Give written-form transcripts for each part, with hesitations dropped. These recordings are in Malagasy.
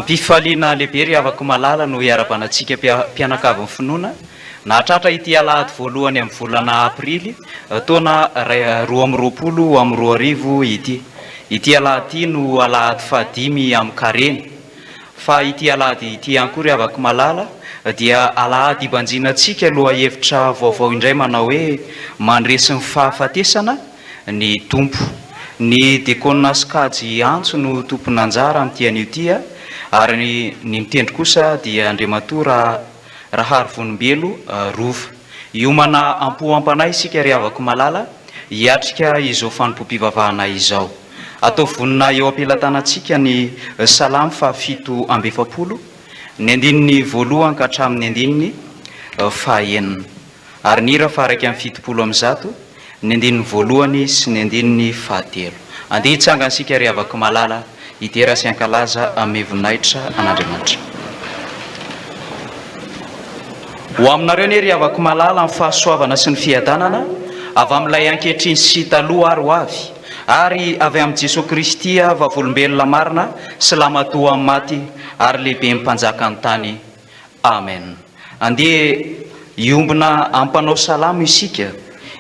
Am-pifaliana lehibe ry havako malala no iarahabana antsika mpianakavin'ny finoana nahatratra ity alahady voalohany amin'ny volana aprily taona 2022 ity. Ity alahady ity no alahady fahadimy amin'ny karemy. Fa ity alahady ity ihany koa ry havako malala dia alahady hibanjinantsika lohahevitra vaovao indray manao hoe Mandresy ny fahafatesana ny Tompo. Ny Dekona sokajy Antso no tompon'anjara amin'ity anio ity ary ny mitendry kosa dia Andriamatoa Raharivonimbelo Rova. Hiomana am-po am-panahy isika ry havako malala hiatrika izao fanompoam-pivavahana izao. Ataovy vonona eo am-pelatanantsika ny Salamo faha 47, ny andininy voalohany ka hatramin'ny andininy fahaenina. Ary ny hira faha 171, ny andininy voalohany sy ny andininy fahatelo. Andeha hitsangana isika ry havako malala, hidera sy hankalaza hanome voninahitra an'Andriamanitra. Ho aminareo anie ry havako malala ny fahasoavana sy ny fiadanana avy amin'ilay ankehitriny sy taloha ary ho avy, ary avy amin'i Jesoa Kristy vavolombelona marina sy lamatoa amin'ny maty ary lehiben'ny mpanjakan'ny tany. Amen. Andeha hiombona ampanao salamo isika,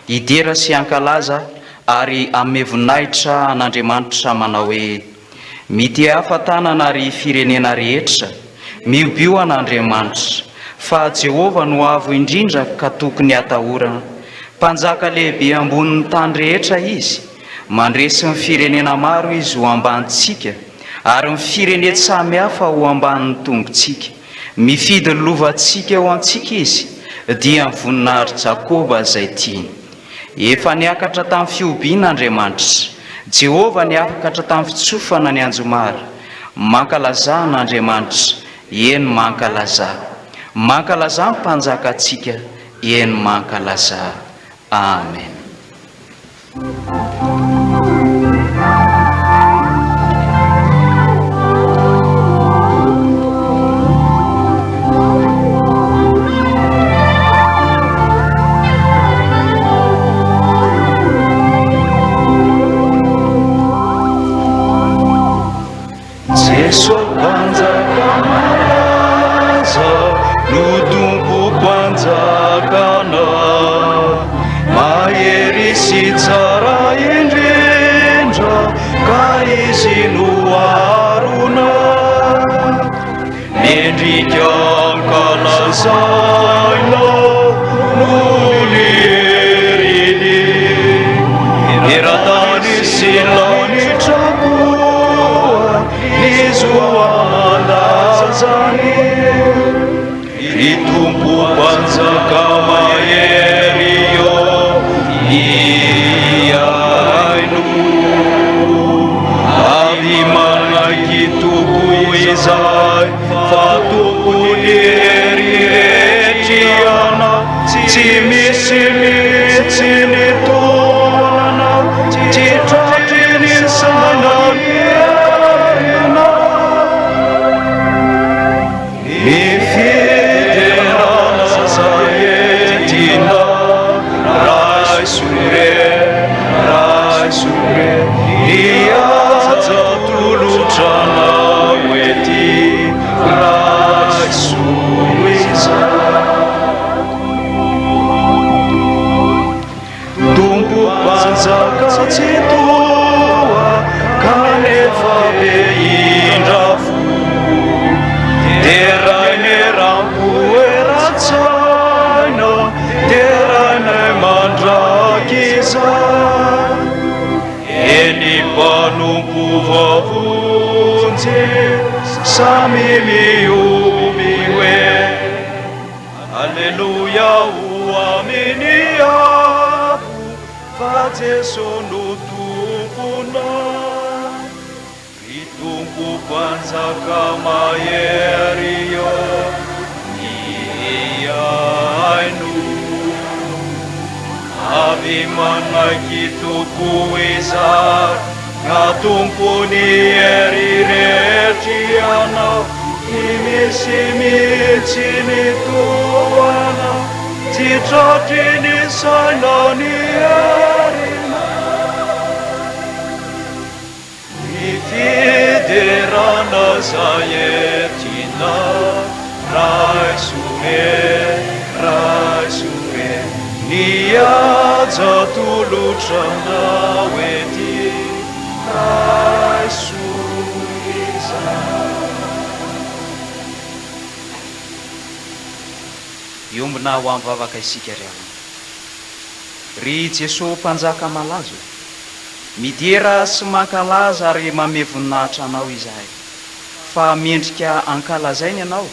hidera sy hankalaza ary hanome voninahitra an'Andriamanitra manao hoe, Mitehafa tanana ry firenena rehetra, mihobio an'Andriamanitra, fa Jehovah no Avo Indrindra ka tokony hatahorana. Mpanjaka lehibe ambonin'ny tany rehetra Izy, mandresy ny firenena maro Izy ho ambanintsika, ary ny firenen-tsamy hafa ho ambanin'ny tongotsika. Mifidy ny lovantsika ho antsika Izy, dia ny voninahitr'i Jakoba izay tiany. Efa niakatra tamin'ny fihobiana Andriamanitra. Jehovah niakatra tamin'ny fitsofana ny anjomara. Mankalazà an'Andriamanitra, eny mankalazà. Mankalazà ny Mpanjakantsika, eny mankalazà. Amen. Jeso Mpanjaka malaza no Tompo Mpanjakana Mahery sy tsara indrindra ka Izy no arona Mendrika ankalazaina noho ny heriny Eran-tany sy lanitra koa ny zo aman-dajany Ry Tompo Mpanjaka mahery ô, hihaino. Avy manaiky tokoa izahay fa Tompon'ny hery rehetra Ianao, tsy misy mihitsy ny tohana, tsy tratry ny saina ny herinao. Ny fiderana izay entinao, raiso re, raiso re, ny haja atolotra anao ety, raiso izany. Tompo Mpanjaka Tsitoha kanefa be indra fo Deraina eram-po eran-tsaina Derainay mandrakizay Eny mpanompo voavonjy Samy mihoby hoe Aleloia ho amin'ny avo fa Jeso no Tomponay. Ry Tompo Mpanjaka mahery ô, mihaino. Avy manaiky tokoa izahay Ka Tompon'ny hery rehetra Ianao, Tsy misy mihitsy ny toa Anao, Tsy tratry ny saina ny herinao. Ny fiderana. izay entinao, raiso re, raiso re, ny haja atolotra anao ety, raiso izany. Hiombona ho amin'ny vavaka isika ry havana. Ry Jesoa Mpanjaka malaza ô, midera sy mankalaza ary manome voninahitra Anao izahay, fa mendrika ankalazaina Ianao,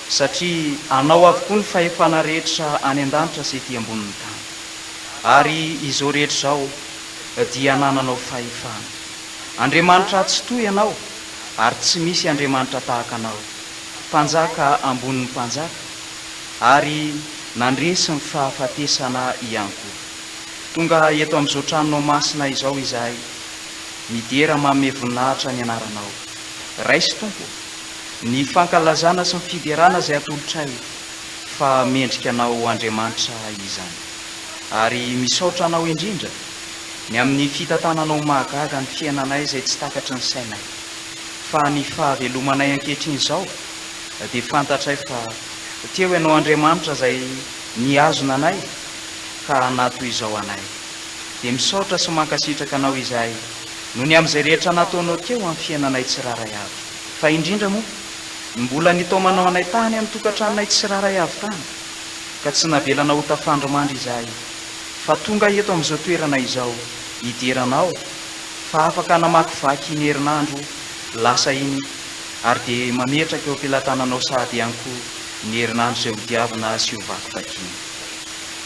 satria Anao avokoa ny fahefana rehetra any an-danitra sy ety ambonin'ny tany. Ary izao rehetra izao dia anananao fahefana. Andriamanitra Tsitoha Ianao, ary tsy misy Andriamanitra tahaka Anao. Mpanjaka ambonin'ny mpanjaka, ary nandresy ny fahafatesana ihany koa. Tonga eto amin'izao tranonao masina izao izahay, midera manome voninahitra ny anaranao. Raiso Tompo ô, ny fankalazana sy ny fiderana izay atolotray, fa mendrika Anao ho Andriamanitra izany. Ary misaotra Anao indrindra ny amin'ny fitantananao mahagaga ny fiainanay izay tsy takatry ny sainay. Fa ny fahavelomanay ankehitriny izao dia fantatray fa teo Ianao Andriamanitra izay nihazona anay ka natoy izao anay. Dia misaotra sy mankasitraka Anao izahay noho ny amin'izay rehetra nataonao teo amin'ny fiainanay tsiraray avy. Fa indrindra moa ny mbola nitaomanao anay tany amin'ny tokantranonay tsiraray avy tany ka tsy navelanao ho tafandrimandry izahay fa tonga eto amin'izao toerana izao hidera Anao fa afaka namakivaky iny herinandro lasa iny ary dia mametraka eo am-pelatananao sahady ihany koa ny herinandro izay hodiavina sy hovakivakiana.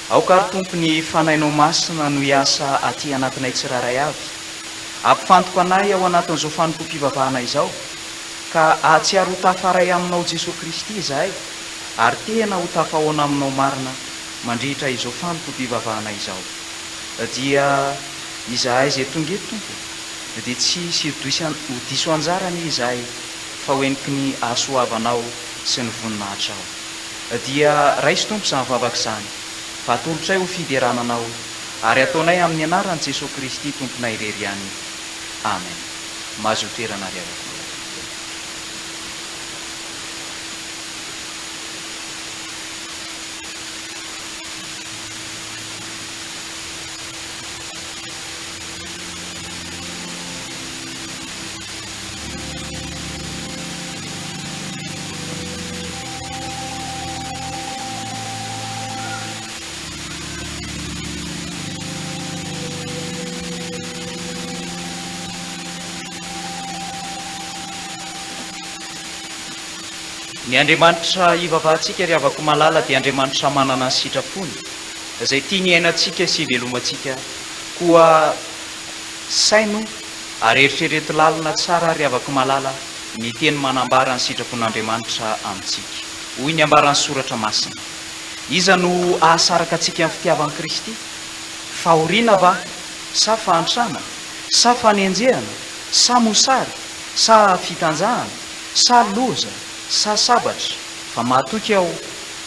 Aoka ary Tompo ny Fanahinao Masina no hiasa aty anatinay tsirairay avy, hampifantoka anay ao anatin'izao fanompoam-pivavahana izao, ka hahatsiaro ho tafaray aminao Jesoa Kristy izahay ary tena ho tafahoana aminao marina mandritra izao fanompoam-pivavahana izao. Dia izahay izay tonga eto Tompo dia tsy hisy ho diso anjara anie izahay fa ho heniky ny hahasoavanao sy ny voninahitrao. Dia raiso Tompo izany vavaka izany fa atolotray ho fiderana Anao ary ataonay amin'ny anaran'i Jesoa Kristy Tomponay irery ihany. Amen. Mahazoa toerana ry havako malala. Ny Andriamanitra ivavahantsika ry havako malala dia Andriamanitra manana ny sitrapony izay tiany hiainantsika sy hivelomantsika koa saino ary eritrereto lalina tsara ry havako malala ny teny manambara ny sitrapon'Andriamanitra amintsika. Hoy ny ambaran'ny Soratra Masina, Iza no hahasaraka antsika amin'ny fitiavan'i Kristy? Fahoriana va, sa fahantrana, sa fanenjehana, sa mosary, sa fitanjahana, sa loza, sa sabatra? Fa mahatoky aho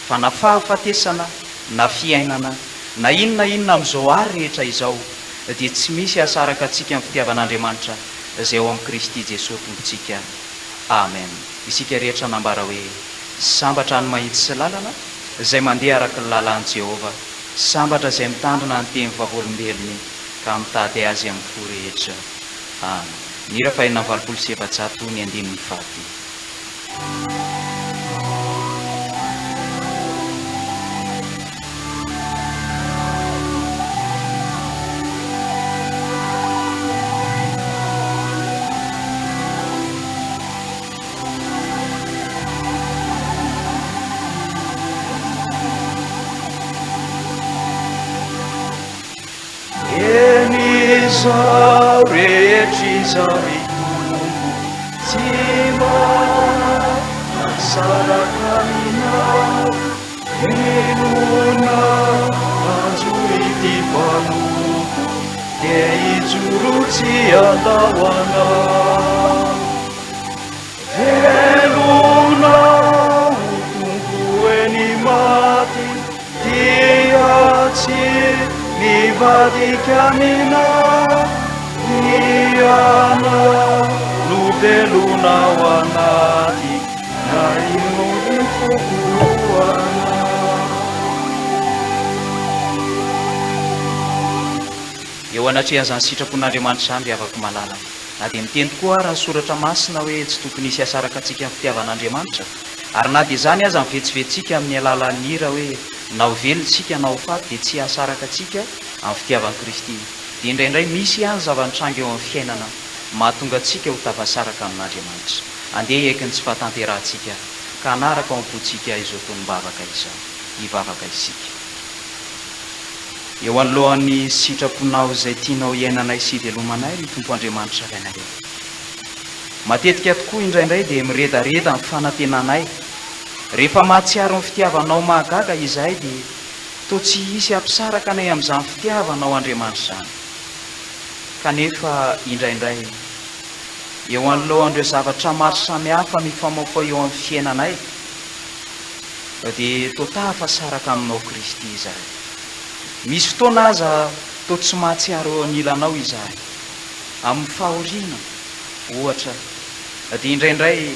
fa na fahafatesana, na fiainana, na inona inona amin'izao ary rehetra izao, dia tsy misy hahasaraka antsika amin'ny fitiavan'Andriamanitra izay ao amin'i Kristy Jesoa Tompontsika. Amen. Isika rehetra nambara hoe, Sambatra ny mahitsy sy lalana, izay mandeha araka ny lalàn'i Jehovah, sambatra izay mitandrina ny teny vavolombelony ka mitady azy amin'ny fo rehetra. Amen. Ny hira fahenina amby 480 ny andininy fahadimy. Eny izao rehetra izao ry Tompo tsy mba nasaraka aminao Inona hanjo ity mpanompo dia hijoro tsy handao anao Velona ho Tompo eny maty dia tsy mivadika aminao Ny anao no velona ao anaty na ino foko anao. Eo anatrehan'izany sitrapon'Andriamanitra izany ry havako malala, na dia miteny tokoa ara ny Soratra Masina hoe tsy tokony hisy hahasaraka antsika amin'ny fitiavan'Andriamanitra, ary na dia izany aza mivetsivetsintsika amin'ny alalan'ny hira hoe na ho velona isika na ho faty dia tsy hahasaraka antsika amin'ny fitiavan'i Kristy, dia indraindray misy ihany zava-nitranga eo amin'ny fiainana mahatonga antsika ho tafasaraka amin'Andriamanitra. Andeha hiaiky ny tsy fahatanterahantsika ka hanaraka ao am-pontsika izao tonom-bavaka izao. Hivavaka isika. Eo anoloan'ny sitraponao izay tianao hiainanay sy hivelomanay, ry Tompo Andriamanitra Rainay ô. Matetika tokoa indraindray dia miredareda ny fanantenanay. Rehefa mahatsiaro ny fitiavanao mahagaga izahay dia toa tsy hisy hampisaraka anay amin'izany fitiavanao Andriamanitra izany. Kanefa indraindray, eo anoloan'ireo zavatra maro samihafa mifamaofao eo amin'ny fiainanay, dia toa tafasaraka aminao Kristy izahay. Misy fotoana aza toa tsy mahatsiaro eo anilanao izahay. Amin'ny fahoriana, ohatra, dia indraindray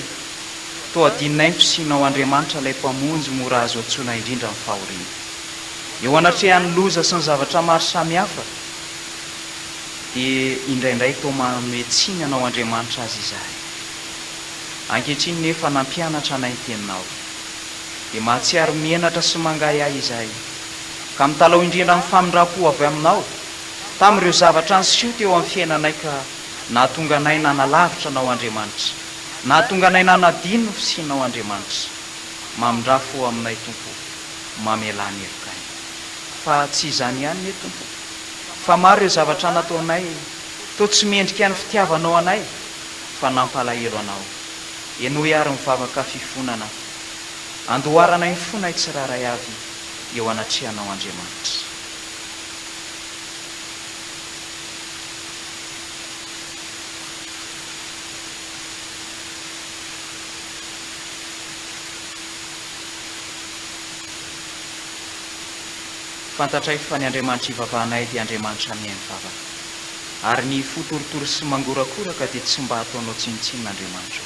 toa adinonay ny fisianao Andriamanitra ilay Mpamonjy mora azo antsoina indrindra amin'ny fahoriana. Eo anatrehan'ny loza sy ny zavatra maro samihafa, dia indraindray toa manome tsiny anao Andriamanitra aza izahay. Ankehitriny nefa nampianatra anay ny Teninao. Dia mahatsiaro menatra sy mangahiahy izahay, ka mitalaho indrindra amin'ny famindram-po avy Aminao, tamin'ireo zavatra niseho teo amin'ny fiainanay ka nahatonga anay nanalavitra Anao Andriamanitra, nahatonga anay nanadino ny fisianao Andriamanitra. Mamindrà fo aminay Tompo, mamelà ny helokay. Fa tsy izany ihany ne Tompo, fa maro ireo zavatra nataonay toa tsy mendrika ny fitiavanao anay, fa nampalahelo Anao. Henoy àry ny vavaka fifonana andoharanay ny fonay tsirairay avy eo anatrehanao Andriamanitra. Fantatray fa ny Andriamanitra ivavahanay dia Andriamanitra mihaino vavaka. Ary ny fo torotoro sy mangorakoraka dia tsy mba ataonao tsinontsinona Andriamanitra o.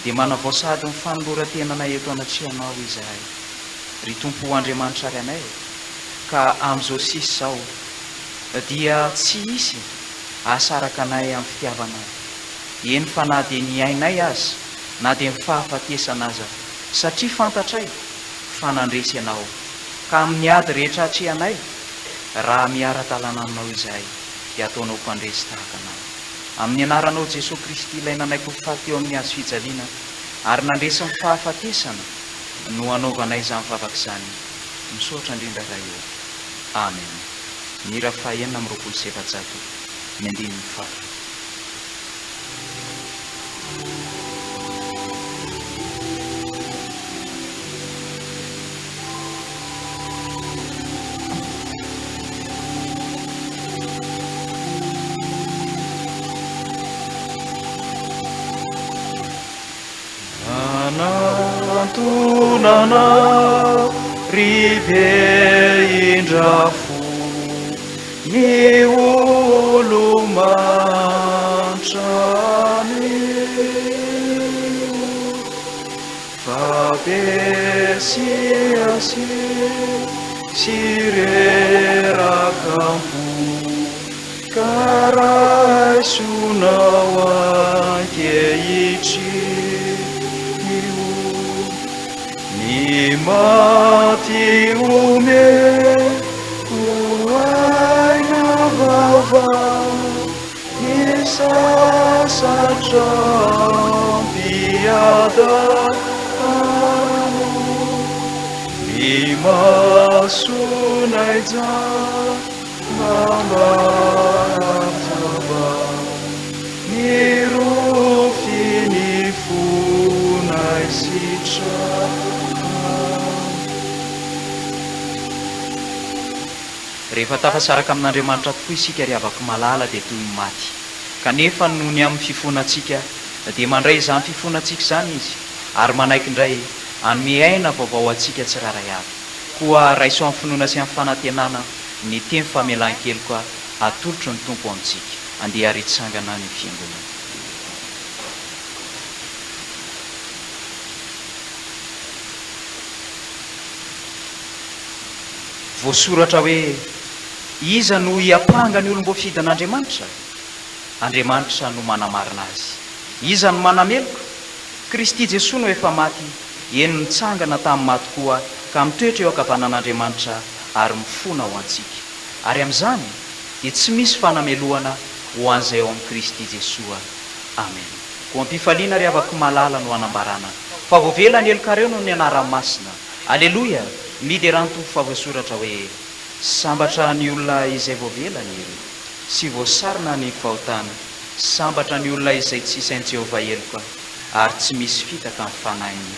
Dia manavao sahady ny fanoloran-tenanay eto anatrehanao izahay, ry Tompo o Andriamanitra ary anay e, ka amin'izao sisa izao dia tsy hisy hahasaraka anay amin'ny fitiavanao, eny fa na dia ny ainay aza, na dia ny fahafatesana aza, satria fantatray fa nandresy Ianao, ka amin'ny ady rehetra atrehanay, Raha miara-dalàna aminao izahay, dia ataonao mpandresy tahaka anao. Amin'ny anaranao Jesoa Kristy ilay nanaiky ho faty teo amin'ny hazo fijaliana ary nandresy ny fahafatesana no anaovanay izany vavaka izany. Misaotra indrindra Ray ô. Amen. Ny hira faha 426, ny andininy faharoa. Nanantona anao ry be indra fo ny olo-mantra anio fa be siasia sy reraka am-po ka raisonao ankehitriny Ny maty omeko aina vaovao, ny sasatra am-piadanana. Ny masonay jamba mba hazava, Ny rofy ny fonay sitrana. Rehefa tafasaraka amin'Andriamanitra tokoa isika ry havako malala dia toy ny maty. Kanefa noho ny amin'ny fifonantsika dia mandray izany fifonantsika izany Izy ary manaiky indray hanome aina vaovao antsika tsirairay avy. Koa raiso amin'ny finoana sy amin'ny fanantenana ny teny famelan-keloka atolotry ny Tompo amintsika. Andeha ary hitsangana ny Fiangonana. Voasoratra hoe, Iza no hiampanga ny olom-boafidin'Andriamanitra? Andriamanitra no manamarina azy. Iza no manameloka? Kristy Jesoa no efa maty, eny nitsangana tamin'ny maty koa ka mitoetra eo ankavanan'Andriamanitra ary mifona ho antsika. Ary amin'izany dia tsy misy fanamelohana ho an'izay ao amin'i Kristy Jesoa. Amena. Koa am-pifaliana ry havako malala no anambarana fa voavela ny helokareo noho ny anarany masina. Aleloia! Miderà ny Tompo fa voasoratra hoe, Sambatra ny olona izay voavela ny helony, sy voasarona ny fahotany. Sambatra ny olona izay tsy isain'i Jehovah heloka, ary tsy misy fitaka ny fanahiny.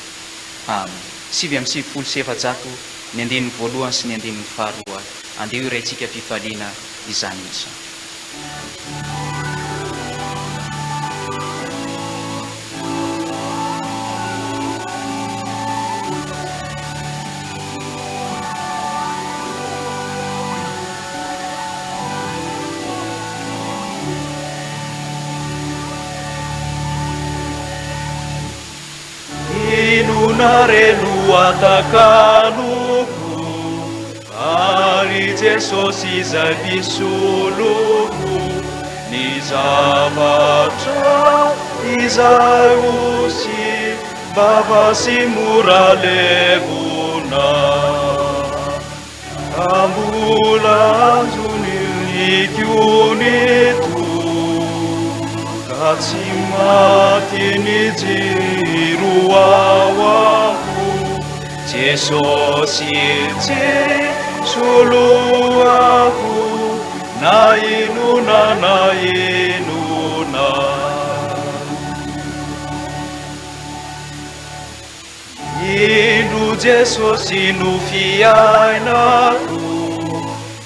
Amen. 499, ny andininy voalohany sy ny andininy faharoa. Andeha hoiraintsika fifaliana izany hira izany. Inona re no atakaloko Ary Jesosy izay mpisoloko Ny zavatra izay osy Bava sy mora levona Ka mbola anjonioniko Ka tsy maty ny jiro ao am-po Jesosy tsy soloako Na inona na inona. Indro Jesosy no fiainako,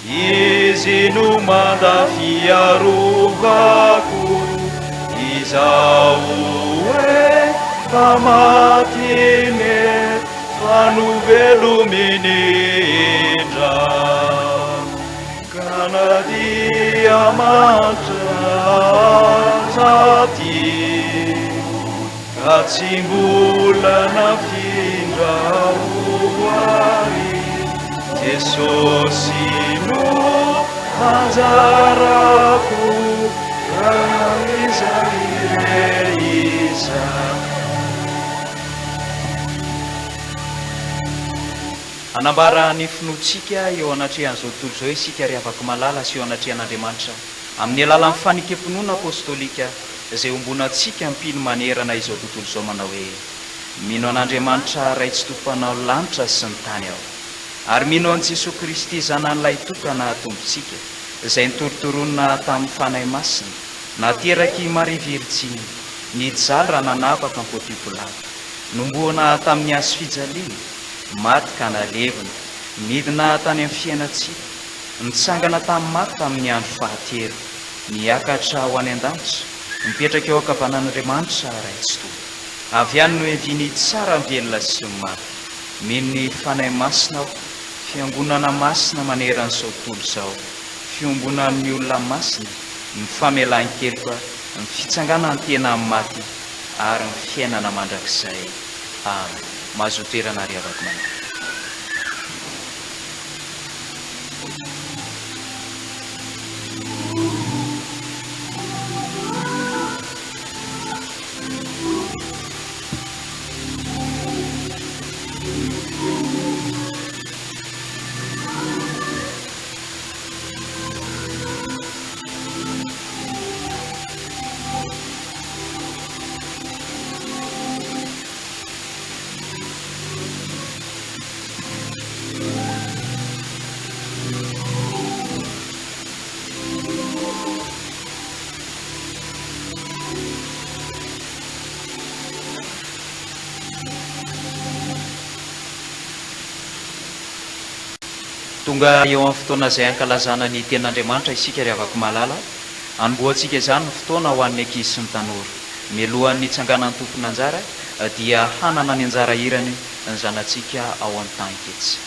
Izy no manda fiarovako, Izaho efa maty nefa novelominy indray. Ka na dia mantra aza aty. Ka tsy mbola nafindra ho ahy Jesosy no anjarako Raha iza ire iza. Hanambara ny finoantsika eo anatrehan'izao tontolo izao isika ry havako malala sy eo anatrehan'Andriamanitra amin'ny alalan'ny fanekem-pinoana apostolika izay ombonantsika mpino manerana izao tontolo izao manao hoe, Mino an'Andriamanitra Ray Tsitoha Mpanao lanitra sy ny tany aho, ary mino an'i Jesoa Kristy Zanany Lahitokana Tompontsika, izay nitorontoronina tamin'ny Fanahy Masina, naterak'i Maria Virjiny, nijaly raha nanapaka an'i Pontio Pilato, nombohana tamin'ny hazo fijaliana, maty ka nalevina, nidina tany amin'ny fiainan-tsita, nitsangana tamin'ny maty tamin'ny andro fahatelo. Niakatra ho any an-danitra, mipetraka eo ankavanan'Andriamanitra Ray Tsitoha. Avy any no hiaviany hitsara ny velona sy ny maty. Mino ny Fanahy Masina aho, Fiangonana masina manerana izao tontolo izao, fiombonan'ny olona masina, ny famelan-keloka, ny fitsanganan-tena amin'ny maty, ary ny fiainana mandrakizay. Amen. Mahazoa toerana ry havako malala. Tonga eo amin'ny fotoana izay hankalazana ny Tenin'Andriamanitra isika ry havako malala. Hanombohantsika izany ny fotoana ho an'ny ankizy sy ny tanora. Mialohan'ny hitsanganan'ny tompon'anjara dia hanana ny anjara hirany ny zanatsika ao Antanketsy.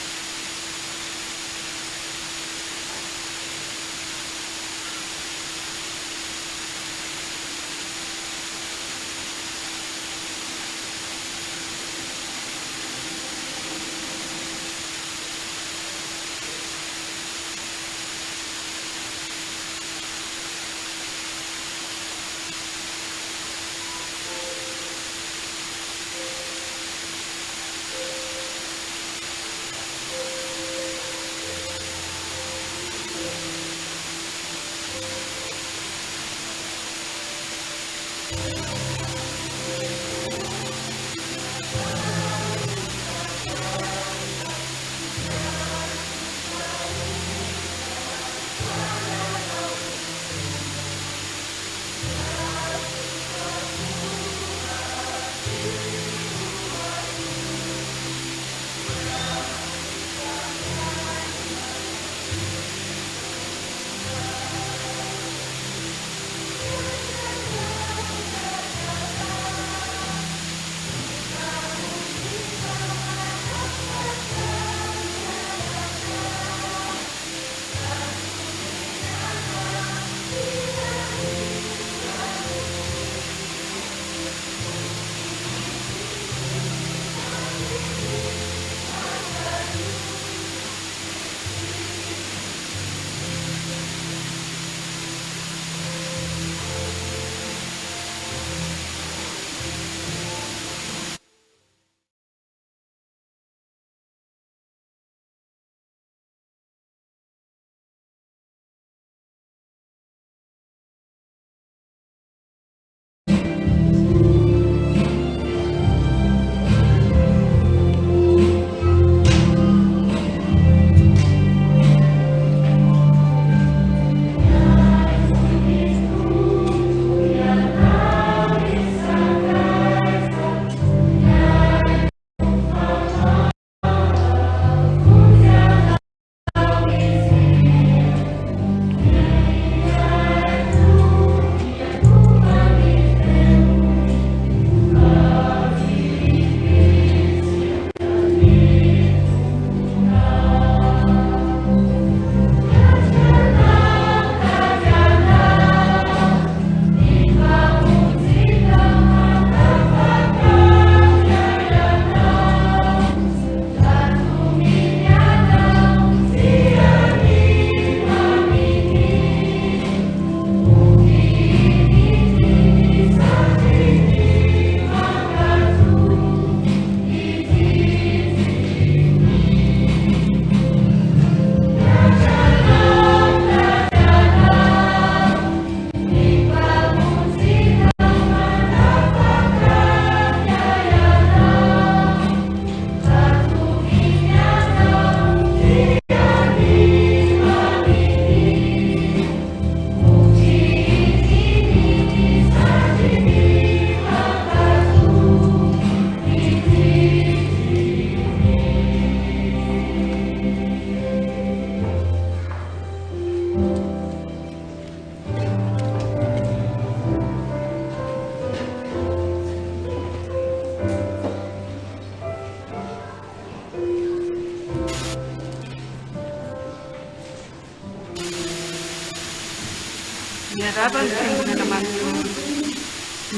Miarahaba ny Fiangonana manontolo.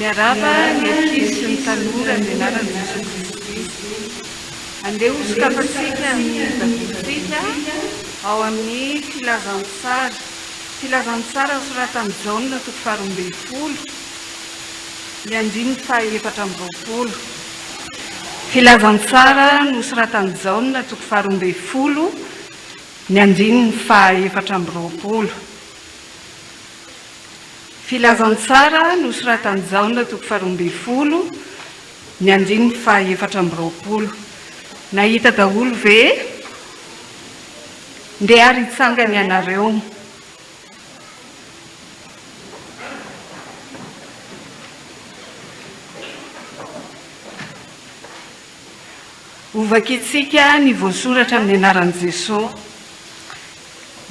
Miarahaba ny ankizy sy ny tanora amin'ny anaran'i Jesoa Kristy. Andeha hosokafantsika ny Baibolintsika ao amin'ny Filazantsara. Filazantsara nosoratan'i Jaona toko faharoambinifolo, ny andininy faha-24. Filazantsara nosoratan'i Jaona toko faharoambinifolo, ny andininy faha-24. Filazantsara nosoratan'i Jaona toko faharoambinifolo, ny andininy faha-24. Nahita daholo ve? Ndeha ary hitsangana ianareo. Hovakintsika ny voasoratra amin'ny anaran'i Jesoa.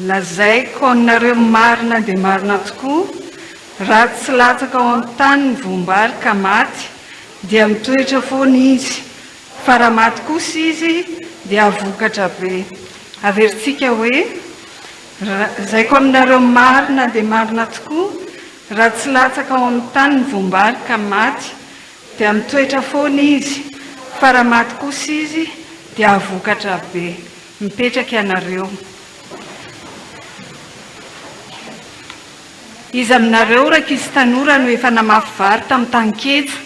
Lazaiko aminareo marina dia marina tokoa, raha tsy latsaka ao amin'ny tany ny voam-bary ka maty, dia mitoetra foana izy, fa raha maty kosa izy, dia hahavokatra be. Averintsika hoe, Lazaiko aminareo marina dia marina tokoa, raha tsy latsaka ao amin'ny tany ny voam-bary ka maty, dia mitoetra foana izy, fa raha maty kosa izy, dia hahavokatra be. Mipetraka ianareo. Iza aminareo rankizy tanora no efa namafy vary tamin'ny taninketsa?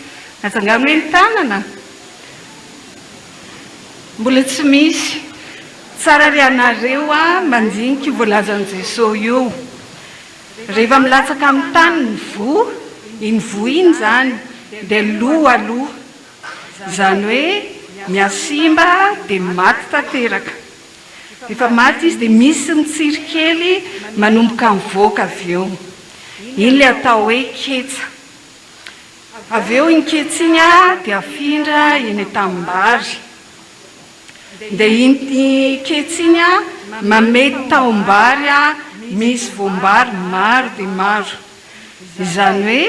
Atsangano hoe ny tanana. Mbola tsy misy. Tsara ry anareo a mandinika io voalazan'i Jesoa io. Rehefa milatsaka amin'ny tany ny voa, iny voa iny izany dia lo aloha. Izany hoe mihasimba dia maty tanteraka. Rehefa maty izy dia misy mitsiry kely manomboka mivoaka avy eo. Iny ilay atao hoe ketsa. Avy eo iny ketsa iny dia afindra eny an-tanimbary. Dia iny ketsa iny mamehy tahom-bary misy voam-bary maro dia maro. Izany hoe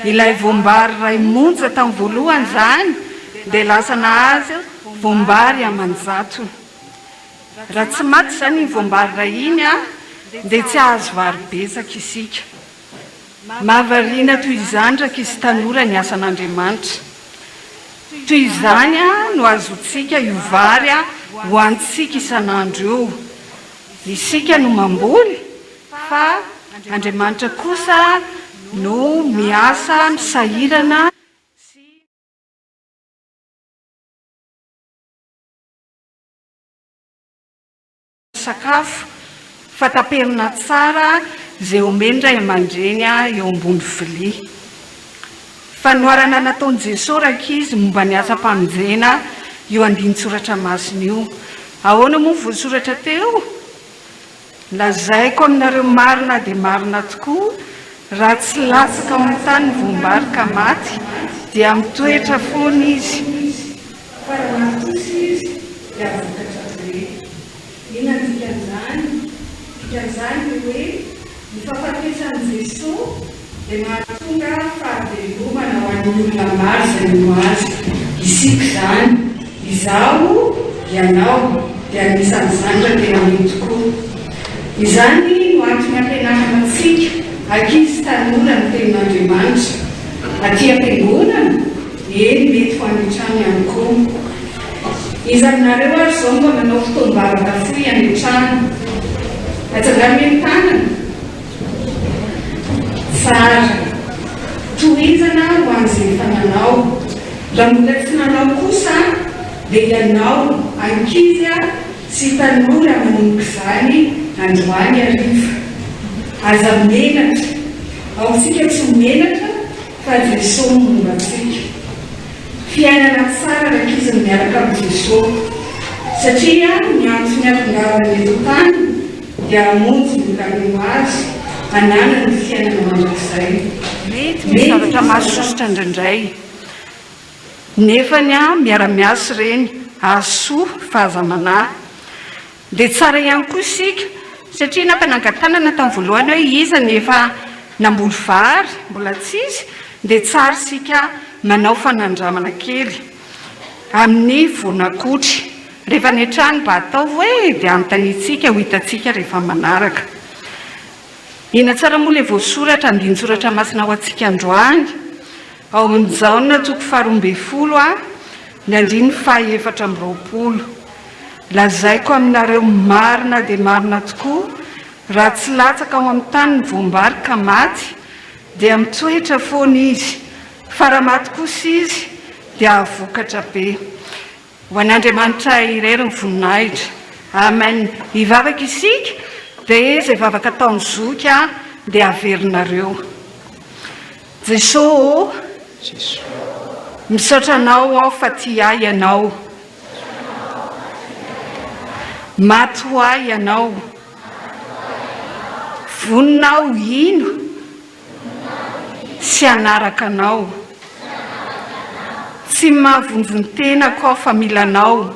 ilay voam-bary iray monja tamin'ny voalohany izany dia lasa nahazo voam-bary aman-jatony. Raha tsy maty izany iny voam-bary iray iny dia tsy hahazo vary betsaka isika. Mahavariana toy izany rankizy tanora ny asan'Andriamanitra. Toy izany no ahazoantsika io vary hohanintsika isan'andro io. Isika no mamboly fa Andriamanitra kosa no miasa misahirana sy sakafo fa taperina tsara izay omeny ray aman-dreny eo ambony vilia. Fanoharana nataon'i Jesoa rankizy momba ny asam-pamonjena io andinin-tsoratra masina io. Ahoana moa voasoratra teo? Lazaiko aminareo marina dia marina tokoa, raha tsy latsaka ao amin'ny tany ny voam-bary ka maty, dia mitoetra foana izy. Fa raha maty kosa izy, dia vokatra be. Inona ny dikan'izany? Dikan'izany dia hoe ny fahafatesan'i Jesoa dia mahatonga fahavelomana ho an'ny olona maro izay mino Azy. Isika izany, izaho, ianao, dia anisan'izany raha tena mino tokoa. Izany no antony ampianarana antsika ankizy sy tanora ny Tenin'Andriamanitra. Aty am-piangonana, eny mety ho any an-trano ihany koa. Iza aminareo ary izao mba manao fotoam-bavaka fohy any an-trano? Atsangano ny tanana. Tsara. Tohizana ho an'izay efa nanao. Raha mbola tsy nanao kosa dia ianao ankizy sy tanora manomboka izany androany hariva. Aza menatra. Aotsika tsy ho menatra fa Jesoa no momba antsika. Fiainana tsara rankizy ny miaraka amin'i Jesoa. Satria ny antony hatongavany eto an-tany dia hamonjy ny olona mino Azy hananany ny fiainana mandrakizay. Mety misy zavatra mahasosotra indraindray, nefany miara-miasa ireny, hahasoa fa aza manahy. Dia tsara ihany koa isika satria nampanangan-tanana tamin'ny voalohany hoe iza no efa namboly vary, mbola tsisy, dia tsara isika manao fanandramana kely amin'ny voanakotry. Rehefa any an-trano mba ataovy hoe dia anontaniantsika ho hitantsika rehefa manaraka. Inona tsara moa ilay voasoratra, andinin-tsoratra masina ho antsika androany? Ao amin'ny Jaona toko faharoambinifolo, ny andininy faha-24. Lazaiko aminareo marina dia marina tokoa, raha tsy latsaka ao amin'ny tany ny voam-bary ka maty, dia mitoetra foana izy, fa raha maty kosa izy, dia hahavokatra be. Ho an'Andriamanitra irery ny voninahitra. Amen. Hivavaka isika, dia izay vavaka ataon'i zoky dia averinareo. Jeso ô, misaotra Anao aho fa tia ahy Ianao. Maty ho ahy Ianao. Vonona aho hino sy hanaraka Anao. Tsy mahavonjy ny tenako aho fa mila Anao.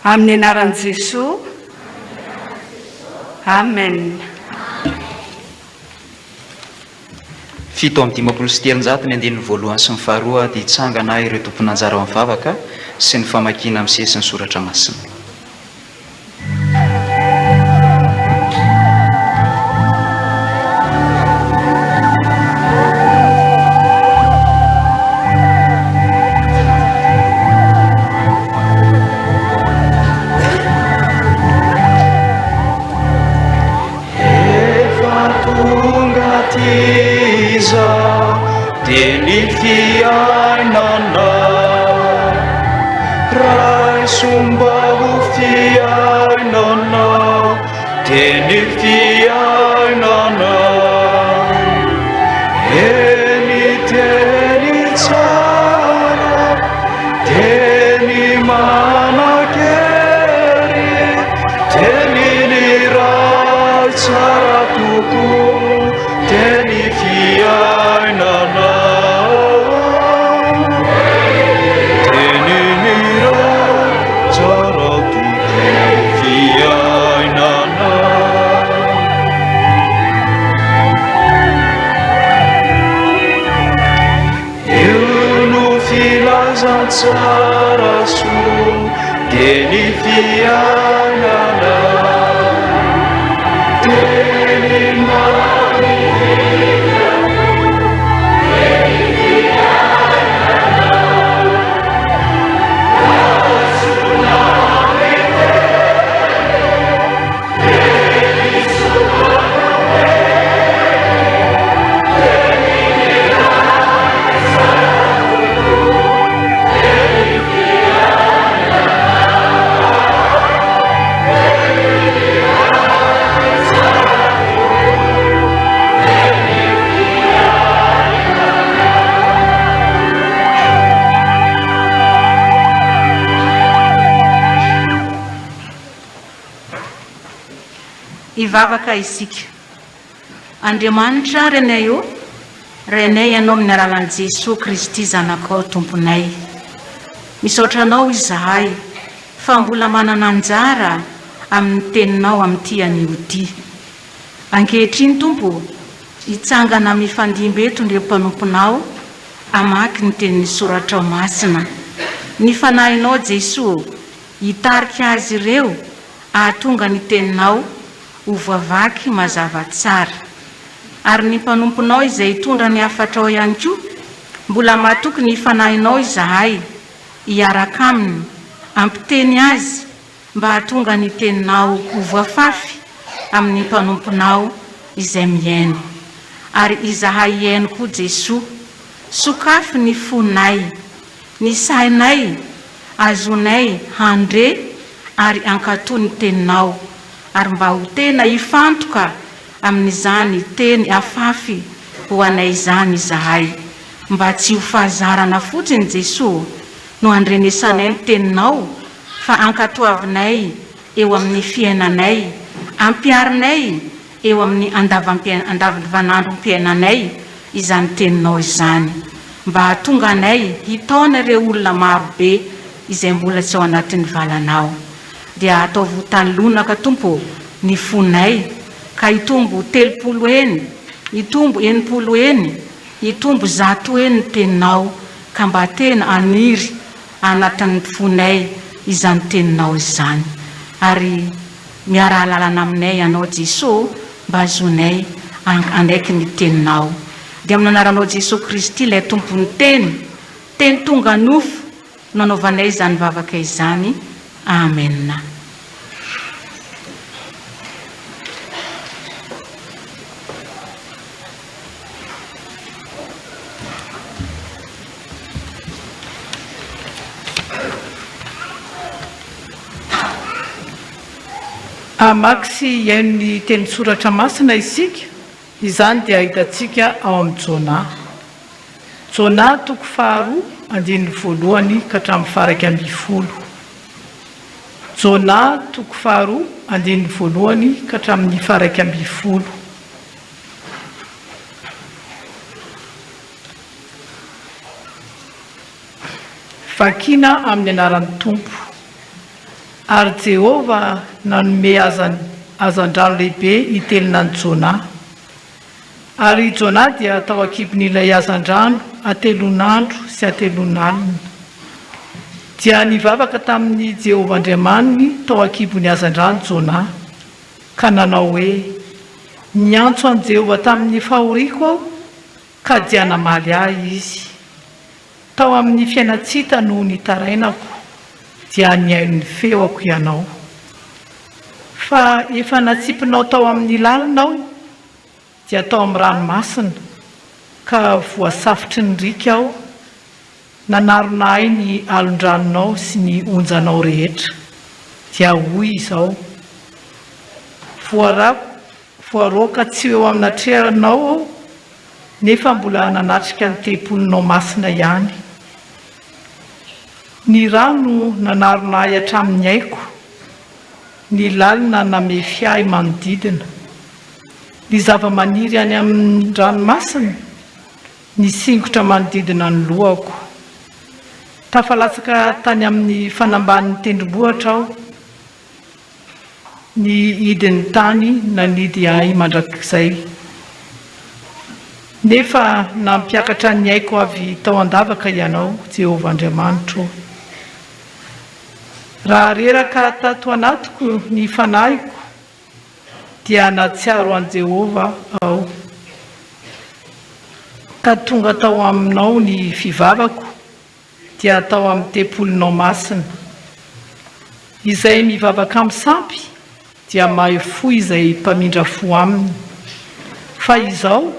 Amin'ny anaran'i Jesoa. Amen. 357 ny andininy voalohany sy ny faharoa dia hitsangana ireo tompon'anjara ao amin'ny vavaka sy ny famakiana misesy ny soratra masina. Efa tonga aty izaho dia ny fiainana Raiso mba ho fiainana dia ny fiainana Eny teny tsara teny manan-kery teny ny Ray tsara tokoa teny fiainana Teny ny Ray tsara tokoa fiainana Io no filazantsara soa dia ny fiainana Teny mahavita dia ny fiainana Hivavaka isika. Andriamanitra Rainay ô, Rainay Ianao amin'ny alalan'i Jesoa Kristy Zanakao Tomponay. Misaotra Anao izahay fa mbola manana anjara amin'ny Teninao amin'ity anio ity. Ankehitriny Tompo ô, hitsangana mifandimby eto ireo mpanomponao hamaky ny Tenin'ny Soratrao Masina. Ny Fanahinao Jesoa ô, hitarika azy ireo hahatonga ny Teninao ho voavaky mazava tsara. Ary ny mpanomponao izay hitondra ny hafatrao ihany koa, mbola matoky ny Fanahinao izahay, hiaraka aminy, hampiteny azy, mba hahatonga ny Teninao ho voafafy amin'ny mpanomponao izay mihaino. Ary izahay hihaino koa Jesoa. Sokafy ny fonay, ny sainay, azonay handre ary hankatò ny Teninao, ary mba ho tena hifantoka amin'izany teny afafy ho anay izany izahay, mba tsy ho fahazarana fotsiny Jesoa ô, no handrenesanay ny Teninao fa ankatoavinay eo amin'ny fiainanay, ampiharinay eo amin'ny andavanandrom-piainanay izany Teninao izany, mba hahatonga anay hitaona ireo olona maro be izay mbola tsy ao anatin'ny valanao. Dia ataovy ho tany lonaka, Tompo ô, ny fonay, ka hitombo 30 heny, hitombo 60 heny, hitombo 100 heny ny Teninao, ka mba tena haniry anatin'ny fonay izany Teninao izany. Ary. Miaraha-lalana aminay Ianao Jesoa ô mba hazoanay hanaiky ny Teninao. Dia amin'ny anaranao Jesoa Kristy ilay Tompon'ny Teny, Teny tonga nofo, no anaovanay izany vavaka izany. Amen. Hamaky sy hihaino ny tenin-tsoratra masina isika, izany dia hitantsika ao amin'ny Jona. Jona toko faharoa andininy voalohany ka hatramin'ny faha-11. Jona toko faharoa andininy voalohany ka hatramin'ny faha-11. Vakina amin'ny anaran'ny Tompo. Ary Jehovah nanome hazandrano lehibe hitelina an'i Jonà. Ary i Jonà dia tao an-kibon'ilay hazandrano hatelon'andro sy hatelon'alina. Dia nivavaka tamin'i Jehovah Andriamaniny tao an-kibon'ny hazandrano Jonà, ka nanao hoe, Niantso an'i Jehovah tamin'ny fahoriako aho, ka dia namaly ahy Izy. Tao amin'ny fiainan-tsy hita no nitarainako, dia nihaino ny feoko Ianao. Fa efa natsipinao tao amin'ny lalina aho, dia tao amin'ny ranomasina, ka voasafotry ny riaka aho, nanarona ahy ny alon-dranonao sy ny onjanao rehetra. Dia hoy izao, Voarako Voaroaka tsy ho eo amin'atrehanao aho, nefa mbola nanatrika ny tempolinao masina ihany. Ny rano nanarona ahy hatramin'ny aiko, ny lalina namefy ahy manodidina. Ny zavamaniry any amin'ny ranomasina nisingotra manodidina ny lohako. Tafalatsaka tany amin'ny fanambanin'ny tendrombohitra aho. Ny hidin'ny tany nanidy ahy mandrakizay. Nefa nampiakatra ny aiko avy tao an-davaka Ianao, Jehovah Andriamanitro ô. Raha reraka tato anatiko ny fanahiko, dia nahatsiaro an'i Jehovah aho. Ka tonga tao aminao ny fivavako. dia atao amin'ny tempolinao masina. Izay mivavaka amin'ny sampy dia mahay fo izay mpamindra fo aminy. Fa izao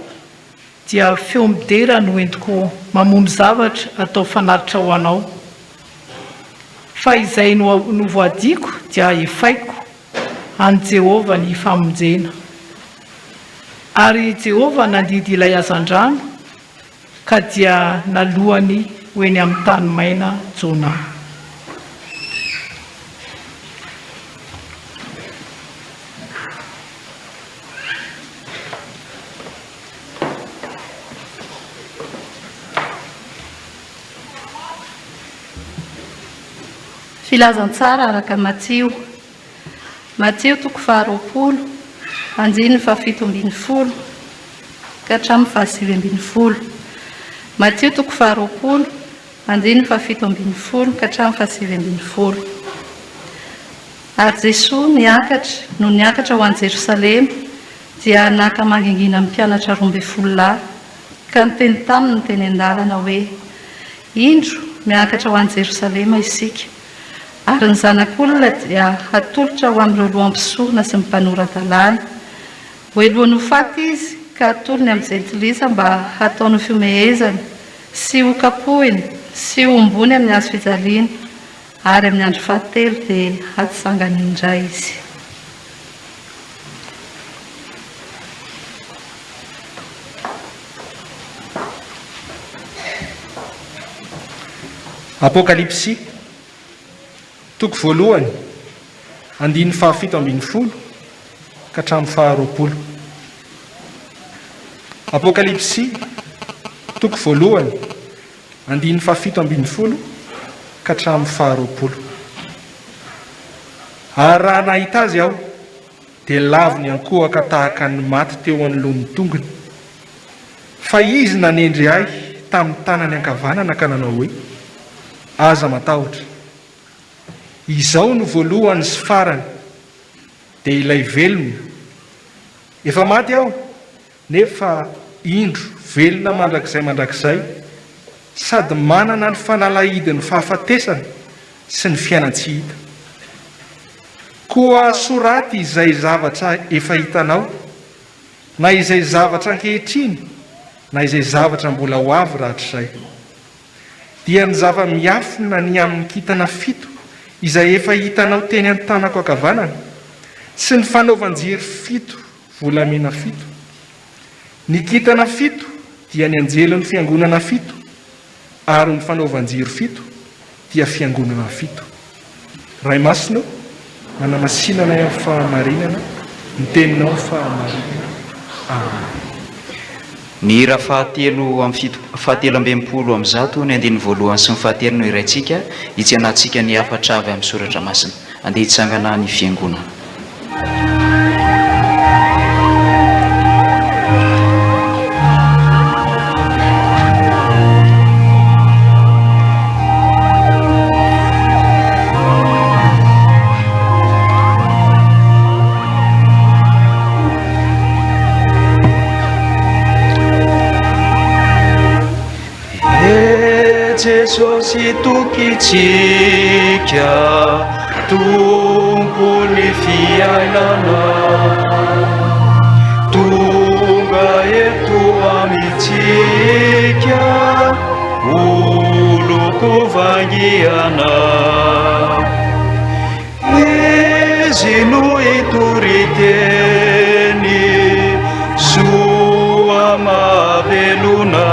dia feo midera no entiko mamono zavatra atao fanatitra ho anao. Fa izay novoadiako dia efaiko, an'i Jehovah ny famonjena. Ary Jehovah nandidy ilay hazandrano Ka dia naloany ho eny amin'ny tany maina Jonah. Filazantsara araka Matio. Matio toko faharoapolo, andininy fahafito ambin'ny folo ka hatramin'ny fahasivy ambin'ny folo. Matio toko faharoapolo, andininy fahafito ambin'ny folo ka hatramin'ny fahasivy ambin'ny folo. Ary Jesoa niakatra, nony niakatra ho any Jerosalema, dia naka mangingina ny mpianatra 12 lahy, ka niteny taminy teny an-dalana hoe, Indro, miakatra ho any Jerosalema isika, Ary ny Zanak'olona dia hatolotra ho amin'ireo loham-pisorona sy ny mpanora-dalàna. Hohelohiny ho faty izy, ka hatolony amin'ny jentilisa mba hataony ho fihomehezana, sy hokapohiny, sy hohomboany amin'ny hazo fijaliana, ary amin'ny andro fahatelo dia hatsangany indray izy. Apokalypsy, toko voalohany, andininy fahafito ambin'ny folo ka hatramin'ny faharoapolo. Apokalypsy, toko voalohany, andininy fahafito ambin'ny folo ka hatramin'ny faharoapolo. Ary raha nahita azy aho, dia lavo niankohoka tahaka ny maty teo anoloan'ny tongony. Fa izy nanendry ahy tamin'ny tanany ankavanana ka nanao hoe, Aza matahotra. Izao no voalohany sy farany. Dia ilay velona. Efa maty aho, nefa indro velona mandrakizay mandrakizay, sady manana ny fanalahidin'ny fahafatesana sy ny fiainan-tsy hita. Koa soraty izay zavatra efa hitanao, na izay zavatra ankehitriny, na izay zavatra mbola ho avy rahatrizay. Dia ny zava-miafina ny amin'ny kintana fito izay efa hitanao teny an-tanako ankavanana, sy ny fanaovan-jiro fito volamena fito. Ny kintana fito dia ny anjelin'ny fiangonana fito, ary ny fanaovan-jiro fito dia fiangonana fito. Ray Masina ô, manamasina anay amin'ny fahamarinana, ny Teninao no fahamarinana. Amen. Ny hira fahatelo amby fito, 163, ny andininy voalohany sy ny fahatelo no hiraintsika, hitsenantsika ny hafatra avy amin'ny Soratra Masina. Andeha hitsangana ny Fiangonana. Jesosy tokintsika Tompon'ny fiainana Tonga eto amintsika Oloko vangiana Izy no hitory teny Soa mahavelona.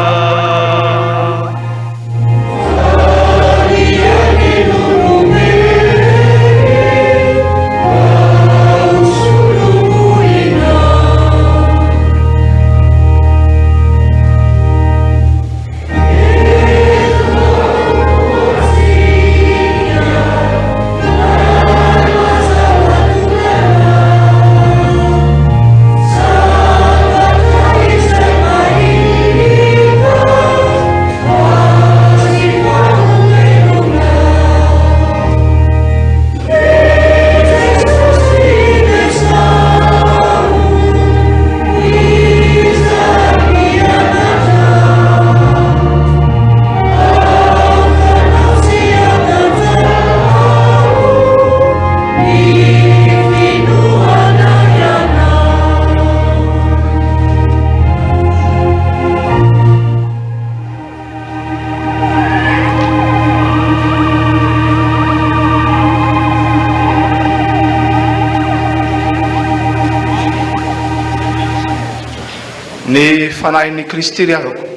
Ny Fanahin'i Kristy ry havako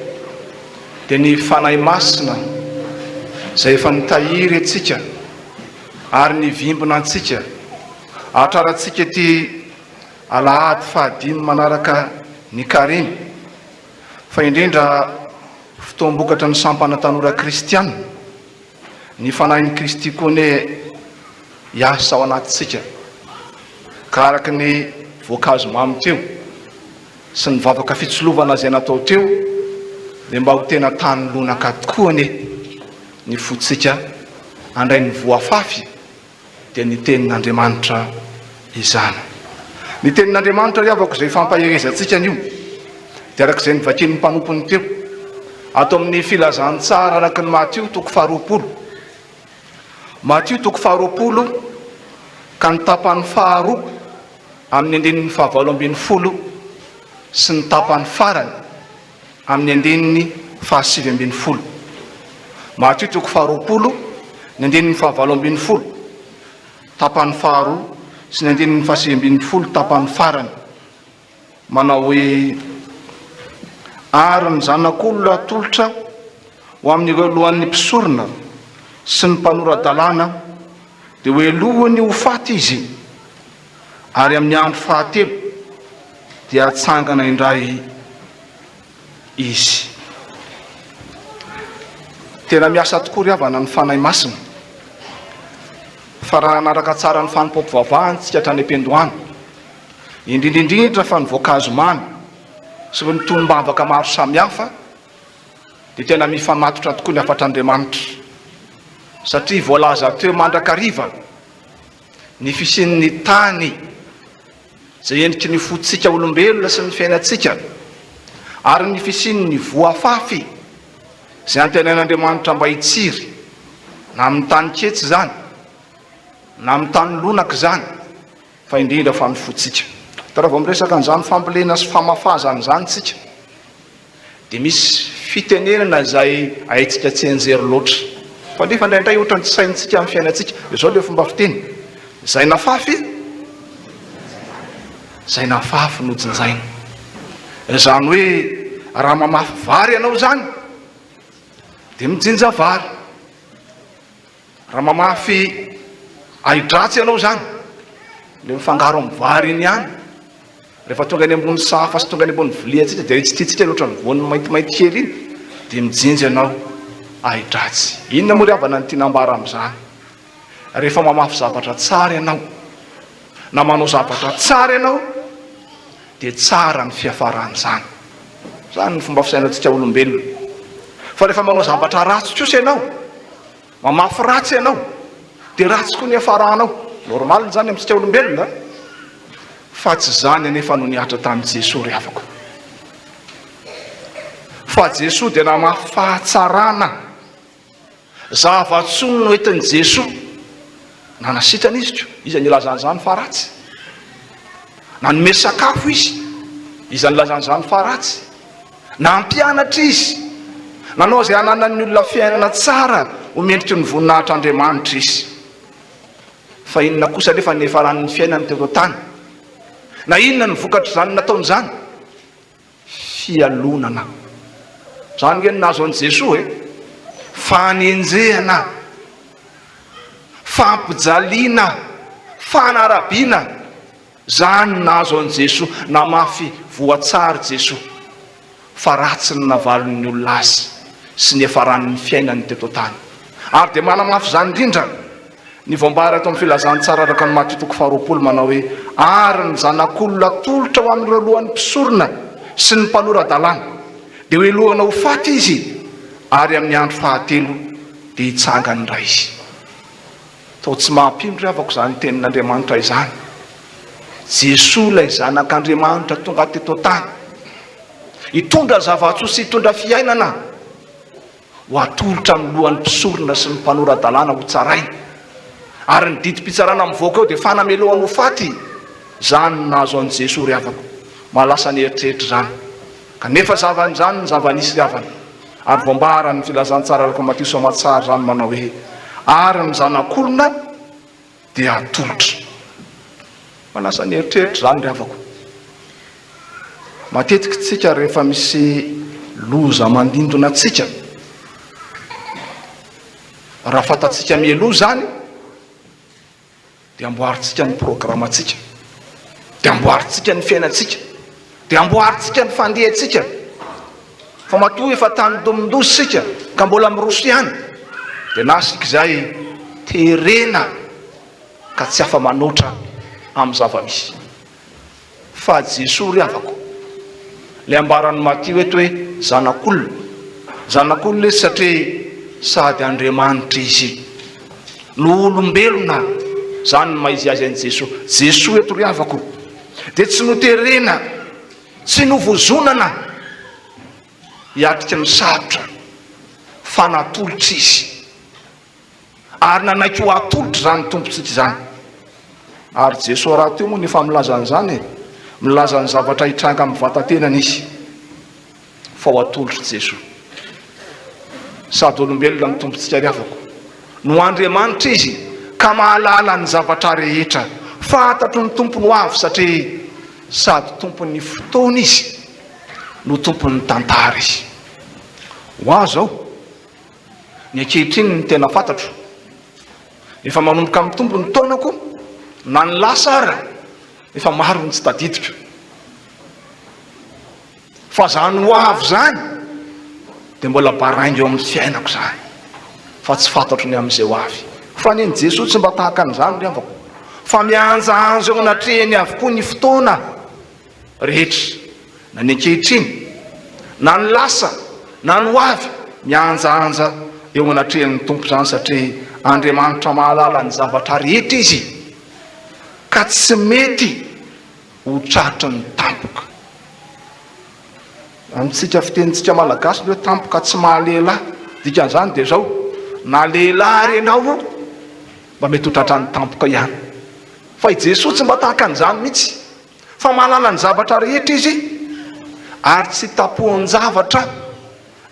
dia ny Fanahy Masina izay efa nitahiry antsika ary nivimbina antsika hahatrarantsika ity alahady fahadimy manaraka ny Karemy fa indrindra fotoam-bokatra ny sampana tanora kristiana, ny Fanahin'i Kristy koa anie hiasa ao anatintsika ka araka ny voankazo mamy teo sy ny vavaka fitsilovana izay natao teo dia mba ho tena tany lonaka tokoa anie ny fontsika handray ny voa afafy dia ny Tenin'Andriamanitra izany. Ny Tenin'Andriamanitra ry havako izay fampaherezantsika anio dia araka izay novakian'ny mpanompony teo, ato amin'ny Filazantsara araka ny Matio toko faharoapolo. Matio toko faharoapolo ka ny tapany faharoa amin'ny andininy fahavalo ambin'ny folo sy ny tapany farany amin'ny andininy fahasivy ambin'ny folo. Matio toko faharoapolo, ny andininy fahavalo ambin'ny folo, tapany faharoa sy ny andininy fahasivy ambin'ny folo tapany farany, manao hoe, Ary ny Zanak'olona hatolotra ho amin'ireo lohan'ny mpisorona sy ny mpanora-dalàna, dia hohelohiny ho faty izy, ary amin'ny andro fahatelo dia hatsangana indray izy. Tena miasa tokoa ry havana ny Fanahy Masina, fa raha hanaraka tsara ny fanompoam-pivavahana isika hatrany am-piandohana, indrindra indrindra fa ny voankazo mamy sy ireo mitonom-bavaka maro samihafa, dia tena mifamatotra tokoa ny hafatr'Andriamanitra, satria voalaza teo mandrakariva ny fisian'ny tany. Izay endriky ny fontsika olombelona sy ny fiainantsika, ary ny fisian'ny voa afafy izay antenain'Andriamanitra mba hitsiry, na amin'ny tany ketsa izany, na amin'ny tany lonaka izany, fa indrindra fa ny fontsika. Ka raha vao miresaka an'izany fambolena sy famafazana izany isika, Dia misy fitenenana izay haintsika tsianjery loatra. Fa nefa indraindray ohatran'ny tsy saintsika amin'ny fiainantsika. Izao ilay fomba fiteny, izay nafafy, izay nafafy no jinjaina. Izany hoe raha mamafy vary ianao izany, dia mijinja vary. Raha mamafy ahi-dratsy ianao izany, ilay mifangaro amin'ny vary iny ihany, rehefa tonga any ambony sahafa sy tonga any ambony viliantsika dia tsy tiantsika ilay ohatran'ny voany maintimainty kely iny, dia mijinja ianao ahi-dratsy. Inona moa ry havana no tiana ambara amin'izany? Rehefa mamafy zavatra tsara ianao, na manao zavatra tsara ianao, dia tsara ny fiafaran'izany. Izany ny fomba fisainantsika olombelona. Fa rehefa manao zavatra ratsy kosa ianao, Mamafy ratsy ianao dia ratsy koa ny hiafaranao. Normal izany amintsika olombelona fa tsy izany anefa no nihatra tamin'i Jesoa ry havako. Fa Jesoa dia namafy fahatsarana. Zava-tsoa no noentin'i Jesoa. Nanasitrana izy ko, iza nilaza an'izany fa ratsy? Nanome sakafo izy, iza nilaza an'izany fa ratsy? Nampianatra izy. Nanao izay hananan'ny olona fiainana tsara ho mendriky ny voninahitr'Andriamanitra izy. Fa inona kosa anefa ny niafaran'ny fiainany teto an-tany? Na inona no vokatr'izany nataony izany? Fialonana. Izany ange no nahazo an'i Jesoa e! Fanenjehana, fampijaliana, fanarabiana. Zany no nahazo an'i Jesoa, namafy voa tsara Jesoa, fa ratsy ny navalin'ny olona azy sy niafaran'ny fiainany teto an-tany. Ary dia manamafy izany indrindra ny voambara eto amin'ny filazantsara araka ny Matio toko faharoapolo manao hoe, Ary ny Zanak'olona atolotra ho amin'ireo lohan'ny mpisorona sy ny mpanora-dalàna, dia hohelohana ho faty izy, ary amin'ny andro fahatelo dia hitsangana indray izy. Toa tsy mampino ry havako izany tenin'Andriamanitra izany. Jesoa ilay zanak'Andriamanitra tonga teto an-tany hitondra zava-tsoa sy hitondra fiainana ho atolotra amin'ny lohan'ny mpisorona sy ny mpanora-dalàna ho tsaraina. Ary ny didim-pitsarana mivoaka eo dia fanamelohana ho faty. Izany no nahazo an'i Jesoa ry havako. Mahalasa ny eritreritra izany. Kanefa zava-izany ny zava-nisy ry havana. Ary voambaran'ny filazantsara araka an'i Matio soamatsara izany manao hoe, Ary ny Zanak'olona dia hatolotra. Manasa ny eritreritra izany ry havako. Matetika isika rehefa misy loza mandindona antsika, raha fantatsika mialoha izany, Dia amboarintsika ny programantsika, dia amboarintsika ny fiainantsika, dia amboarintsika ny fandehantsika. Fa matoa efa tandindomin-doza isika ka mbola miroso ihany, dia na isika izay terena ka tsy afa-manoatra amin'ny zava-misy. Fa Jesoa ry havako, ilay ambaran'i Matio eto hoe Zanak'olona, Zanak'olona izy satria sady Andriamanitra Izy no olombelona, izany no maha izy azy an'i Jesoa. Jesoa eto ry havako dia tsy noterena, tsy novozonana hiatrika ny sarotra fa natolotra Izy. Ary nanaiky ho atolotra izany Tompontsika izany. Ary Jesoa rahateo moa no efa milaza an'izany e! Milaza ny zavatra hitranga amin'ny vatan-tenany Izy, fa ho atolotr'i Jesoa. Sady olombelona ny Tompontsika ry havako, no Andriamanitra Izy, ka mahalala ny zavatra rehetra. Fantatro ny Tompony ho avy, satria sady Tompon'ny fotoana Izy, no Tompon'ny tantara Izy. Ho ahy izao. Ny ankehitriny no tena fantatro. Efa manomboka mitombo ny taonako, na ny lasa ara efa maro ny tsy tadidiko. Fa zany ho avy zany dia mbola baraingo eo amin'ny fiainako zany, fa tsy fantatro ny amin'izay ho avy. Fa ny an'i Jesoa tsy mba tahaka an'izany ry havako, fa mihanjahanja eo anatrehany avokoa ny fotoana. rehetra, na ny ankehitriny, na ny lasa, na ny ho avy, mihanjahanja eo anatrehan'ny Tompo izany satria Andriamanitra mahalala ny zavatra rehetra Izy, ka tsy mety. Ho tratry ny tampoka. Amintsika fitenintsika malagasy ny hoe tampoka tsy mahalehilahy. Dikan'izany dia izao, na lehilahy ary ianao mba mety ho tratran'ny tampoka ihany. Fa i Jesoa tsy mba tahaka an'izany mihitsy. Fa mahalala ny zavatra rehetra Izy ary tsy tapohan-javatra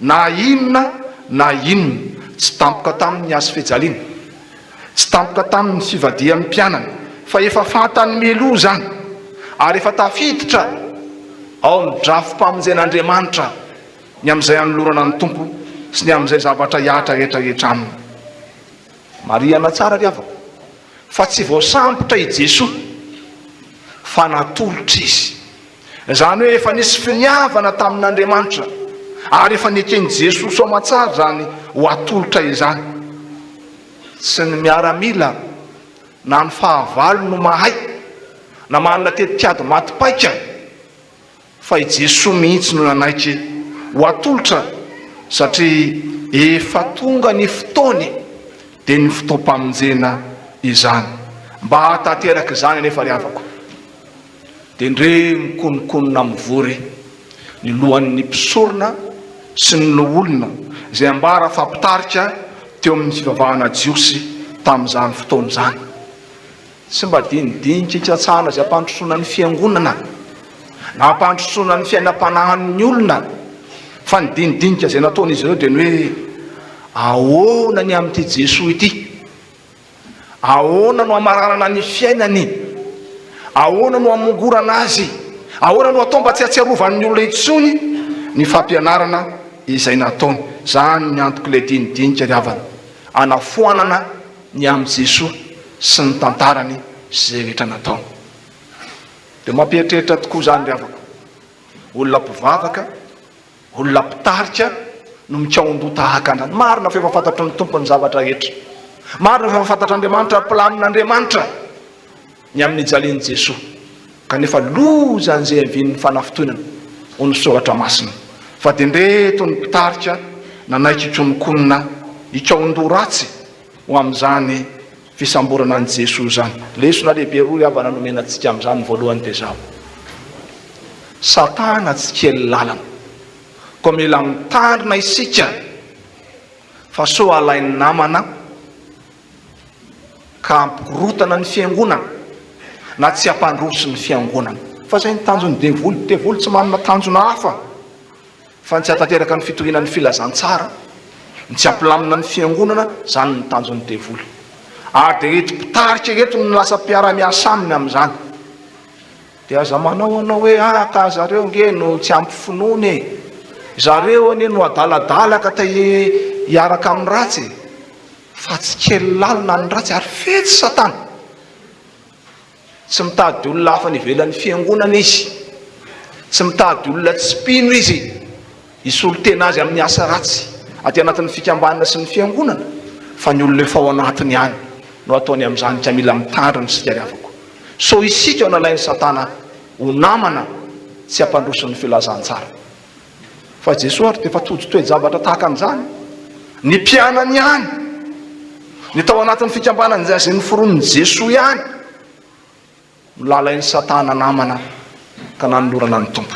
na inona na inona. Tsy tampoka taminy ny hazofijaliana. Tsy tampoka taminy ny fivadihan'ny mpianany. Fa efa fantany mialoha izany ary efa tafiditra ao amin'ny drafi-pamonjen'Andriamanitra ny amin'izay hanolorana ny Tompo sy ny amin'izay zavatra hihatra rehetra rehetra aminy. Marihana tsara ry havako fa tsy voasambotra i Jesoa fa natolotra Izy. Izany hoe efa nisy finiavana tamin'Andriamanitra ary efa neken'i Jesoa soamatsara izany ho atolotra izany. Tsy ny miaramila na ny fahavalo no mahay na manana tetikady maty paika fa i Jesoa mihitsy no nanaiky ho atolotra satria efa tonga ny fotoany dia ny fotoam-pamonjena izany. Mba hahatanteraka izany anefa ry havako dia ndre mikononkonona mivory ny lohan'ny mpisorona sy ny loholona izay ambara fa mpitarika teo amin'ny fivavahana jiosy tamin'izany fotoana izany. Tsy mba dinidinika ikatsahana izay hampandrosoana ny fiangonana na hampandrosoana ny fiainam-panahin'ny olona fa ny dinidinika izay nataon'izy ireo dia ny hoe ahoana ny amin'ity Jesoa ity? Ahoana no hamaranana ny fiainany? Ahoana no hamongorana azy? Ahoana no atao mba tsy hahatsiarovan'ny olona intsony ny fampianarana izay nataony? Izany ny antok'ilay dinidinika ry havana, hanafoanana ny amin'i Jesoa sy ny tantarany sy izay rehetra nataony. Dia mampieritreritra tokoa izany ry havako. Olona mpivavaka, olona mpitarika no mikaon-doha tahaka an'izany. Marina fa efa fantatry ny Tompo ny zavatra rehetra. Marina fa efa fantatr'Andriamanitra ary mpilamin'Andriamanitra ny amin'ny nijalian'i Jesoa. Kanefa loza an'izay havian'ny fanafitohinana, hoy ny Soratra Masina. Fa dia ndreto ny mpitarika nanaiky hikonokonona, hikaon-doha ratsy ho amin'izany fisamborana an'i Jesoa izany. Lesona lehibe roa ry havana nomena antsika amin'izany, ny voalohany dia izao, Satana tsy kely lalana, koa mila mitandrina isika fa sao alain'ny namana ka hampikorontana ny fiangonana na tsy hampandroso ny fiangonana. Fa izay ny tanjon'ny devoly, devoly tsy manana tanjona hafa. Fa ny tsy hahatanteraka ny fitoriana ny filazantsara, ny tsy hampilamina ny fiangonana, izany no tanjon'ny devoly. Ary dia ireto mpitarika ireto no lasa mpiara-miasa aminy amin'izany. Dia aza manao anao hoe ah ka zareo nge no tsy ampy finoana e! Zareo anie no adaladala ka te hiaraka amin'ny ratsy e! Fa tsy kely lalina ny ratsy ary fetsy satana. Tsy mitady olona hafa any ivelan'ny fiangonana izy. Tsy mitady olona tsy mpino izy hisolo tena azy amin'ny asa ratsy aty anatin'ny fikambanana sy ny fiangonana fa ny olona efa ao anatiny ihany no ataony amin'izany ka mila mitandrina isika ry havako. Sao isika no alain'i Satana ho namana tsy hampandroso ny filazantsara. Fa Jesoa ary dia efa tojo toe-javatra tahaka an'izany. Ny mpianany ihany, ny tao anatin'ny fikambanana izay noforonin'i Jesoa ihany, no lalain'i Satana namana ka nanolorana ny Tompo.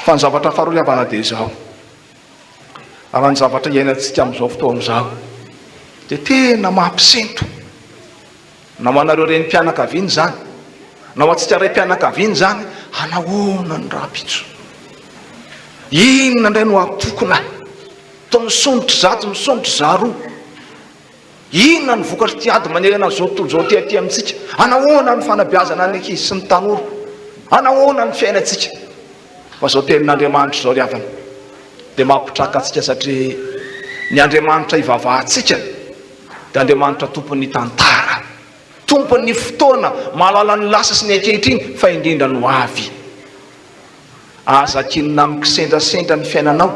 Fa ny zavatra faharoa ry havana dia izao, raha ny zavatra iainantsika amin'izao fotoana izao dia tena mampisento. Na ho anareo renim-pianakaviana izany, na ho antsika raim-pianakaviana izany, hanahoana ny rahampitso? Inona indray no hatokona? Toa misondrotra izatsy, misondrotra izaroa. Inona no vokatr'ity ady manerana an'izao tontolo izao ity aty amintsika? Hanahoana ny fanabeazana ny ankizy sy ny tanora? Hanahoana ny fiainantsika? Fa izao tenin'Andriamanitra izao ry havana dia mampitraka antsika satria ny Andriamanitra ivavahantsika dia Andriamanitra tompon'ny tantara, tompon'ny fotoana, mahalala ny lasa sy ny ankehitriny fa indrindra ny ho avy. Aza akinina amin'ny kisendrasendra ny fiainanao.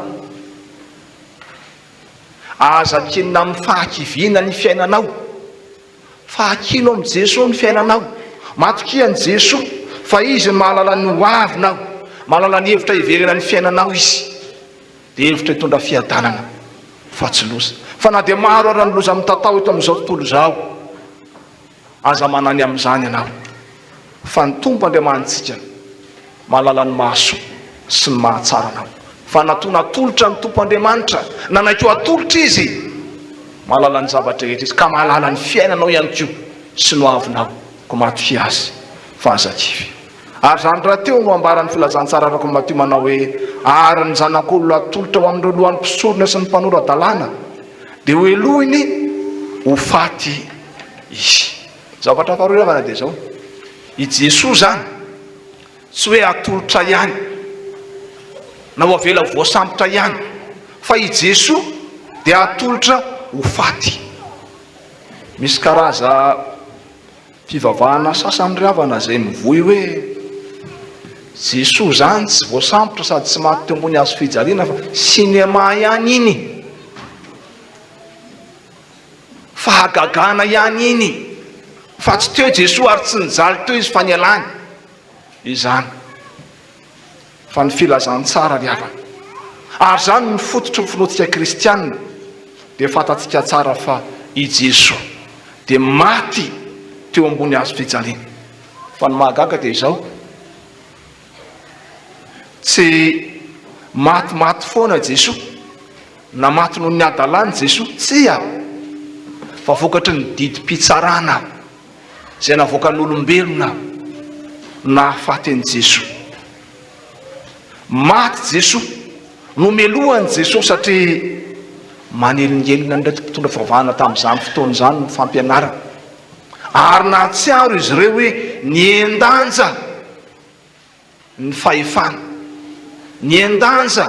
Aza akinina amin'ny fahakiviana ny fiainanao. Fa akino amin'i Jesoa ny fiainanao. Matokia an'i Jesoa fa Izy no mahalala ny ho avinao. Mahalala ny hevitra hiverenan'ny fiainanao Izy. Dia hevitra hitondra fiadanana fa tsy loza. Fa na dia maro ara ny loza mitatao eto amin'izao tontolo izao, aza manany amin'izany ianao. Fa ny Tompo Andriamanitsika. Mahalala ny mahasoa sy ny mahatsara anao. Fa natoa natolotra ny Tompo Andriamanitra, nanaiky ho atolotra Izy. Mahalala ny zavatra rehetra Izy, ka mahalala ny fiainanao ihany koa sy ny hoavinao. Koa matokia Azy, fa aza kivy. Ary izany rahateo no ambaran'ny Filazantsara araka an'i Matio manao hoe, Ary ny Zanak'olona atolotra ho amin'ireo lohan'ny mpisorona sy ny mpanora-dalàna, dia hohelohiny ho faty Izy. Zavatra faharoa ry havana dia izao, i Jesoa izany tsy hoe atolotra ihany na ho avela ho voasambotra ihany, fa i Jesoa dia atolotra ho faty. Misy karaza fivavahana sasany ry havana izay mivoy hoe Jesoa izany tsy voasambotra sady tsy maty teo ambony hazo fijaliana fa cinéma ihany iny. Fahagagana ihany iny fa tsy teo Jesoa ary tsy nijaly teo izy fa nialany izany fa ny filazantsara ry havana ary izany no fototry ny finoantsika kristianina dia fantatsika tsara fa i Jesoa dia maty teo ambony hazo fijaliana fa ny mahagaga dia izao tsy matimaty foana Jesoa Na maty noho ny hadalany Jesoa? Tsia! Fa vokatry ny didim-pitsarana izay navoakan'olombelona no nahafaty an'i Jesoa. Maty Jesoa, nomelohan'i Jesoa satria manelingelina an'ireto mpitondra fivavahana tamin'izany fotoana izany ny fampianarany. Ary nahatsiaro izy ireo hoe nihen-danja ny fahefana, nihen-danja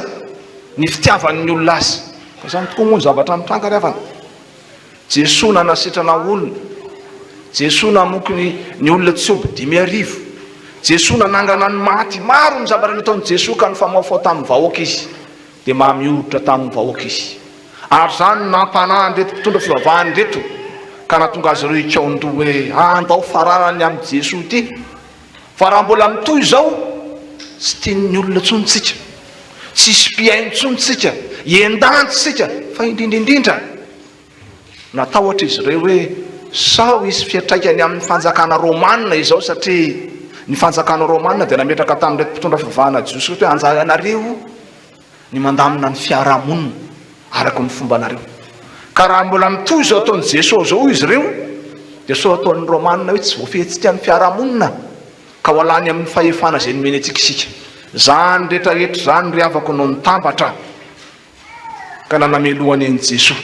ny fitiavan'ny olona azy. Fa izany tokoa moa ny zavatra nitranga ry havana. Jesoa nanasitrana olona, Jesoa namoky ny, ny olona tsy omby 5000, Jesoa nanangana ny maty. Maro ny zavatra nataon'i Jesoa ka nifamaofao tamin'ny vahoaka izy, dia mamy hoditra tamin'ny vahoaka izy. Ary izany no nampanahy an'ireto mpitondra fivavahana ireto, ka nahatonga azy ireo hikaon-doha hoe, Andao faranana ny amin'i Jesoa ity. Fa raha mbola mitohy izao, tsy tian'ny olona intsony tsika, tsisy mpihaino intsony tsika, hiendantsy isika, fa indrindra indrindra, natahotra izy ireo hoe sao hisy fiantraikany amin'ny fanjakana romana izao, satria ny fanjakana romana dia nametraka tamin'ireto mpitondra fivavahana jiosy ireto hoe anjaranareo ny mandamina ny fiarahamonina araka ny fombanareo. Ka raha mbola mitohy izao ataon'i Jesoa izao hoy izy ireo, dia sao ataon'ny Romana hoe tsy voafehintsika ny fiarahamonina, ka ho alany amin'ny fahefana izay nomeny antsika isika. Izany rehetra rehetra izany ry havako no nitambatra ka nanamelohany an'i Jesoa.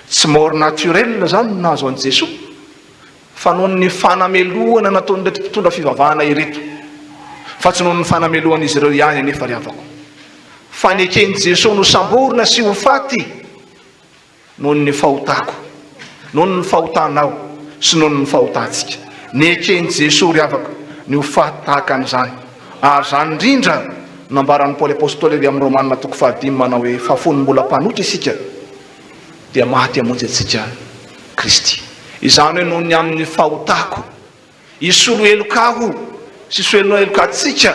Tsy mort naturelle izany no nahazo an'i Jesoa, fa noho ny fanamelohana nataon'ireto mpitondra fivavahana ireto, fa tsy noho ny fanamelohan'izy ireo ihany anefa ry havako, fa neken'i Jesoa nosamborina sy ho faty noho ny fahotako, noho ny fahotanao sy noho ny fahotantsika. Neken'i Jesoa ry havako ny ho faty tahaka an'izany, ary izany indrindra no nambaran'i Paoly Apostoly ery amin'ny Romana toko fahadimy manao hoe, fa fony mbola mpanota isika, dia maty hamonjy antsika Kristy. Izany hoe noho ny amin'ny fahotako, hisolo heloka aho sy hisolo heloka antsika,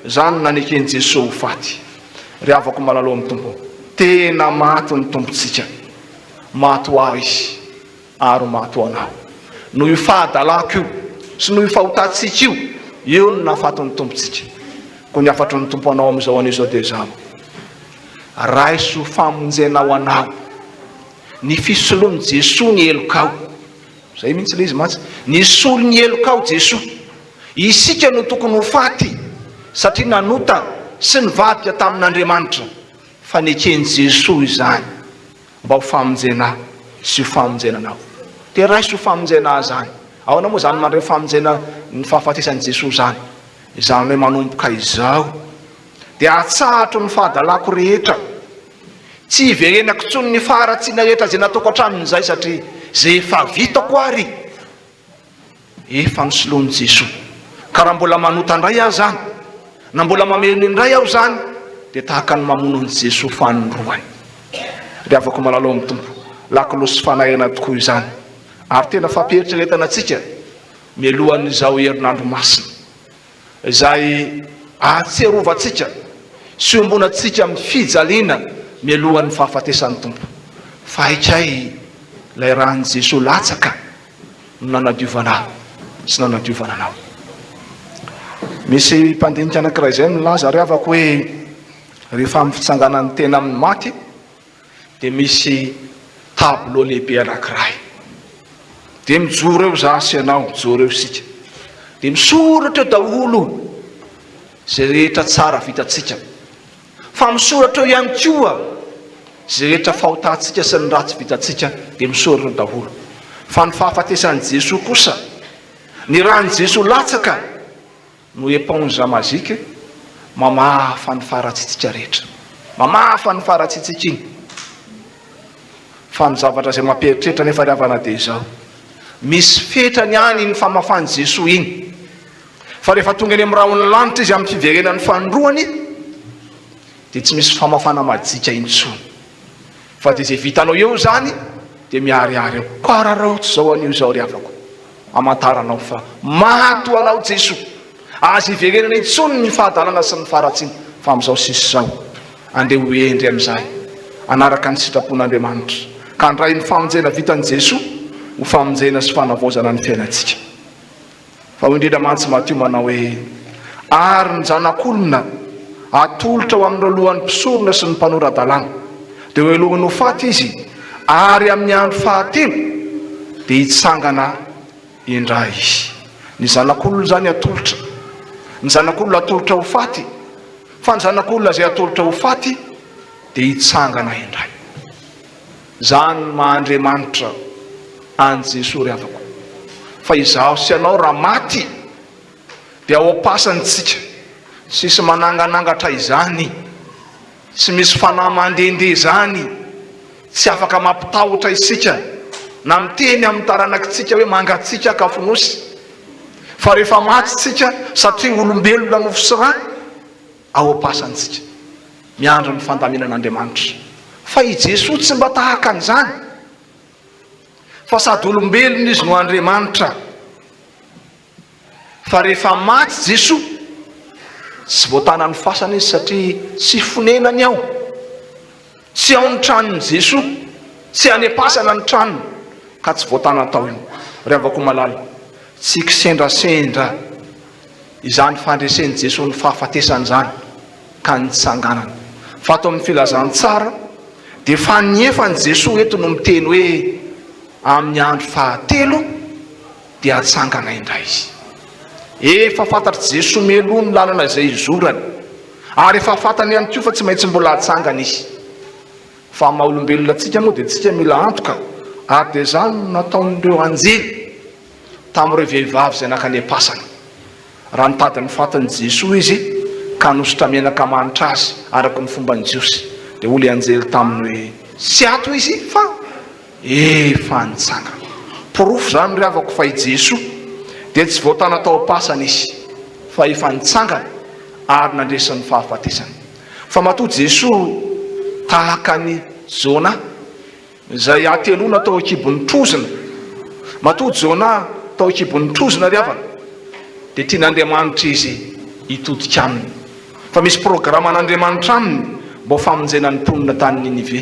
izany no naneken'i Jesoa ho faty. Ry havako malala ao amin'ny Tompo, tena maty ny Tompontsika. Maty ho ahy Izy ary maty ho anao. Noho io fahadalako io sy noho io fahotantsika io, io no nahafaty ny Tompontsika. Koa ny hafatry ny Tompo anao amin'izao anio izao dia izao. Raiso ho famonjena ho anao ny fisoloan'i Jesoa ny helokao. Izay mihitsy ilay izy mantsy. Nisolo ny helokao Jesoa. Isika no tokony ho faty satria nanota sy nivadika tamin'Andriamanitra. Fa neken'i Jesoa izany mba ho famonjena ahy sy ho famonjena anao. Dia raiso ho famonjena ahy izany. Ahoana moa izany mandray famonjena ny fahafatesan'i Jesoa izany? Izany hoe manomboka izao. Dia atsahatro ny fahadalako rehetra. Tsy hiverenako intsony ny faharatsiana rehetra izay nataoko hatramin'izay satria izay efa vitako ary efa nosoloan'i Jesoa. Ka raha mbola manota indray aho izany, na mbola mamerina indray aho izany, dia tahaka ny mamono an'i Jesoa fanindroany. Ry havako malala ao amin'ny Tompo, lakolosy fanairana tokoa izany, ary tena fampieritreretana antsika mialohan'izao herinandro masina. Izay ahatsiarovantsika sy iombonantsika amin'ny fijaliana mialohan'ny fahafatesan'ny Tompo. Fa haikay ilay ran'i Jesoa latsaka no nanadiovana ahy sy nanadiovana anao. Misy mpandinika anankiray izay milaza ry havako hoe rehefa amin'ny fitsanganan'ny tena amin'ny maty dia misy tableau lehibe anankiray. Dia mijoro eo izaho sy ianao, mijoro eo isika. Dia misoratra eo daholo izay rehetra tsara vitantsika. Fa misoratra eo ihany koa izay rehetra fahotantsika sy ny ratsy vitantsika dia misoratra eo daholo. Fa ny fahafatesan'i Jesoa kosa, ny ran'i Jesoa latsaka no éponge magique mamafa ny faharatsiantsika rehetra. Mamafa ny faharatsiantsika iny. Fa ny zavatra izay mampieritreritra anefa ry havana dia izao, misy fetrany ihany iny famafan'i Jesoa iny. Fa rehefa tonga eny amin'ny rahon'ny lanitra izy amin'ny fiverenany fanindroany dia tsy misy famafana majika intsony. Fa dia izay vitanao eo izany dia miharihary eo. Koa araraoty izao anio izao ry havako, hamantaranao fa maty ho anao Jesoa. Aza iverenana intsony ny fahadalana sy ny faharatsiana fa amin'izao sisa izao andeha ho hendry amin'izay hanaraka ny sitrapon'Andriamanitra ka handray ny famonjena vitan'i Jesoa ho famonjena sy fanavaozana ny fiainantsika. Fa hoy indrindra mantsy Matio manao hoe, Ary ny Zanak'olona atolotra ho amin'ireo lohan'ny mpisorona sy ny mpanora-dalàna, dia hohelohiny ho faty izy, ary amin'ny andro fahatelo dia hitsangana indray izy. Ny Zanak'olona izany atolotra, ny Zanak'olona atolotra ho faty, fa ny Zanak'olona izay atolotra ho faty dia hitsangana indray. Zany no maha Andriamanitra an'i Jesoa ry havako. Fa izaho sy ianao raha maty dia ao am-pasana tsika, tsisy mananganangatra izany, tsy misy fanahy mandehandeha izany, tsy afaka mampitahotra isika na miteny amin'ny taranakitsika hoe mangatsiaka ka fonosy. Fa rehefa maty tsika satria olombelona nofo sy ra, ao am-pasantsika, miandry ny fandaminan'Andriamanitra. Fa i Jesoa tsy mba tahaka an'izany, fa sady olombelona Izy no Andriamanitra. Fa rehefa maty Jesoa, tsy voatanan'ny fasana Izy satria tsy fonenany ao. Tsy ao ny tranon'i Jesoa, tsy any am-pasana ny tranony, ka tsy voatana tao io. Ry havako malala, tsy kisendrasendra izany fandresen'i Jesoa ny fahafatesana izany ka nitsanganany. Fa ato amin'ny filazantsara dia faniefan'i Jesoa eto no miteny hoe amin'ny andro fahatelo dia hatsangana indray izy. Efa fantatr'i Jesoa mialoha ny lalana izay hizorany ary efa fantany ihany koa fa tsy maintsy mbola hatsangana izy. Fa amin'ny maha olombelona antsika moa dia tsika mila antoka ary dia izany no nataon'ireo anjely tamin'ireo vehivavy izay nankany am-pasana. Raha nitady ny fatin'i Jesoa izy ka hanosotra menaka manitra azy araka ny fomban'ny Jiosy, dia hoy ilay anjely taminy hoe, Tsy ato izy fa efa nitsangana. Porofo izany ry havako fa i Jesoa dia tsy voatana tao am-pasana izy fa efa nitsangana ary nandresy ny fahafatesana. Fa matoa Jesoa tahaka an'i Jona Izay hateloana tao an-kibon'ny trozona. Matoa Jona tao an-kibon'ny trozona ry havana, dia tian'Andriamanitra izy hitodika aminy. Fa misy programan'Andriamanitra aminy mba ho famonjena ny mponina tany Ninive.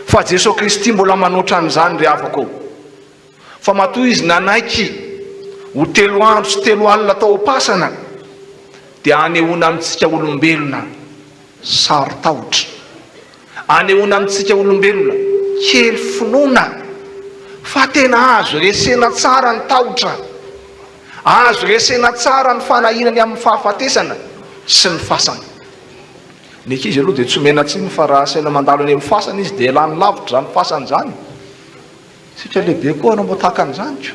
Fa Jesoa Kristy mbola manoatra an'izany ry havako ô. Fa matoa izy nanaiky ho telo andro sy telo alina tao am-pasana, dia hanehoana amintsika olombelona saro-tahotra. Anehoana amintsika olombelona kely finoana fa tena azo resena tsara ny tahotra, azo resena tsara ny fanahiana ny amin'ny fahafatesana sy ny fasana. Ny ankizy aloha dia tsy omena tsiny fa raha asaina mandalo eny amin'ny fasana izy dia lany lavitra izany fasana izany. Isika lehibe koa hanao mba tahaka an'izany ko.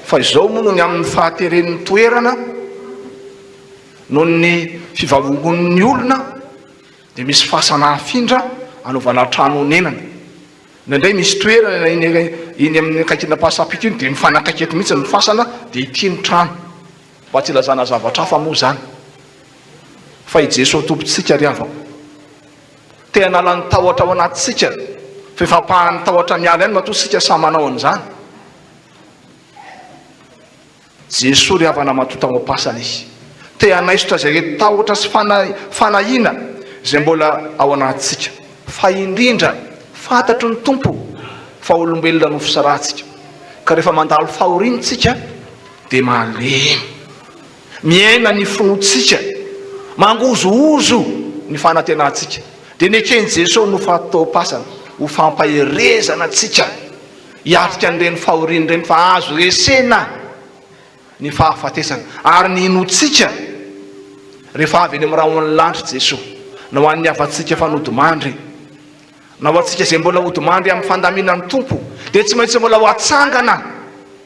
Fa izao moa no ny amin'ny fahateren'ny toerana noho ny fivavongon'ny olona Dia misy fasana afindra anaovana trano honenana. Indraindray misy toerana eny eny amin'ny akaikin'Ampasampito iny dia mifanakaiky eto mihitsy ny fasana dia ity ny trano. Mba tsy ilazana zavatra hafa moa izany. Fa i Jesoa Tompontsika ry havako, te hanala ny tahotra ao anatintsika, fa efa ampahan'ny tahotra miala ihany matoa isika samy manao an'izany. Jesoa ry havana matoa tao am-pasana Izy. Te hanaisotra izay reto tahotra sy fanahiana izay mbola ao anatintsika. Fa indrindra, fantatry ny Tompo fa olombelona nofo sy ra tsika. Ka rehefa mandalo fahoriana tsika dia malemy. Miaina ny finoantsika, mangozohozo ny fanantenantsika. Dia neken'i Jesoa no faty tao am-pasana ho fampaherezana antsika hiatrika an'ireny fahoriana ireny fa azo resena ny fahafatesana. Ary ny inoantsika rehefa avy eny amin'ny rahon'ny lanitra Jesoa, na ho an'ny havantsika efa nodimandry, na ho antsika izay mbola hodimandry amin'ny fandaminan'ny Tompo, dia tsy maintsy mbola ho atsangana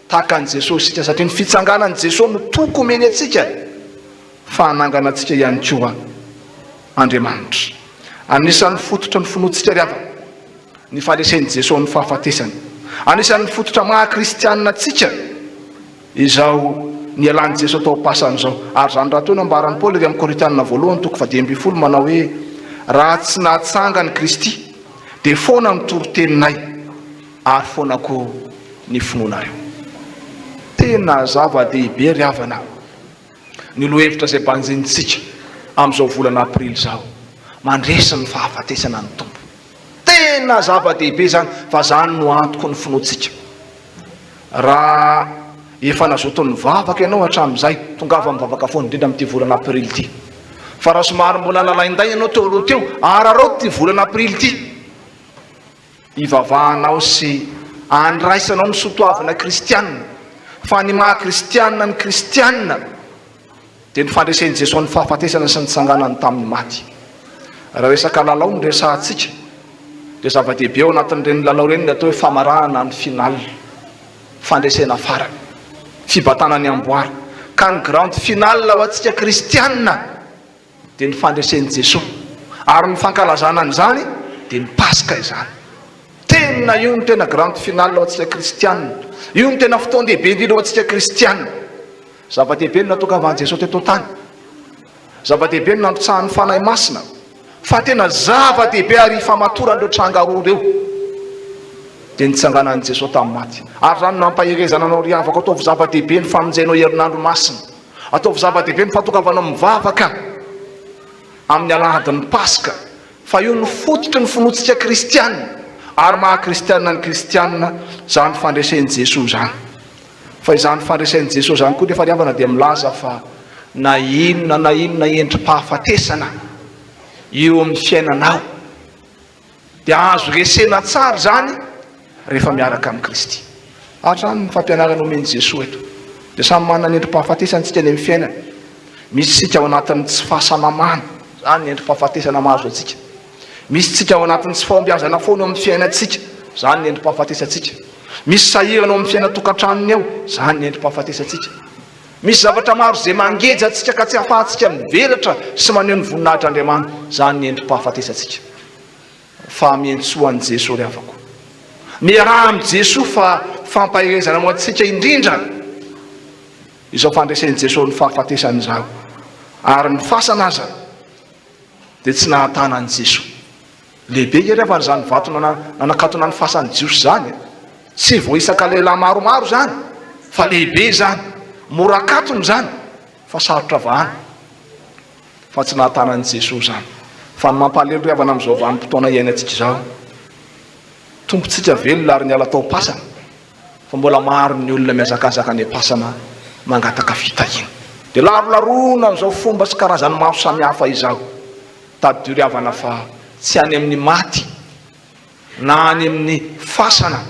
tahaka an'i Jesoa isika, satria ny fitsanganan'i Jesoa no toky omeny antsika fa hanangana antsika ihany koa Andriamanitra. Anisan'ny fototra ny finoantsika ry havana ny faharesen'i Jesoa ny fahafatesana. Anisan'ny fototra maha kristianina antsika izao nialan'i Jesoa tao am-pasana izao. Ary izany rahateo no ambaran'i Paoly ery amin'ny Korintianina voalohany toko fahadimy ambin'ny folo manao hoe raha tsy nahatsangan'i Kristy dia foana ny toriteninay ary foana koa ny finoanareo. Tena zava-dehibe ry havana ny lohahevitra izay banjinintsika amin'izao volana aprily izao, mandresy ny fahafatesana ny Tompo. Tena zava-dehibe izany fa izany no antoky ny finoantsika. Raha efa nazoto nivavaka ianao hatramin'izay, tongava mivavaka foana, indrindra amin'ity volana aprily ity. Fa raha somary mbola nalaindaina ianao teo aloha teo, araraoty ity volana aprily ity. Ivavahanao sy andraisanao ny soatoavina kristianina, fa ny maha kristianina ny kristianina dia ny fandresen'i Jesoa ny fahafatesana sy ny nitsanganany tamin'ny maty. Raha resaka lalao no resahantsika dia zava-dehibe ao anatin'ireny lalao ireny ny atao hoe famarahana ny finale, fandresena farany, fibatana ny amboara. Ka ny grande finale ho antsika kristianina dia ny fandresen'i Jesoa. Ary ny fankalazana an'izany dia ny Paska izany. Tena io no tena grande finale ho antsika kristianina. Io no tena fotoan-dehibe indrindra ho antsika kristianina. Zava-dehibe ny nahatongavan'i Jesoa teto an-tany. Zava-dehibe ny nandrotsahan'ny Fanahy Masina. Fa tena zava-dehibe ary ifamatoran'ireo tranga roa ireo dia ny nitsanganan'i Jesoa tamin'ny maty. Ary izany no nampaherezana anao ry havako, ataovy zava-dehibe ny famonjenao herinandro masina. Ataovy zava-dehibe ny fahatongavanao mivavaka amin'ny alahadin'ny Paska, fa io no fototry ny finoantsika kristiana, ary maha kristiana ny kristiana izany fandresen'i Jesoa izany. Fa izany fandresen'i Jesoa izany koa nefa ry havana dia milaza fa na inona na inona endri-pahafatesana eo amin'ny fiainanao, Dia azo resena tsara izany rehefa miaraka amin'i Kristy. Hatrany ny fampianarana omen'i Jesoa eto. Dia samy manana ny endri-pahafatesana isika any amin'ny fiainana. Misy isika ao anatin'ny tsy fahasalamana, izany ny endri-pahafatesana mahazo antsika. Misy isika ao anatin'ny tsy fahombiazana foana eo amin'ny fiainantsika, izany ny endri-pahafatesantsika. Misy sahirana ao amin'ny fiainan-tokantranony ao, izany ny endri-pahafatesantsika. Misy zavatra maro izay mangeja antsika ka tsy ahafahantsika mivelatra sy maneho ny voninahitr'Andriamanitra. Izany ny endri-pahafatesantsika. Fa miantsoa an'i Jesoa ry havako. Miaraha amin'i Jesoa fa fampaherezana ho antsika indrindra izao fandresen'i Jesoa ny fahafatesana izao. Ary ny fasana aza dia tsy nahatana an'i Jesoa. Lehibe nge ry havana izany vato nanakatona ny fasan'ny Jiosy izany e! Tsy voaisaka lehilahy maromaro izany fa lehibe izany. Mora akatona izany fa sarotra vahana. Fa tsy nahatana an'i Jesoa izany. Fa ny mampalahelo ry havana amin'izao vanim-potoana iainantsika izao, Tompontsika velona ary niala tao am-pasana fa mbola maro ny olona mihazakazaka any am-pasana mangataka fitahiana. Dia larolaroana amin'izao fomba sy karazany maro samihafa izao. Tadidio ry havana fa tsy any amin'ny maty na any amin'ny fasana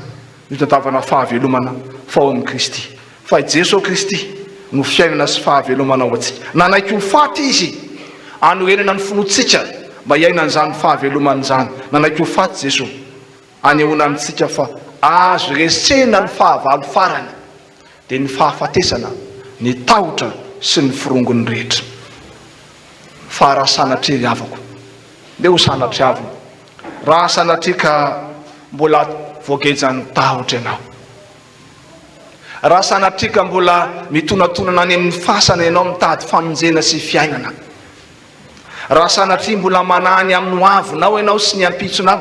no itadiavana fahavelomana fa ao amin'i Kristy. Fa i Jesoa Kristy no fiainana sy fahavelomana ho antsika. Nanaiky ho faty Izy hanorenana ny finoantsika mba hiainana izany fahavelomana izany. Nanaiky ho faty Jesoa hanehoana amintsika fa azo resena ny fahavalo farany dia ny fahafatesana, ny tahotra sy ny forongony rehetra. Fa raha sanatria ry havako, ndeha ho sanatriavina, raha sanatria ka mbola voagejan'ny tahotra ianao, raha sanatria ka mbola mitonatonana any amin'ny fasana ianao mitady famonjena sy fiainana, raha sanatria mbola manahy ny amin'ny hoavinao ianao sy ny ampitsonao,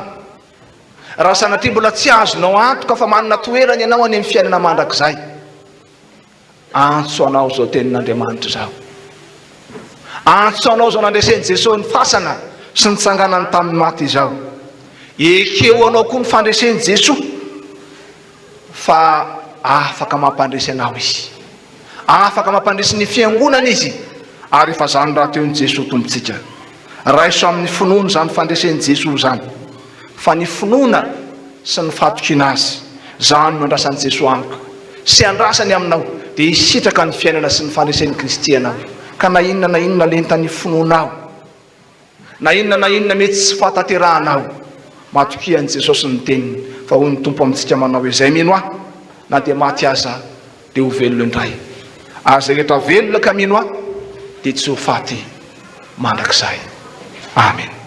raha sanatria mbola tsy azonao antoka fa manana toerana ianao any amin'ny fiainana mandrakizay, Antso anao izao tenin'Andriamanitra izao. Antso anao izao nandresen'i Jesosy ny fasana sy nitsanganany tamin'ny maty izao. Ekeo anao koa ny fandresen'i Jesosy fa afaka mampandresy anao Izy. Afaka mampandresy ny Fiangonana Izy, ary efa izany rahateo ny Jesoa Tompontsika. Raiso amin'ny finoana izany fandresen'i Jesoa izany, fa ny finoana sy ny fahatokiana Azy, izany no andrasan'i Jesoa amiko sy andrasany aminao, dia hisitraka ny fiainana sy ny fandresen'i Kristy ianao, ka na inona na inona lentan'ny finoanao, Na inona na inona mety tsy fahatanterahanao, matokia an'i Jesosy ny teniny, fa hoy ny Tompo amintsika manao hoe, Izay mino Ahy, na dia maty aza, dia ho velona indray. Ary izay rehetra velona ka mino Ahy, dia tsy ho faty mandrakizay. Amena.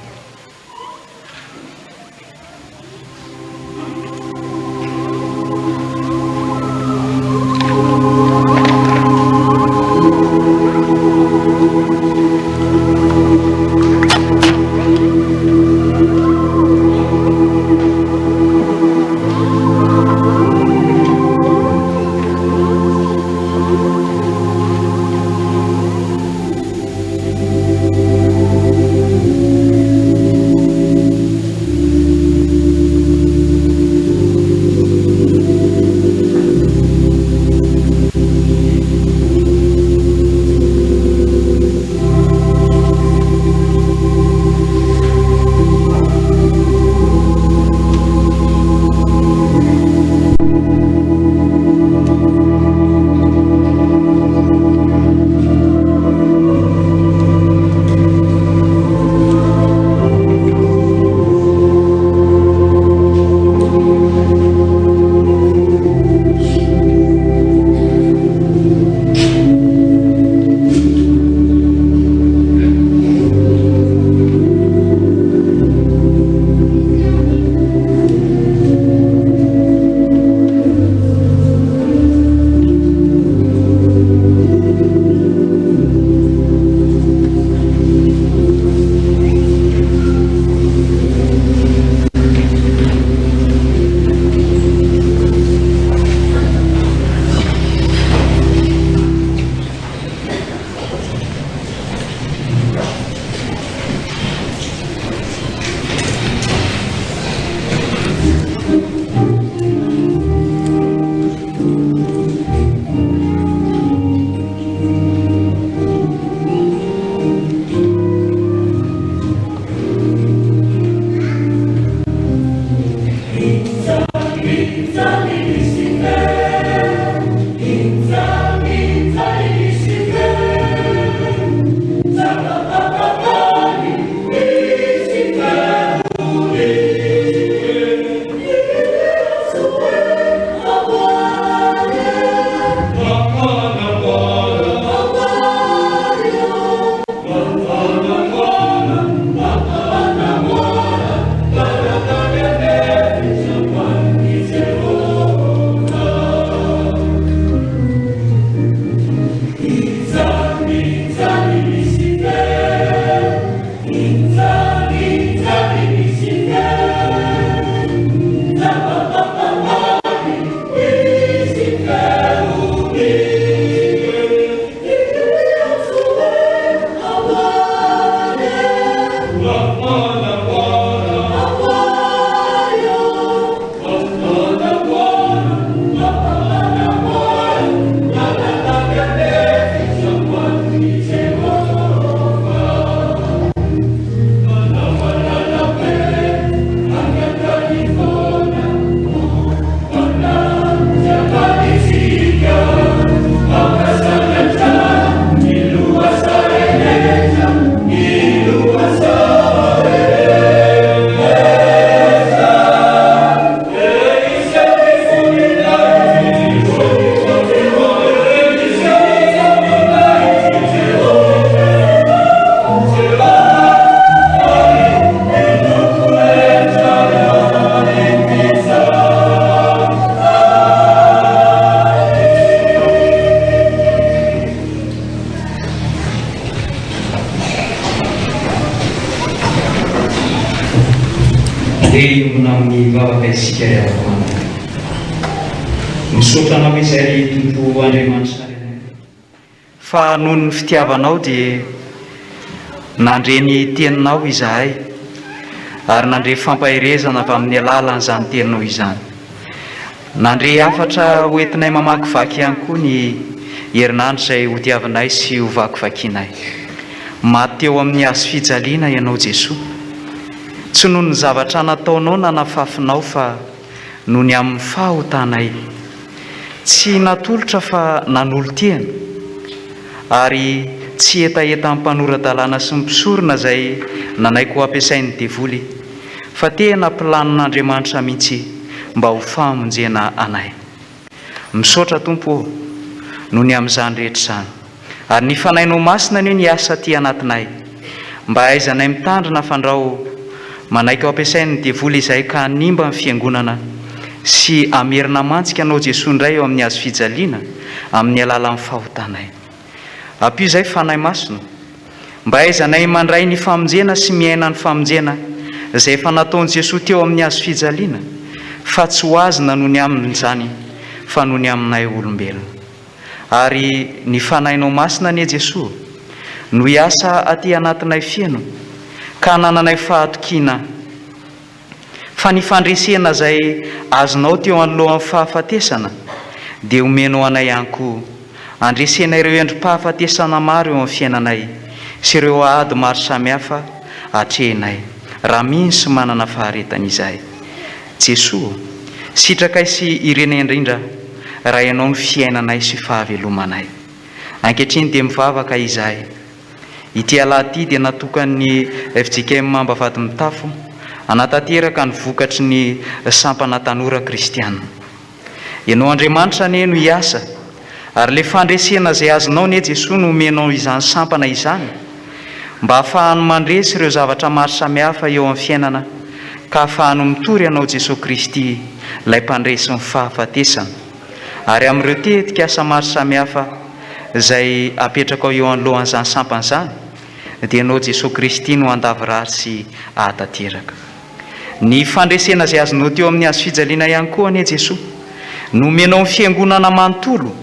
Andeha hiombona amin'ny vavaka isika ry havako malala. Misaotra Anao izay ry Tompo Andriamanitra Rainay. Fa noho ny fitiavanao dia nandre ny teninao izahay ary nandre fampaherezana avy amin'ny alalan'izany teninao izany. Nandre hafatra hoentinay mamakivaky ihany koa ny herinandro izay hodiavinay sy hovakivakianay. Maty teo amin'ny hazo fijaliana Ianao Jesoa. Tsy noho ny zavatra nataonao na nafafinao fa noho ny amin'ny fahotanay. Tsy natolotra fa nanolo-tena. Ary tsy hetahetan'ny mpanora-dalàna sy ny mpisorona izay nanaiky ho ampiasain'ny devoly, fa tena planin'Andriamanitra mihitsy mba ho famonjena anay. Misaotra Tompo ô, noho ny amin'izany rehetra izany. Ary ny Fanahinao Masina anie no hiasa aty anatinay, mba hahaizanay mitandrina fandrao manaiky ho ampiasain'ny devoly izahay ka hanimba ny Fiangonana sy hamerina mantsika Anao Jesoa indray eo amin'ny hazofijaliana amin'ny alalan'ny fahotanay. Ampio izay Fanahy Masina, mba hahaizanay mandray ny famonjena sy miaina ny famonjena izay efa nataon'i Jesoa teo amin'ny hazofijaliana, fa tsy ho Azy na noho ny aminy izany fa noho ny aminay olombelona. Ary ny Fanahinao Masina anie Jesoa no hiasa aty anatinay feno ka hanananay fahatokiana fa ny fandresena izay azonao teo anoloan'ny fahafatesana dia omenao anay ihany koa handresena ireo endri-pahafatesana maro eo amin'ny fiainanay sy ireo ady maro samihafa atrehinay raha mino sy manana faharetana izahay. Jesoa ô, sitrakay sy irena indrindra raha Ianao no fiainanay sy fahavelomanay. Ankehitriny dia mivavaka izahay. Ity alahady ity dia natokan'ny fjkm Ambavahadimitafo hanatanteraka ny vokatry ny sampana tanora kristiana. Ianao Andriamanitra anie no hiasa, ary ilay fandresena izay azonao anie Jesoa no omenao izany sampana izany, mba hahafahany mandresy ireo zavatra maro samihafa eo amin'ny fiainana ka hahafahany mitory Anao Jesoa Kristy ilay mpandresy ny fahafatesana, ary amin'ireo tetikasa maro samihafa izay apetrakao eo anoloan'izany sampana izany dia Ianao Jesoa Kristy no handavorary sy hahatanteraka. Ny fandresena izay azonao teo amin'ny hazo fijaliana ihany koa anie Jesoa no omenao ny Fiangonana manontolo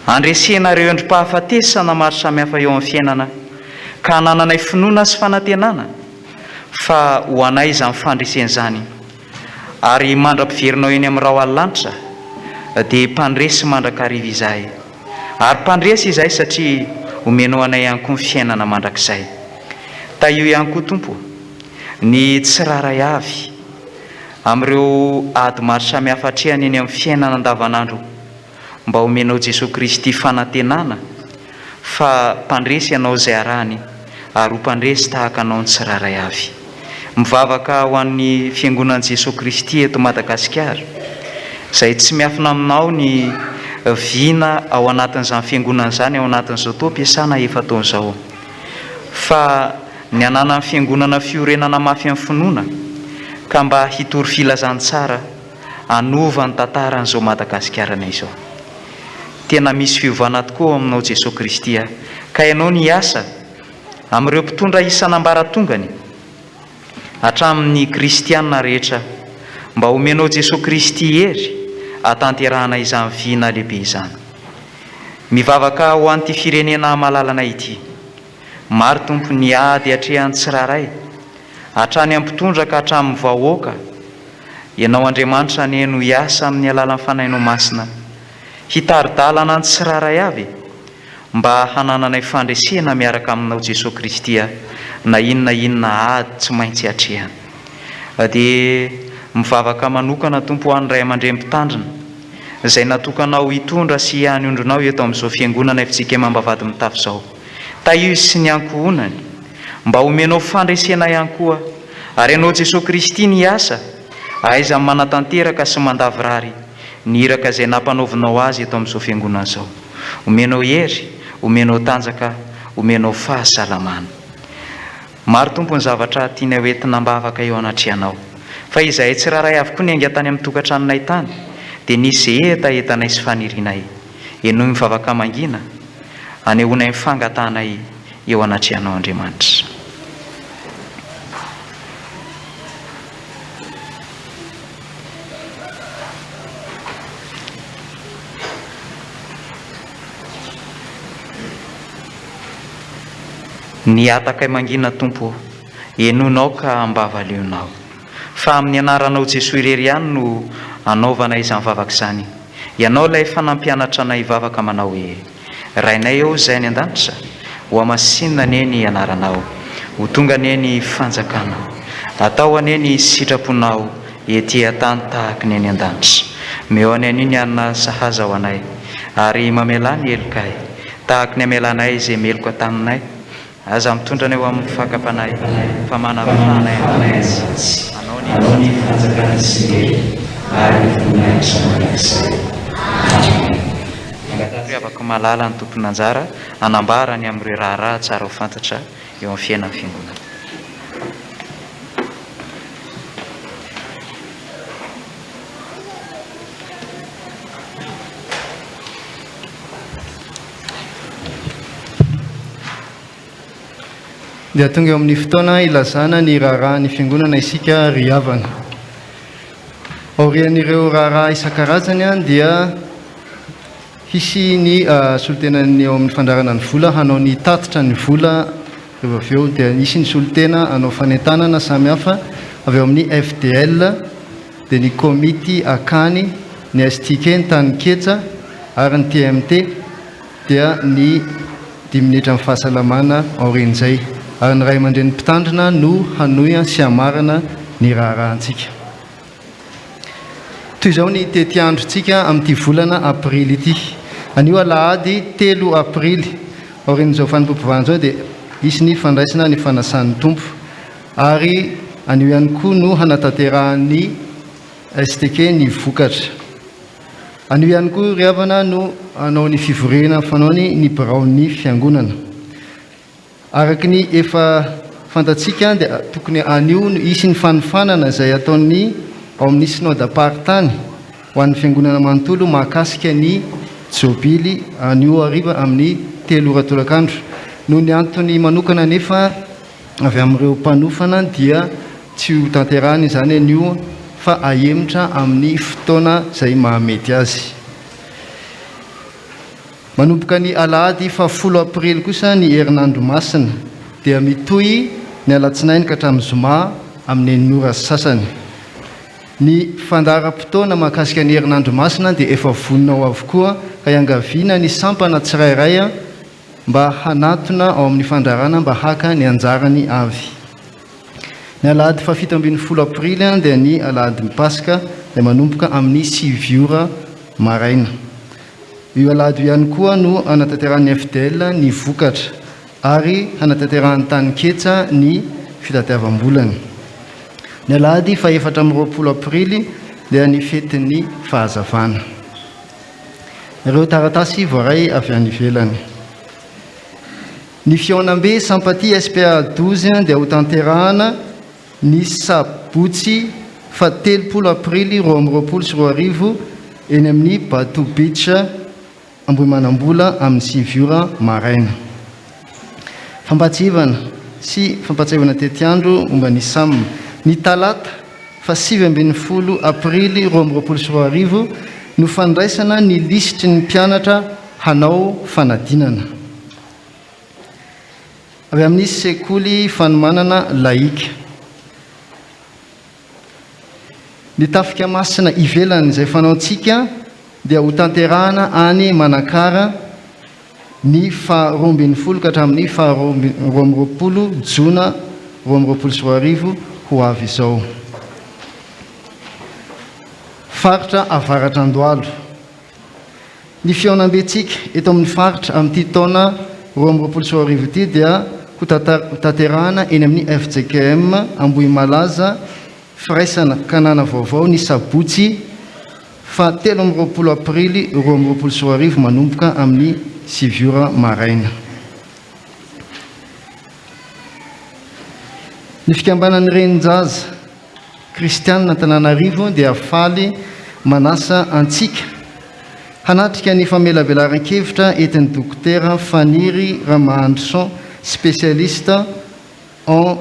handresena ireo endri-pahafatesana maro samihafa eo amin'ny fiainana ka hanananay finoana sy fanantenana fa ho anay izany fandresena izany ary mandra-piverinao eny amin'ny rahona lanitra dia mpandresy mandrakariva izahay ary mpandresy izahay satria omenao anay ihany koa ny fiainana mandrakizay. Tahio ihany koa Tompo o! Ny tsirairay avy amin'ireo ady maro samihafa atrehany eny amin'ny fiainana andavanandro mba omenao Jesoa Kristy fanantenana fa mpandresy Ianao izay arahany ary ho mpandresy tahaka Anao ny tsirairay avy. Mivavaka ho an'ny Fiangonan'i Jesoa Kristy eto Madagasikara izay tsy miafina aminao ny vina ao anatin'izany Fiangonana izany ao anatin'izao taom-piasana efa-taona izao fa Ny ananan'ny Fiangonana fiorenana mafy amin'ny finoana ka mba hitory filazantsara hanova ny tantaran'izao Madagasikaranay izao. Tena misy fiovana tokoa ao aminao Jesoa Kristy a! Ka Ianao no hiasa amin'ireo mpitondra isan'ambaratongany hatramin'ny kristiana rehetra mba homenao Jesoa Kristy hery hahatanterahana izany vina lehibe izany. Mivavaka ho an'ity firenena malalanay ity. Maro Tompo ny ady atrehan'ny tsirairay, hatrany amin'ny mpitondra ka hatramin'ny vahoaka, Ianao Andriamanitra anie no hiasa amin'ny alalan'ny Fanahinao Masina hitari-dalana ny tsirairay avy mba hanananay fandresena miaraka aminao Jesoa Kristy a na inona inona ady tsy maintsy atrehana. Dia mivavaka manokana Tompo ho an'ny ray aman-dreny mpitandrina izay natokanao hitondra sy hiahy ny ondrinao eto amin'izao fiangonana fjkm Ambavahadimitafo izao. Tahio izy sy ny ankohonany, mba homenao fandresena ihany koa, ary Ianao Jesoa Kristy ny hiasa, ahaizany manatanteraka sy mandavorary ny iraka izay nampanaovinao azy eto amin'izao fiangonana izao. Omenao hery, omenao tanjaka, omenao fahasalamana. Maro Tompo ny zavatra tianay ho entina am-bavaka eo anatrehanao. Fa izahay tsirairay avy koa niainga tany amin'ny tokantranonay tany, dia nisy izay hetahetanay sy fanirianay. Henoy mivavaka mangina, anehoanay ny fangatahanay eo anatrehanao Andriamanitra. Ny hatakay mangina Tompo ô, henoinao ka ambavaleonao. Fa amin'ny anaranao Jesoa irery ihany no anaovanay izany vavaka izany. Ianao ilay efa nampianatra anay hivavaka manao hoe. Rainay ô Izay any an-danitra, hohamasinina anie ny anaranao. Ho tonga anie ny fanjakanao. Atao anie ny sitraponao ety an-tany tahaky ny any an-danitra. Omeo anay anio ny hanina sahaza ho anay, ary mamelà ny helokay, tahaky ny amelanay izay meloka taminay. Aza mitondra anay ho amin'ny fakam-panahy, fa manafaha anay amin'ny ratsy. Anao ny fanjakana sy ny hery ary ny voninahitra mandrakizay. Amen. Mangataka ry havako malala ny tompon'anjara hanambara ny amin'ireo raharaha tsara ho fantatra eo amin'ny fiainan'ny Fiangonana. Dia tonga eo amin'ny fotoana ilazana ny raharahan'ny Fiangonana isika ry havana. Aorian'ireo raharaha isan-karazany dia hisy ny solontenan'ny eo amin'ny fandrarana ny vola hanao ny tatitra ny vola rehefa avy eo dia hisy ny solontena hanao fanentanana samihafa avy eo amin'ny FDL dia ny komity Akany, ny STK, ny Taninketsa ary ny TMT dia ny dimy minitra amin'ny fahasalamana aorian'izay ary ny ray aman-dreny mpitandrina no hanohy sy hamarana ny raharahantsika. Toy izao ny tetiandrontsika amin'ity volana aprily ity. Anio alahady telo aprily, aorian'izao fanompoam-pivavahana izao dia hisy ny fandraisana ny fanasan'ny Tompo ary anio ihany koa no hanatanterahan'ny STK ny vokatra. Anio ihany koa ry havana no hanao ny fivoriana fanaony ny biraon'ny fiangonana. Araka ny efa fantatsika dia tokony anio no hisy ny fanofanana izay ataon'ny ao amin'ny Synodam-paritany ho an'ny fiangonana manontolo mahakasika ny Jobily anio hariva amin'ny telo ora tolakandro. Noho ny antony manokana anefa avy amin'ireo mpanofana dia tsy ho tanterahina izany anio fa ahemotra amin'ny fotoana izay mahamety azy. Manomboka ny alahady fahafolo aprily kosa ny herinandro masina dia mitohy ny alatsinainy ka hatramin'ny zoma amin'ny enina ora sy sasany. Ny fandaharam-potoana mahakasika ny herinandro masina dia efa vonona ao avokoa ka iangaviana ny sampana tsirairay mba hanatona ao amin'ny fandrarana mba haka ny anjarany avy. Ny alahady fahafito ambinifolo aprily dia ny alahadin'ny Paska izay manomboka amin'ny sivy ora maraina. Io alahady io ihany koa no hanatanterahan'ny FDL ny vokatra ary hanatanterahan'ny Taninketsa ny fitadiavam-bolany. Ny alahady fahefatra amby 20 aprily dia ny fetin'ny fahazavana. Ireo taratasy voaray avy any ivelany. Ny fihaonambe Sampati SPA 12 dia hotanterahana ny sabotsy faha 30 aprily 2022 eny amin'ny Bateau Beach Ambohimanambola amin'ny sivy ora maraina. Fampahatsiahivana sy fampahatsiahivana tetiandro momba ny Sam. Ny talata faha 19 aprily 2022 no fandraisana ny lisitry ny mpianatra hanao fanadinana. Avy amin'ny sekoly fanomanana laika. Ny tafika masina ivelany izay fanaontsika dia hotanterahana any Manakara ny faha 12 ka hatramin'ny faha 22 jona 2022 ho avy izao. Faritra Avaratr'Andohalo. Ny fihaonambentsika eto amin'ny faritra amin'ity taona 2022 ity dia hotanterahana eny amin'ny fjkm Ambohimalaza Firaisana Kanana Vaovao ny sabotsy faha 23 aprily 2022 manomboka amin'ny sivy ora maraina. Ny fikambanan'ny renin-jaza Kristianina Antananarivo dia faly manasa antsika hanatrika ny famelabelaran-kevitra entin'ny Dokotera Faniry Ramahandrison, spécialiste en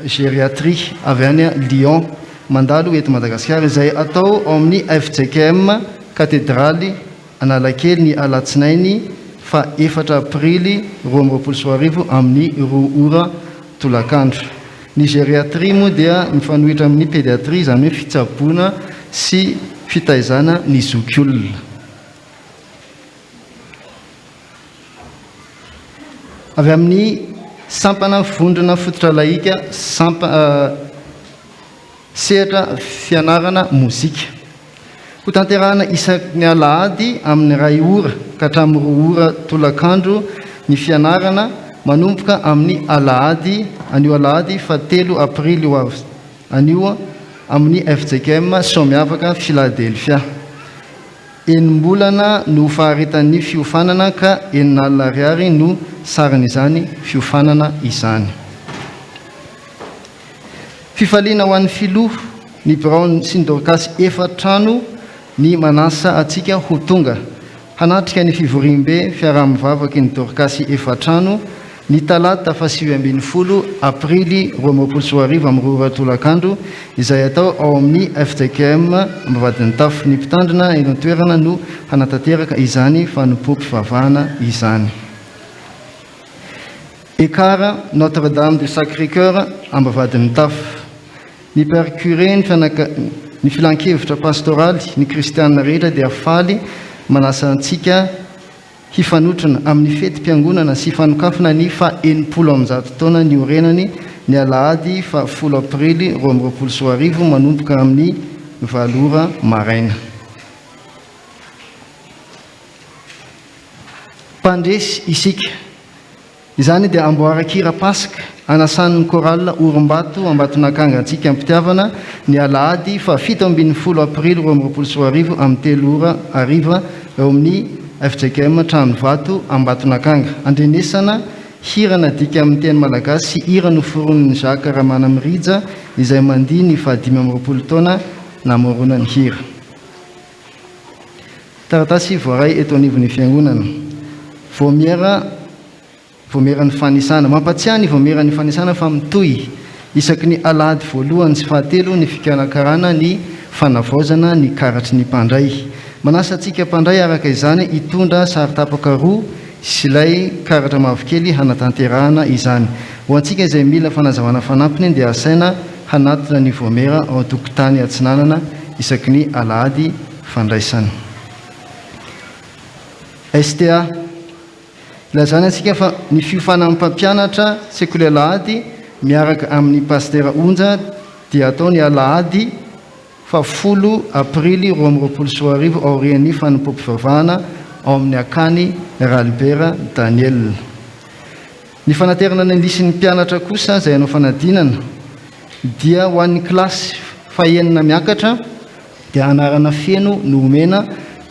gériatrie avy any Lyon, mandalo eto Madagasikara, izay atao ao amin'ny fjkm Katedraly Analakely ny alatsinainy faha efatra aprily 2022 amin'ny roa ora tolakandro. Ny gériatrie moa dia mifanohitra amin'ny pédiatrie, izany hoe fitsaboana sy fitaizana ny zokiolona. Avy amin'ny sampana vondrona fototra lahika sampa sehatra fianarana mozika. Hotanterahana isaky ny alahady amin'ny iray ora ka hatramin'ny roa ora tolakandro ny fianarana manomboka amin'ny alahady anio alahady fahatelo aprily ho avy anio amin'ny fjkm Soamiavaka Philadelphia. Enim-bolana no faharetan'ny fiofanana ka enin'alina ariary no saran'izany fiofanana izany. Fifaliana ho an'ny Filoha, ny biraon'ny sy ny Dorcas efa-trano ny manasa antsika ho tonga hanatrika ny fivoriambe fiaraha-mivavaky ny Dorcas efa-trano ny talata faha 19 aprily 2022 amin'ny 2 ora tolakandro izay atao ao amin'ny fjkm Ambavahadinitafo. Ny mpitandrina eny an-toerana no hanatanteraka izany fanompoam-pivavahana izany. Ekar Notre Dame du Sacré Coeur Ambavahadimitafo. Ny Père Curé, ny fianaka, ny filan-kevitra pastoraly, ny kristiana rehetra dia faly manasa antsika hifanotrona amin'ny fetim-piangonana sy fanokafana ny faha 160 taona niorenany ny alahady faha folo aprily 2022 manomboka amin'ny valo ora maraina. Mpandresy isika. Izany dia amboaran-kira Paska anasan'ny Chorale Orimbato Ambatonakanga antsika am-pitiavana ny alahady faha 17 aprily 2022 amin'ny telo ora hariva eo amin'ny fjkm Tranovato Ambatonakanga. Andrenesana hira nadika amin'ny teny malagasy sy hira noforonin'i Jacques Ramanamirija izay mandihy ny faha 25 taona namoronany hira. Taratasy voaray eto anivon'ny Fiangonana. Vaomiera Vaomieran'ny Fanisana. Mampatsiahy ny Vaomieran'ny Fanisana fa mitohy isaky ny alahady voalohany sy fahatelo ny fikarakarana ny fanavaozana ny karatry ny mpandray. Manasa antsika mpandray araka izany hitondra sary tapaka roa sy ilay karatra mavokely hanatanterahana izany. Ho antsika izay mila fanazavana fanampiny dia asaina hanatona ny Vaomiera ao an-tokotany atsinanana isaky ny alahady fandraisana. STA. Ilazana antsika fa ny fiofanan'ny mpampianatra sekoly alahady miaraka amin'ny Pasitera Onja dia atao ny alahady faha folo aprily 2022 aorian'ny fanompoam-pivavahana ao amin'ny Akany Ralibera Daniel. Ny fanaterana ny lisin'ny mpianatra kosa izay hanao fanadinana dia ho an'ny kilasy fahenina miakatra dia anarana feno no omena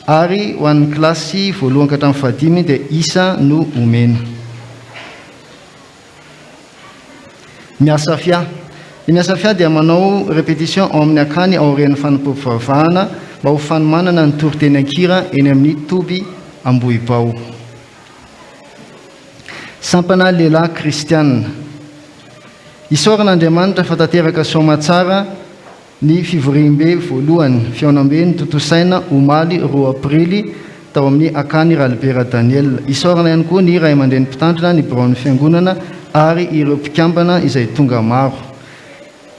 ary ho an'ny kilasy voalohany ka hatramin'ny fahadimy dia isa no omena. Miasafia. Ny Miasafia dia manao répétition ao amin'ny akany aorian'ny fanompoam-pivavahana mba ho fanomanana ny toriteny an-kira eny amin'ny toby Ambohibao. Sampana lehilahy kristiana. Isaorana Andriamanitra fa tanteraka soamatsara ny fivoriambe voalohany, fihaonambe notontosaina omaly roa aprily tao amin'ny Akany Ralibera Daniel. Isaorana ihany koa ny ray aman-dreny mpitandrina, ny biraon'ny fiangonana ary ireo mpikambana izay tonga maro.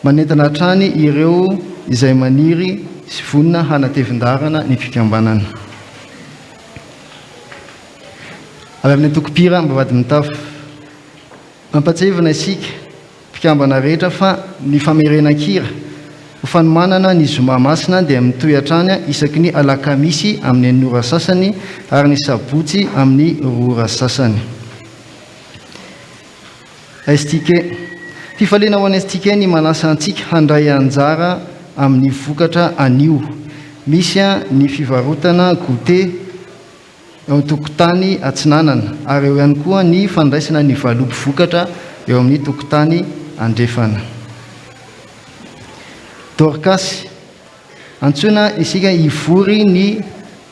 Manentana hatrany ireo izay maniry sy vonona hanatevin-daharana ny fikambanana. Avy amin'ny antoko mpihira Ambavahadimitafo. Mampatsiahivina isika mpikambana rehetra fa ny famerenan-kira ho fanomanana ny zoma masina dia mitohy hatrany isaky ny alakamisy amin'ny enina ora sasany ary ny sabotsy amin'ny roa ora sasany. STK. Fifaliana ho an'ny STK ny manasa antsika handray anjara amin'ny vokatra anio. Misy ny fivarotana goûter eo an-tokotany atsinanana ary eo ihany koa ny fandraisana ny valopy vokatra eo amin'ny tokotany andrefana. Dorcas, Antsoina isika hivory ny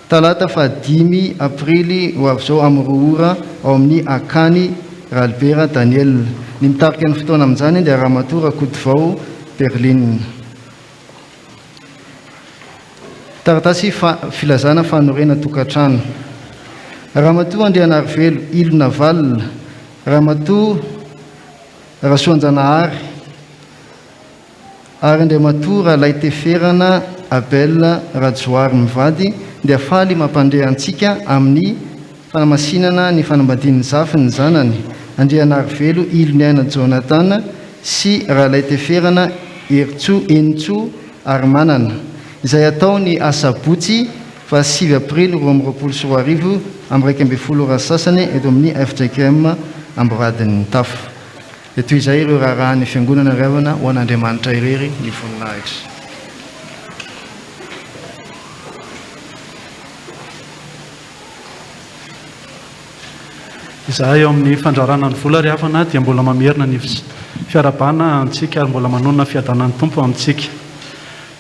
talata faha dimy aprily ho avy izao amin'ny roa ora ao amin'ny Akany Ralibera Daniel. Ny mitarika ny fotoana amin'izany dia Ramatoa Rakotovao Perline. Taratasy filazana fanorenan-tokantrano. Ramatoa Andrianarivelo Ilonavalona, Ramatoa Rasoanjanahary ary Andriamatoa Ralaiteferana Abel Rajohary mivady dia faly mampandre antsika amin'ny fanamasinana ny fanambadian'ny zafiny ny zanany, Andrianarivelo Iloniaina Jonathan sy Ralaiteferana Herintsoa Henintsoa Arimanana, izay hatao ny asabotsy faha sivy aprily 2022 amin'ny 11 ora sasany eto amin'ny fjkm Amboradinitafo. Dia toy izay ireo raharahan'ny Fiangonana ry havana, ho an'Andriamanitra irery ny voninahitra. Izahay ao amin'ny fandraharahana ny vola ry havana dia mbola mamerina ny fiarahabana antsika ary mbola manonona fiadanan'ny Tompo amintsika.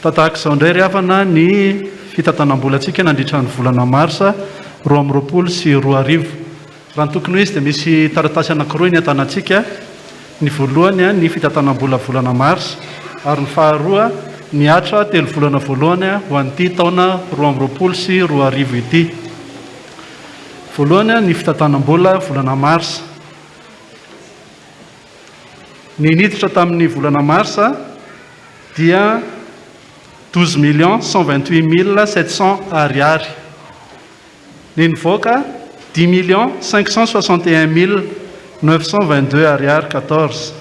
Tahaka izao indray ry havana ny fitantanam-bolantsika nandritra ny volana marsa 2022. Raha ny tokony ho izy dia misy taratasy anankiroa eny an-tanantsika, ny voalohany ny fitantanam-bola volana marsa ary ny faharoa ny atra telo volana voalohany ho an'ity taona 2022 ity. Voalohany ny fitantanam-bola volana marsa. Ny niditra tamin'ny volana marsa dia douze millions cent vingt-huit mille sept cents ariary. Ny nivoaka dix millions cinq cent soixante et un mille neuf cent vingt-deux ariary quatorze.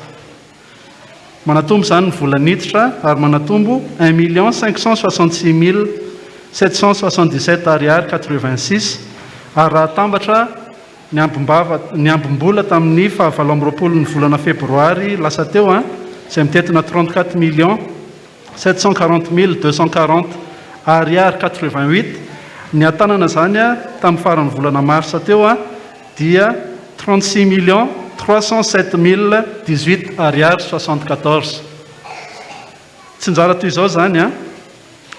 Manatombo izany ny vola niditra ary manatombo un million cinq cent soixante-six mille sept cent soixante-dix-sept ariary quatre-vingt-six ary raha atambatra ny ambim-bava ny ambim-bola tamin'ny faha 28 ny volana febroary lasa teo izay mitentina trente-quatre millions 740 240 ariary 88, ny hatanana izany tamin'ny faran'ny volana marsa teo dia 36 millions 307 mille 18 ariary 74. Tsinjara toy izao izany,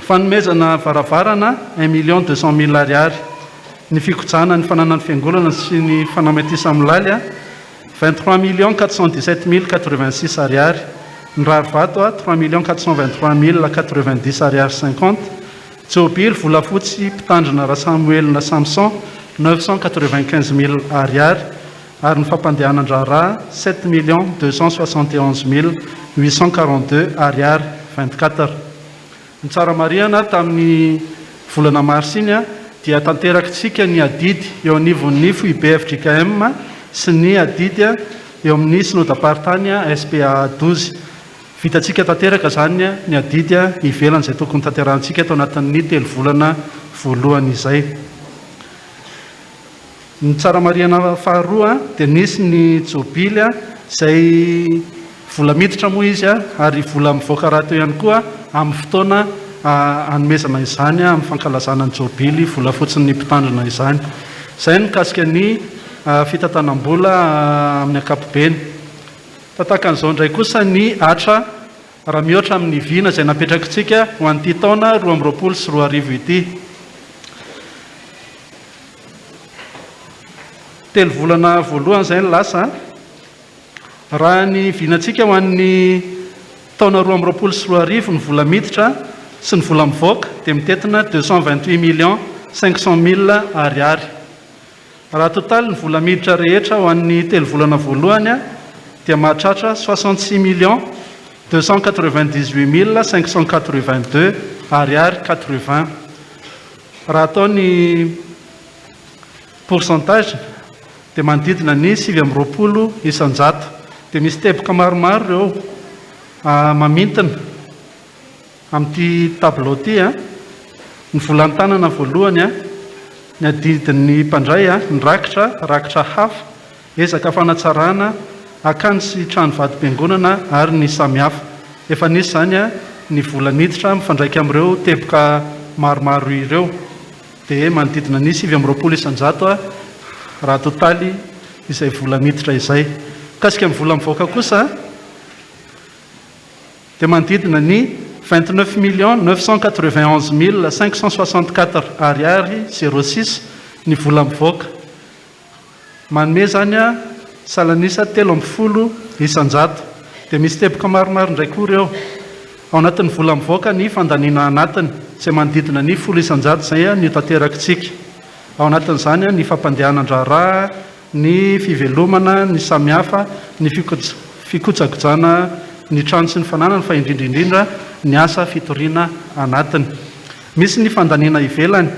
fanomezana varavarana un million 200 mille ariary, ny fikojana ny fananan'ny fiangonana sy ny fanamaitisamilaly, 23 millions 417 mille 86 ariary, ny rary vato 3 millions 423 mille 90 ariary 50, Jobily volafotsy mpitandrina Rasamoelina Samson 995 mille ariary ary ny fampandehanan-draharaha 7 millions 271 mille 842 ariary 24. Ny tsara marihana, tamin'ny volana marsa iny dia tanterakitsika ny adidy eo anivon'ny foibe fjkm sy ny adidy eo amin'ny synodam-paritany SPAA 12. Vitantsika tanteraka izany ny adidy ivelany izay tokony tanterahantsika tao anatin'ny telo volana voalohany izay. Ny tsara marihana faharoa dia nisy ny jobily izay vola miditra moa izy ary vola mivoaka rahateo ihany koa amin'ny fotoana hanomezana izany amin'ny fankalazana ny jobily volafotsin'ny mpitandrina izany. Izay ny mikasika ny fitantanam-bola amin'ny ankapobeny. Tatakan'izao indray kosa ny Atra raha mihoatra amin'ny vina izay napetrakitsika ho an'ity taona 2022 ity. Telo volana voalohany izay ny lasa. Raha ny vinantsika ho an'ny taona 2022 ny vola miditra sy ny vola mivoaka dia mitentina 228 millions 500 mille ariary. Raha atotaly ny vola miditra rehetra ho an'ny telo volana voalohany dia mahatratra 66 millions 298 mille 582 ariary 80. Raha atao ny pourcentage dia manodidina ny 29 isan-jato. Dia misy teboka maromaro ireo mamintina amin'ity tableau ity. Ny vola an-tanana voalohany, ny adidin'ny mpandray, ny rakitra, rakitra hafa, ezaka fanatsarana, akany sy trano vadim-piangonana ary ny samihafa. Efa nisy izany ny vola niditra mifandraika amin'ireo teboka maromaro ireo. Dia manodidina ny 29% raha atotaly izay vola miditra izay. Mikasika ny vola mivoaka kosa dia manodidina ny 29 millions 991 mille 564 ariary 06 ny vola mivoaka. Manome izany salan'isa 13%. Dia misy teboka maromaro indray koa ireo. Ao anatin'ny vola mivoaka ny fandaniana anatiny, izay manodidina ny 10% izay ny tanterakitsika. Ao anatin'izany ny fampandehanan-draharaha, ny fivelomana, ny samihafa, ny fikojakojana ny trano sy ny fananana fa indrindra indrindra ny asa fitoriana anatiny. Misy ny fandaniana ivelany.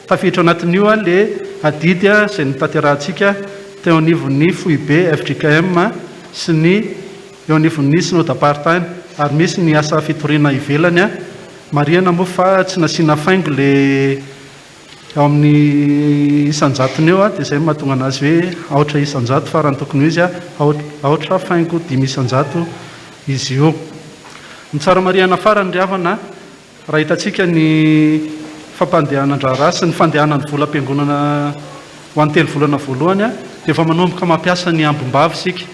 Tafiditra ao anatin'io ilay adidy izay notanterahantsika teo anivon'ny foibe fjkm sy ny eo anivon'ny Synodam-paritany ary misy ny asa fitoriana ivelany. Marihana moa fa tsy nasiana faingo le eo amin'ny isan-jatony eo dia izay no mahatonga anazy hoe aotra isan-jato fa raha ny tokony ho izy aotra faingo dimy isan-jato izy io. Ny tsara marihana farany ry havana, raha hitantsika ny fampandehanan-draharaha sy ny fandehanan'ny volam-piangonana ho an'ny telo volana voalohany dia efa manomboka mampiasa ny ambim-bava isika.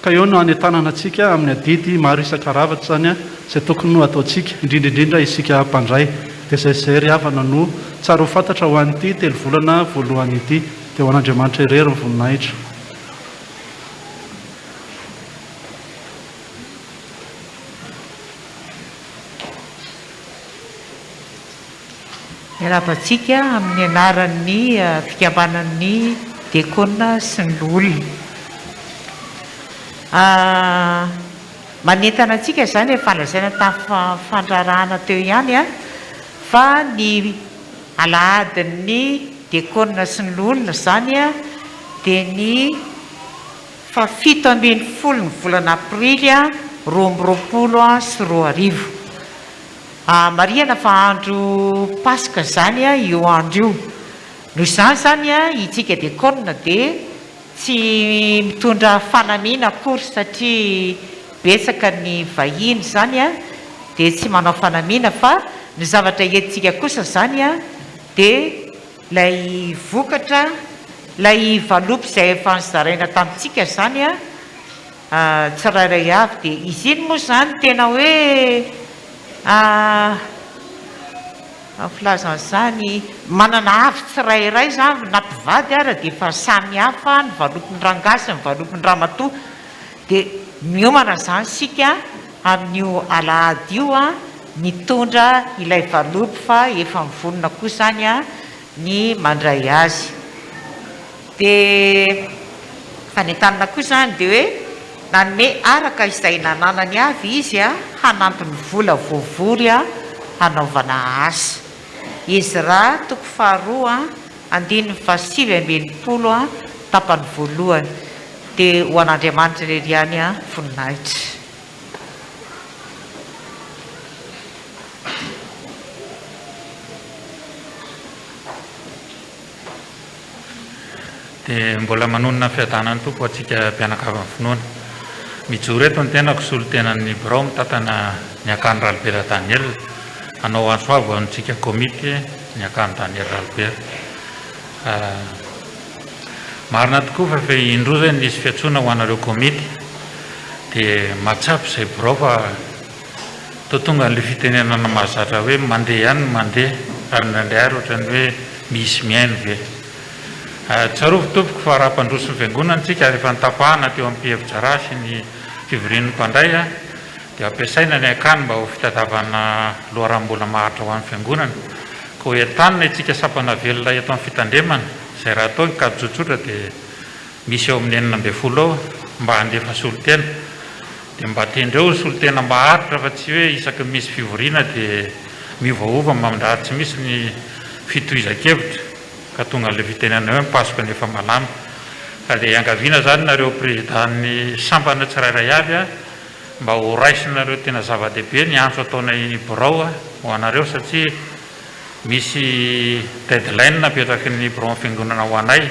Ka eo no hanentanana antsika amin'ny adidy maro isan-karavaka izany izay tokony ho ataontsika, indrindra indrindra isika mpandray. Dia izay izay ry havana no tsara ho fantatra ho an'ity telovolana voalohany ity. Dia ho an'Andriamanitra irery ny voninahitra. Miarahaba antsika amin'ny anaran'ny fikambanan'ny Diakona sy ny Loholona. Manentana antsika izany efa lazaina tamin'ny fandraharahana teo ihany fa ny alahadin'ny Diakona sy ny Loholona izany dia ny fahafito ambin'ny folo ny volana aprily 2022. Marihana fa andro Paska izany io andro io. Noho izany izany itsika diakona dia tsy mitondra fanamiana akory satria betsaka ny vahiny izany dia tsy manao fanamiana fa ny zavatra entintsika kosa izany dia ilay vokatra, ilay valopy izay efa nozaraina tamintsika izany tsirairay avy dia izy iny moa izany tena hoe ny filazana izany manana avy tsirairay izany na mpivady ara dia efa samy hafa ny valopin'ny rangahy sy ny valopin'ny ramatoa dia miomana izany isika amin'io alahady io mitondra ilay valopy fa efa mivonona koa izany ny mandray azy. Dia fanentanana koa izany dia hoe nanome araka izay nananany avy izy hanampy ny vola voavory hanaovana asa. Ezra toko faharoa andininy fahasivy ambin'ny folo tapany voalohany. Dia ho an'Andriamanitra irery ihany voninahitra. Dia mbola manonona ny fiadanan'ny Tompo ho antsika mpianakavin'ny finoana. Mijoro eto ny tenako solontenan'ny birao mitantana ny Akany Ralibera Daniel. Hanao antso avo amintsika komity ny Akany Daniel Ralibera. Marina tokoa fa efa indroa izay no nisy fiantsoana ho anareo komity. Dia mahatsapa izay birao fa toa tonga an'ilay fitenenana mahazatra hoe mandeha ihany ny mandeha ary indraindray ary ohatran'ny hoe misy mihaino ve? Tsarovy tompoko fa raha mpandroso ny fiangonana isika ary efa notapahana teo amin'ny mpihevi-draharaha sy ny fivorian'ny mpandray dia ampiasaina ny akany mba ho fitadiavana loharanom-bola maharitra ho an'ny fiangonana. Koa entanina isika sampana velona eto amin'ny fitandremana izay raha atao ny kajy tsotsotra dia misy eo amin'ny 16 eo mba handefa solontena. Dia mba tendreo ny solontena maharitra fa tsy hoe isaky ny misy fivoriana dia miovaova mandrary tsy misy ny fitohizan-kevitra ka tonga an'ilay fitenenana hoe mipasoka ny efa malama. Ka dia iangaviana izany nareo président-n'ny sampana tsirairay avy mba ho raisinareo tena zava-dehibe ny antso ataonay birao ho anareo satria misy deadline napetraky ny biraon'ny fiangonana ho anay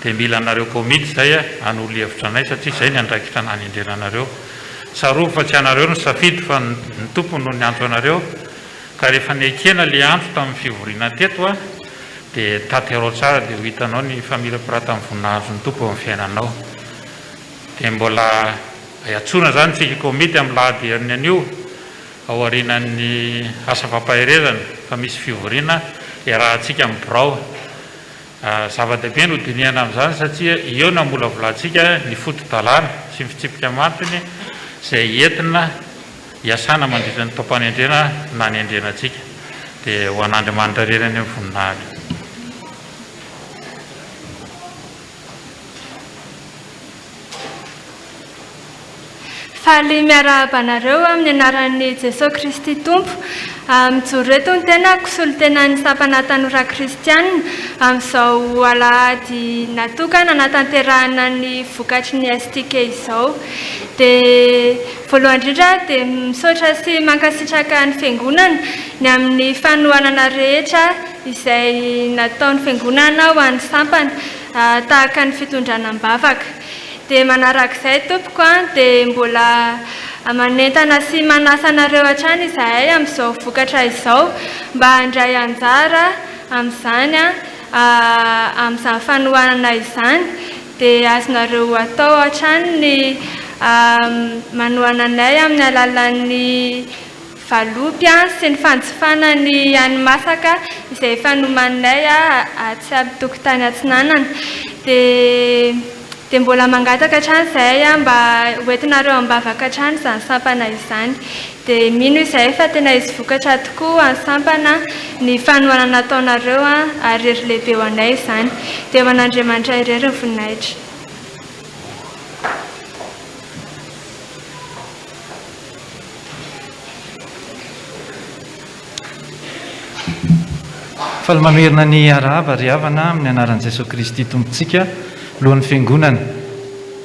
dia mila anareo komity izay hanolo hevitra anay satria izay ny andraikitra nanendrena anareo. Tsarovy fa tsy anareo no safidy fa ny Tompo no niantso anareo ka rehefa nekena ilay antso tamin'ny fivoriana teto dia tanterao tsara dia ho hitanao ny famirapiratan'ny voninahitry ny Tompo eo amin'ny fiainanao. Dia mbola iantsoana izany isika komity amin'ny lahady herin'ny anio. Ao aorianan'ny asa fampaherezana fa misy fivoriana iarahantsika amin'ny birao. Zava-dehibe no dinihana amin'izany satria eo no amolavolantsika ny foto-dalàna sy ny fitsipika mantiny izay entina hiasana mandritra ny taom-panendrena nanendrena antsika. Dia ho an'Andriamanitra irery anie ny voninahitra. Faly miarahaba anareo amin'ny anaran'i Jesoa Kristy Tompo. Mijoro eto ny tenako, solontenan'ny Sampana Tanora Kristiana, amin'izao alahady natokana hanatanterahana ny vokatry ny STK izao. Dia voalohany indrindra dia misaotra sy mankasitraka ny Fiangonana ny amin'ny fanohanana rehetra izay nataon'ny Fiangonana ho an'ny sampana, tahaka ny fitondrana am-bavaka. Dia manarak'izay tompoko an, dia mbola manentana sy manasa anareo hatrany izahay amin'izao vokatra izao mba handray anjara amin'izany amin'izany fanohanana izany dia azonareo atao hatrany ny manohana anay amin'ny alalan'ny valopy sy ny fanjifana ny hani-masaka izay efa nomaninay atsy amin'ny tokotany atsinanana. Dia dia mbola mangataka hatrany izahay mba hoentinareo am-bavaka hatrany izany sampana izany. Dia mino izahay fa tena hisy vokatra tokoa ho an'ny sampana ny fanohanana ataonareo ary hery lehibe ho anay izany. Dia ho an'Andriamanitra irery ny voninahitra. Faly mamerina ny arahaba ry havana amin'ny anaran'i Jesoa Kristy Tompontsika, Lohan'ny Fiangonana.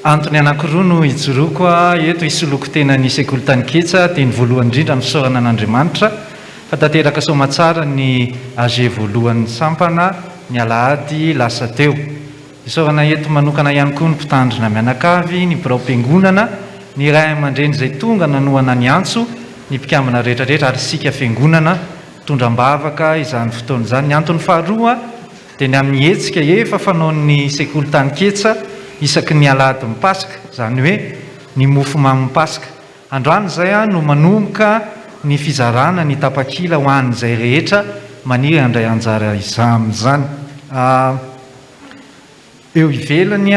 Antony anankiroa no ijoroako eto hisoloako tena ny Sekoly Taniketsa, dia ny voalohany indrindra misaorana an'Andriamanitra fa tanteraka soamatsara ny AG voalohan'ny sampana ny alahady lasa teo. Isaorana eto manokana ihany koa ny mpitandrina mianakavy, ny biraom-piangonana, ny ray aman-dreny izay tonga nanohana ny antso, ny mpikambana rehetra rehetra ary isika fiangonana nitondra am-bavaka izany fotoana izany. Ny antony faharoa dia ny amin'ny hetsika efa fanaon'ny sekoly Taniketsa isaky ny alahadin'ny Paska, izany hoe ny mofomamin'ny Paska. Androany izay no manomboka ny fizarana ny tapakila ho an'izay rehetra maniry handray anjara amin'izany. Eo ivelany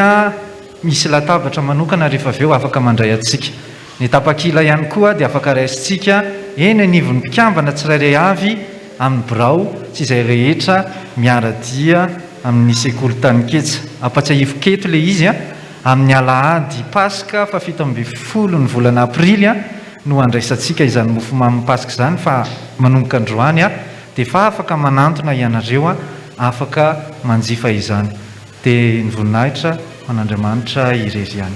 misy latabatra manokana rehefa avy eo afaka mandray antsika. Ny tapakila ihany koa dia afaka raisintsika eny anivon'ny mpikambana tsirairay avy amin'ny birao sy izay rehetra miara-dia amin'ny sekoly Taniketsa. Ampatsiahiviko eto ilay izy, amin'ny alahady Paska fahafito ambin'ny ny volana aprily no handraisantsika izany mofomamin'ny Paska izany fa manomboka androany dia efa afaka manantona ianareo afaka manjifa izany. Dia ny voninahitra ho an'Andriamanitra irery ihany.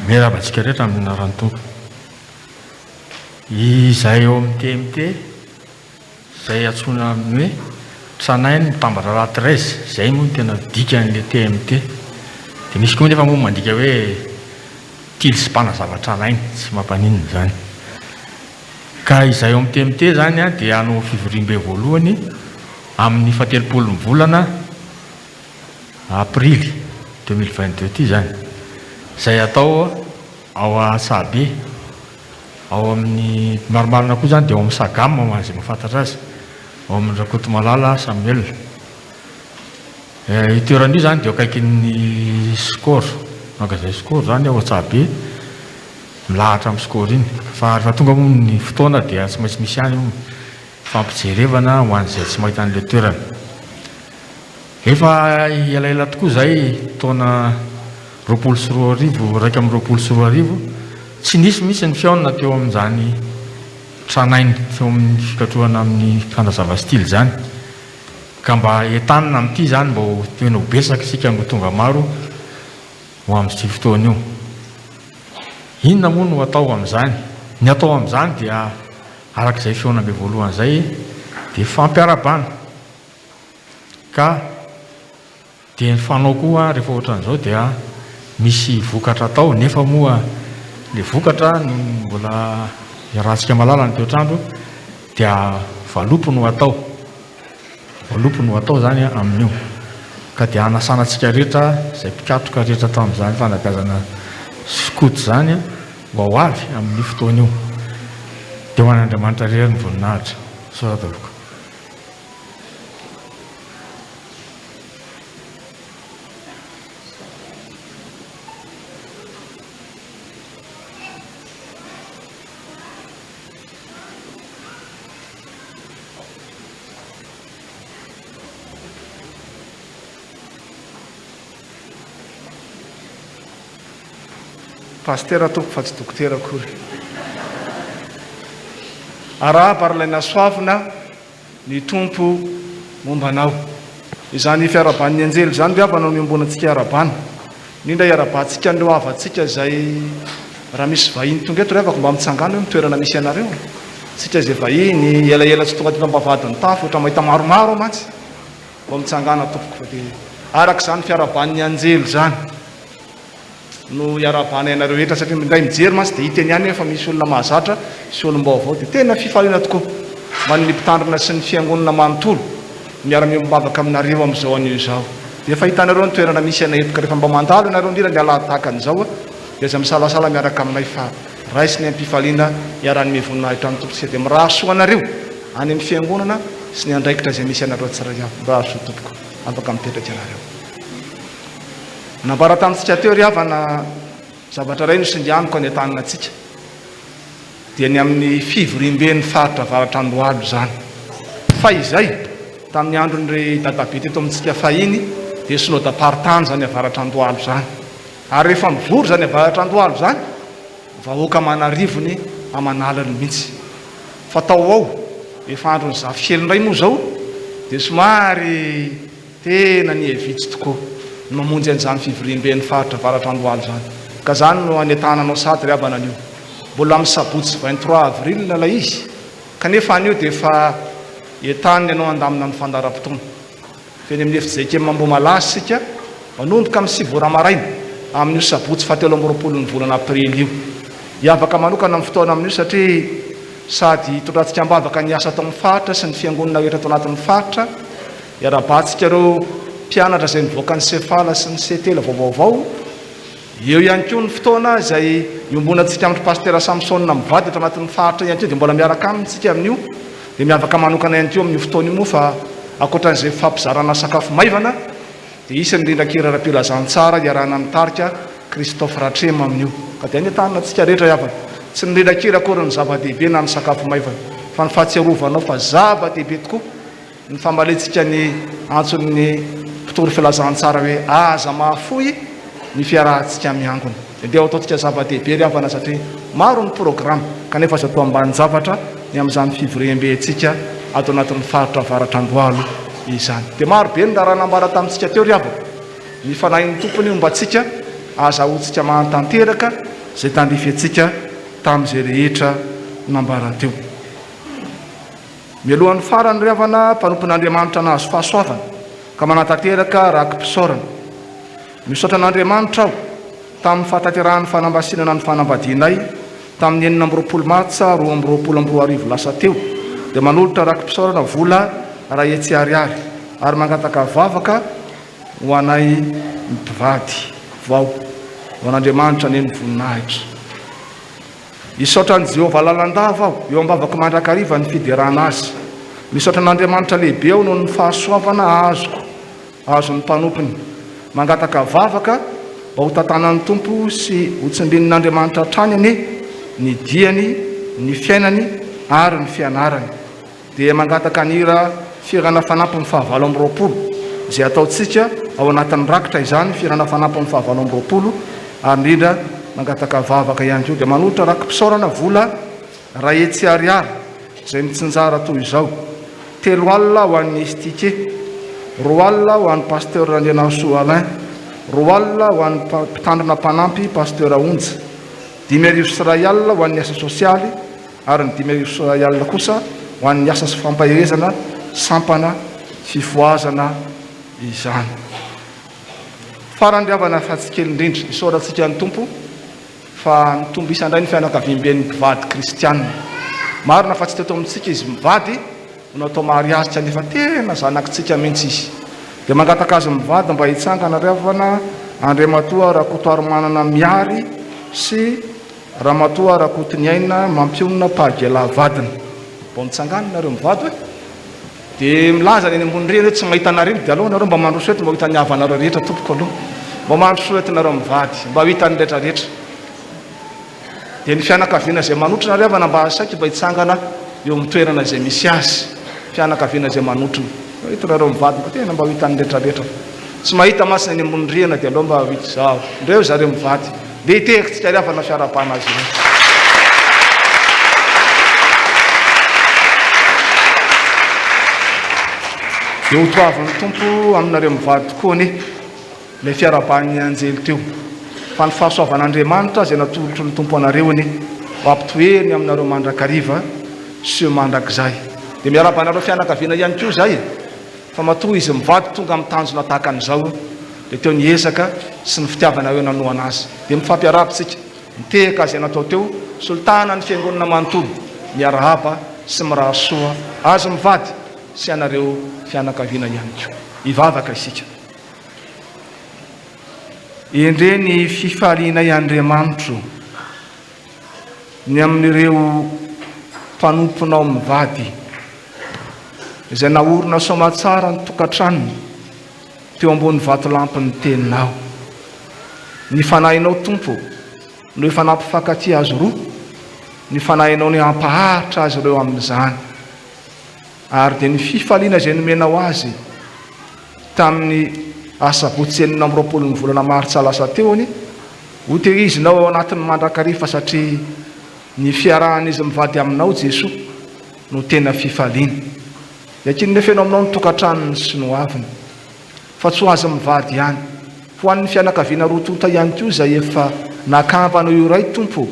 Miarahaba antsika rehetra amin'ny anaran'ny Tompo. Izay ao amin'ny TMT. Izay antsoina amin'ny hoe tranainy mitambatra raha 13, izay moa no tena dikan'ilay TMT. Dia misy koa nefa moa mandika hoe tily sy mpanazava tranainy, tsy mampaninona izany. Ka izay ao amin'ny TMT izany dia hanao fivoriambe voalohany amin'ny fahatelopolon'ny volana aprily 2022 ity izany, izay hatao ao Antsahabe. Ao amin'ny, marimarina koa izany dia ao amin'ny Sagam ho an'izay mahafantatra azy, ao amin'ny Rakotomalala Samuel. Io toerana io izany dia eo akaikin'ny Score, magasin Score izany ao Antsahabe, milahatra amin'ny Score iny. Fa rehefa tonga moa ny fotoana dia tsy maintsy misy ihany io fampijerevana ho an'izay tsy mahita an'ilay toerana. Efa elaela tokoa izay, taona 2020, 2021, tsy nisy mihitsy ny fihaonana teo amin'izany tranainy teo amin'ny fikatrohana amin'ny mpanazava style izany. Ka mba entanina amin'ity izany mba ho tena ho betsaka isika no tonga maro ho amin'ity fotoana io. Inona moa no atao amin'izany? Ny atao amin'izany dia araka izay fihaonambe voalohany izay dia fampiarahabana. Ka dia ny fanao koa rehefa ohatran'izao dia misy vokatra atao nefa moa le vokatra no mbola iarahantsika mahalala ny toetr'andro dia valopy no atao, valopy no atao zany amin'io ka dia hanasana antsika rehetra izay mpikatroka rehetra tamin'izany fanabeazana skoto izany mba ho avy amin'io fotoana io dia ho an'Andriamanitra irery ny voninahitra. Misaotra tompoko. Pasitera tompoko fa tsy dokotera akory. Arahaba ry Lainasoavina ny Tompo momba anao. Izany fiarahaban'ny anjely izany ry havana no iombonantsika iarahabana. Indrindra iarahabantsika an'ireo havantsika izay raha misy vahiny tonga eto ry havako mba mitsangàna eo amin'ny toerana misy anareo. Tsika izay vahiny elaela tsy tonga teto am-bavahadin'ny tafo ohatra mahita maromaro aho mantsy. Mba mitsangàna tompoko fa dia araka izany fiarahaban'ny anjely izany. no iarahabana ianareo rehetra satria indray mijery mantsy dia hita eny ihany fa misy olona mahazatra sy olom-baovao dia tena fifaliana tokoa ho an'ny mpitandrina sy ny fiangonana manontolo miara-miombom-bavaka aminareo amin'izao anio izao. Dia efa hitanareo ny toerana misy anay eto ka rehefa mba mandalo ianareo indrindra ny alahady tahaka an'izao dia aza misalasala miaraka aminay fa raisiny am-pifaliana hiara-hanome voninahitra ny Tompontsika dia mirary soa anareo any amin'ny fiangonana sy ny andraikitra izay misy anareo tsirairay avy. Mirary soa tompoko. Afaka mipetraka ianareo. Nambara tamintsika teo ry havana, zavatra iray no singaniko any an-taninantsika, dia ny amin'ny fivoriamben'ny faritra avaratr'Andohalo izany. Fahizay, tamin'ny andron'ny dadabe teto amintsika fahiny, dia synodam-paritany izany avaratr'Andohalo izany. Ary rehefa mivory izany avaratr'Andohalo izany, vahoaka aman'arivony aman'aliny mihitsy. Fa tao ho ao, efa andron'ny zafikely indray moa izao, dia somary. Tena niha-vitsy tokoa ny mamonjy an'izany fivoriamben'ny faritra Avaratr'Andohalo izany. Ka izany no anetahana anao sady ry havana anio. Mbola amin'ny sabotsy 23 avril ilay izy, kanefa anio dia efa entanina ianao handamina ny fandaharam-potoana. Fa eny amin'ny FJKM Ambohimalaza isika, manomboka amin'ny sivy ora maraina, amin'io sabotsy fahatelo amby roapolo ny volana aprily io. Hiavaka manokana ny fotoana amin'io satria sady hitondrantsika am-bavaka ny asa atao amin'ny faritra sy ny fiangonana rehetra ato anatin'ny faritra, Iarahabantsika ireo mpianatra izay nivoaka ny Sefala sy ny Setela vao vaovao. Eo ihany koa ny fotoana izay iombonantsika amin'ry Pasitera Samson mivady eto anatin'ny faritra ihany koa dia mbola miaraka aminy isika amin'io. Dia miavaka manokana ihany koa amin'io fotoana io moa fa ankoatran'izay fampizarana sakafo maivana dia hisy ny rindran-kira ara-pilazantsara iarahana amin'ny tarika Christophe Ratrema amin'io. Ka dia anentanina antsika rehetra ry havana. Tsy ny rindran-kira akory no zava-dehibe na ny sakafo maivana fa ny fahatsiarovanao fa zava-dehibe tokoa Ny famaliantsika ny antson'ny mpitory filazantsara hoe aza mahafoy ny fiarahantsika miangona. Dia ndeha ho ataontsika zava-dehibe ry havana satria maro ny programa kanefa aza atao ambanin-javatra ny amin'izany fivoriambentsika ato anatin'ny faritra avaratr'Andohalo izany. Dia maro be ny raharaha nambara tamintsika teo ry havana. Ny fanahin'ny Tompo anie homba antsika, azahoantsika mahatanteraka izay tandrify antsika tamin'izay rehetra nambara teo. Mialohan'ny farany ry havana, mpanompon'Andriamanitra nahazo fahasoavana ka manatanteraka raki-pisaorana. Misaotra an'Andriamanitra aho tamin'ny fahatanterahan'ny fanamasinana ny fanambadianay tamin'ny 26 martsa 2022 lasa teo dia manolotra raki-pisaorana vola 100 ariary ary mangataka vavaka ho anay mpivady vao. Ho an'Andriamanitra anie ny voninahitra. Hisaotra an'i Jehovah lalandava aho, eo am-bavako mandrakariva ny fiderana azy. Misaotra an'Andriamanitra lehibe aho noho ny fahasoavana azoko, azon'ny mpanompony. Mangataka vavaka mba ho tantanan'ny Tompo sy ho tsimbinin'Andriamanitra hatrany anie ny diany, ny fiainany ary ny fianarany. Dia mangataka ny hira Fihirana Fanampiny fahavalo amby 20 izay ataontsika ao anatin'ny rakitra izany Fihirana Fanampiny fahavalo amby 20 ary indrindra mangataka vavaka ihany koa. Dia manolotra raki-pisaorana vola 100 ariary izay mitsinjara toy izao, 30 ho an'ny Estike, 20 ho an'ny Pasteur Randrianarisoa Alain, 20 ho an'ny Mpitandrina Mpanampy Pasteur Onja, 1500 ho an'ny asa sosialy, ary ny 2500 kosa ho an'ny asa sy fampaherezana sampana fifohazana izany. Farany ry havana fa tsy kely indrindra, isaorantsika ny Tompo fa nitombo isa indray ny fianakaviamben'ny mpivady kristiana. Marina fa tsy teto amintsika izy mivady no natao mariazy tsy anefa tena zanakitsika mihitsy izy. Dia mangataka azy mivady mba hitsangana ry havana Andriamatoa Rakotoarimanana Miary sy Ramatoa Rakotoniaina Mampionona Pagela vadiny. Vao mitsangana nareo mivady hoe dia milaza ny eny ambony rihana hoe tsy mahita anareo dia aleo nareo mba mandroso eto mba ho hitan'ny havanareo rehetra tompoko aloha. Mba mandrosoa eto nareo mivady mba ho hitan'ny rehetra rehetra. Dia ny fianakaviana izay manotrona ry havana mba saiky mba hitsangana eo amin'ny toerana izay misy azy. Fianakaviana izay manotrona. Eto nareo mivady mba tena mba ho hitan'ny rehetra rehetra. Tsy mahita mantsy ny eny ambony rihana dia aleo mba ho hita izao. Ndreo zareo mivady. Ndeha hitehaka tsika ry havana fiarahabana azy ireo. Dia ho toavin'ny Tompo aminareo mivady tokoa anie ilay fiarahaban'ny anjely teo. Fa ny fahasoavan'Andriamanitra izay natolotry ny Tompo anareo anie ho ampitoeriny aminareo mandrakariva sy mandrakizay. Dia miarahaba anareo fianakaviana ihany koa izahay e! Fa matoa izy mivady tonga amin'ny tanjona tahaka an'izao dia teo ny ezaka sy ny fitiavanareo nanohana azy. Dia mifampiarahaba isika, mitehaka izay natao teo, solitahana ny fiangonana manontolo, miarahaba sy mirary soa azy mivady sy anareo fianakaviana ihany koa. Hivavaka isika. Endrey ny fifalianay Andriamanitro ny amin'ireo mpanomponao mivady izay naorina soamatsara ny tokantranony teo ambony vatolampin'ny teninao. Ny fanahinao Tompo no efa nampifankatia azy roa, ny fanahinao no hampaharitra azy ireo amin'izany. Ary dia ny fifaliana izay nomenao azy tamin'ny asabotsy 26 ny volana martsa lasa teo anie ho tehirizinao ao anatiny mandrakariva satria ny fiarahan'izy mivady aminao Jesoa no tena fifaliana. Iankinina feno aminao ny tokantranony sy ny hoaviny. Fa tsy ho azy mivady ihany. Ho an'ny fianakaviana roa tonta ihany koa izay efa nakambana ho iray Tompo o,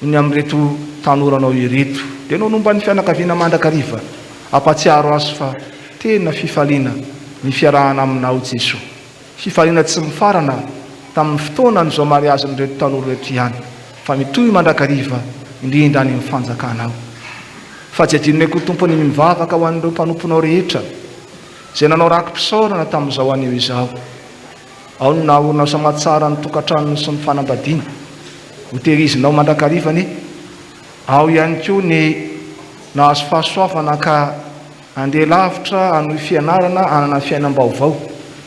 ny amin'ireto tanoranao ireto. Dia ianao no mba ny fianakaviana mandrakariva. Ampatsiaro azy fa tena fifaliana ny fiarahana aminao Jesoa. Fifaliana tsy mifarana tamin'ny fotoanan'izao mariazin'ireto tanora ireto ihany fa mitohy mandrakariva indrindra any amin'ny fanjakanao. Fa tsy adinonay koa Tompo ny mivavaka ho an'ireo mpanomponao rehetra izay nanao raki-pisaorana tamin'izao anio izao. Ao no nahaorinao samatsara ny tokantranony sy ny fanambadiany. Ho tehirizinao mandrakariva anie. Ao ihany koa ny nahazo fahasoavana ka Handeha lavitra, hanohy fianarana, hanana fiainam-baovao.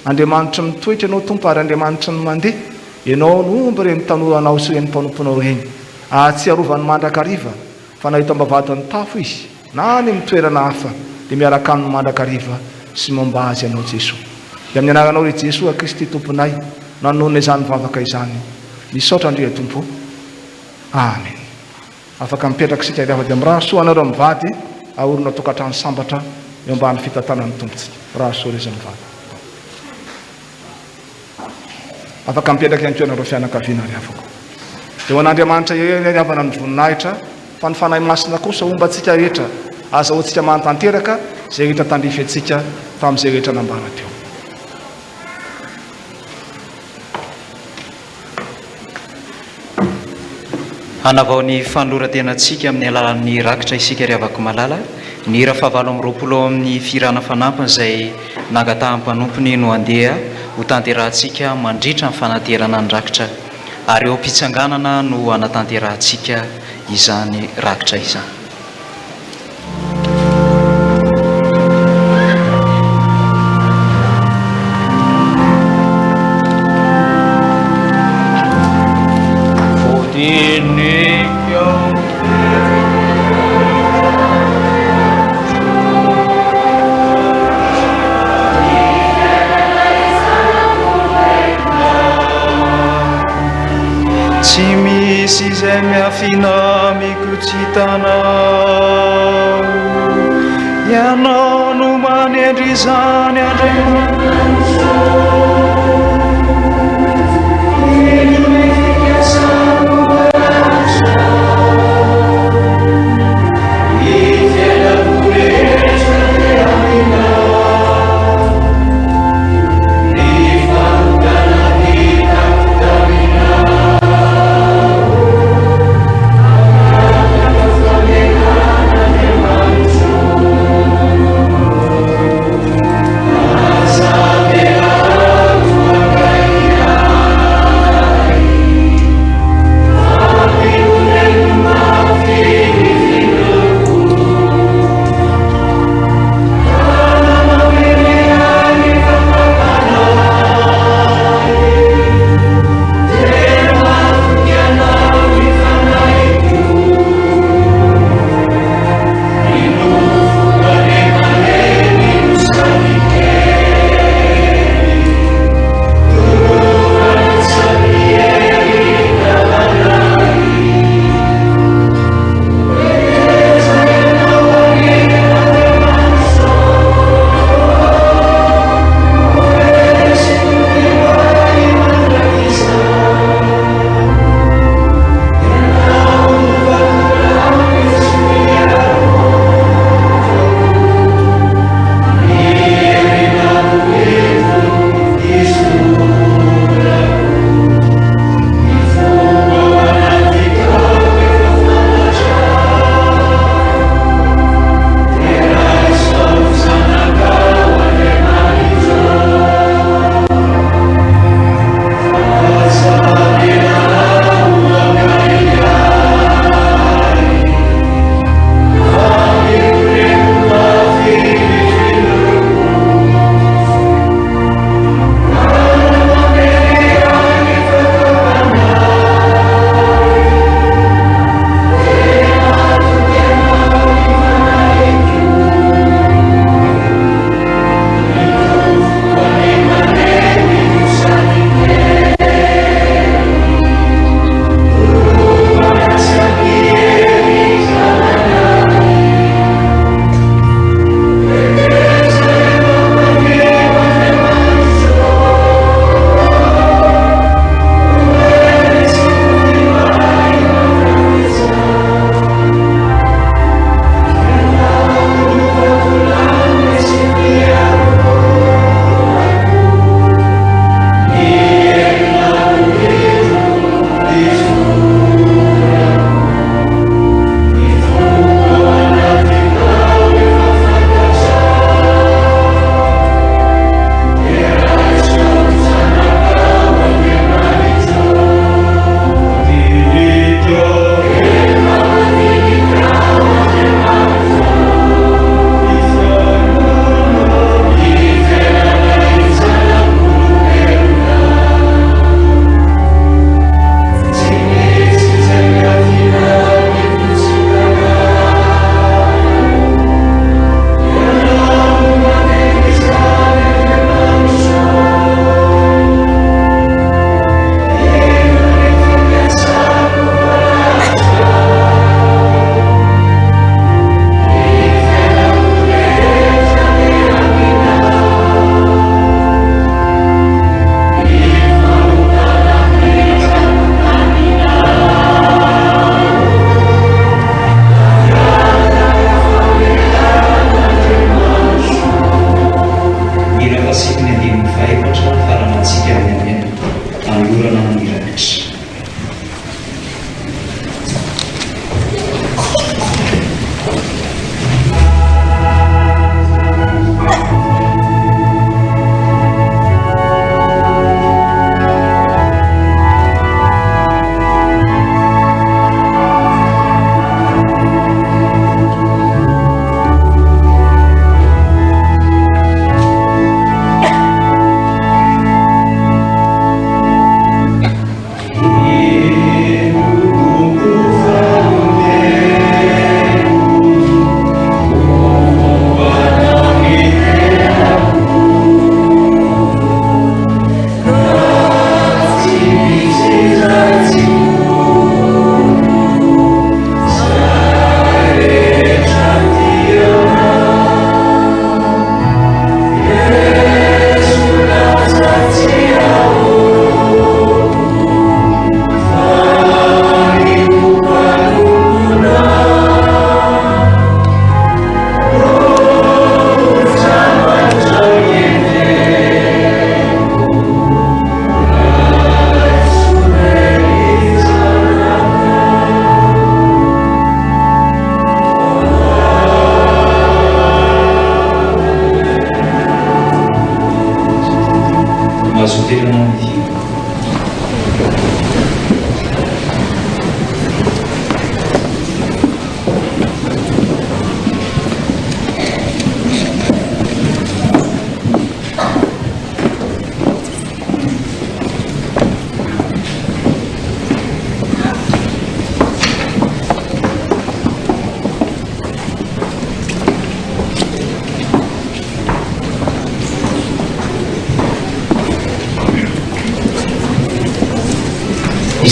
Andriamanitry ny mitoetra Ianao Tompo ary Andriamanitry ny mandeha. Ianao no homba ireny tanoranao sy ireny mpanomponao ireny. Ahatsiarovany mandrakariva fa na eto am-bavahadin'ny tafo izy, na any amin'ny toerana hafa, dia miaraka aminy mandrakariva sy momba azy Ianao Jesoa. Dia amin'ny anaranao ry Jesoa Kristy Tomponay no anonona izany vavaka izany. Misaotra Andria Tompo. Amen. Afaka mipetraka isika ry havana dia mirary soa anareo mivady ahorina tokantrano sambatra eo ambany fitantanan'ny Tompontsika. Mirary soa r'izy mivady. Afaka mipetraka ihany koa ianareo fianakaviana ry havako. Dia ho an'Andriamanitra irery ry havana ny voninahitra fa ny Fanahy Masina kosa homba antsika rehetra azahoantsika mahatanteraka izay rehetra tandrify antsika tamin'izay rehetra nambara teo. Hanavao ny fanoloran-tenantsika amin'ny alalan'ny rakitra isika ry havako malala. Ny hira fahavalo amby 20 ao amin'ny fihirana fanampiny izay nangatahan'ny mpanompony no andeha hotanterahantsika mandritra ny fanaterana ny rakitra. Ary eo am-pitsanganana no hanatanterahantsika izany rakitra izany. Tsy misy izay miafina amiko tsy hitanao. Ianao no manendry izany Andriamanitra.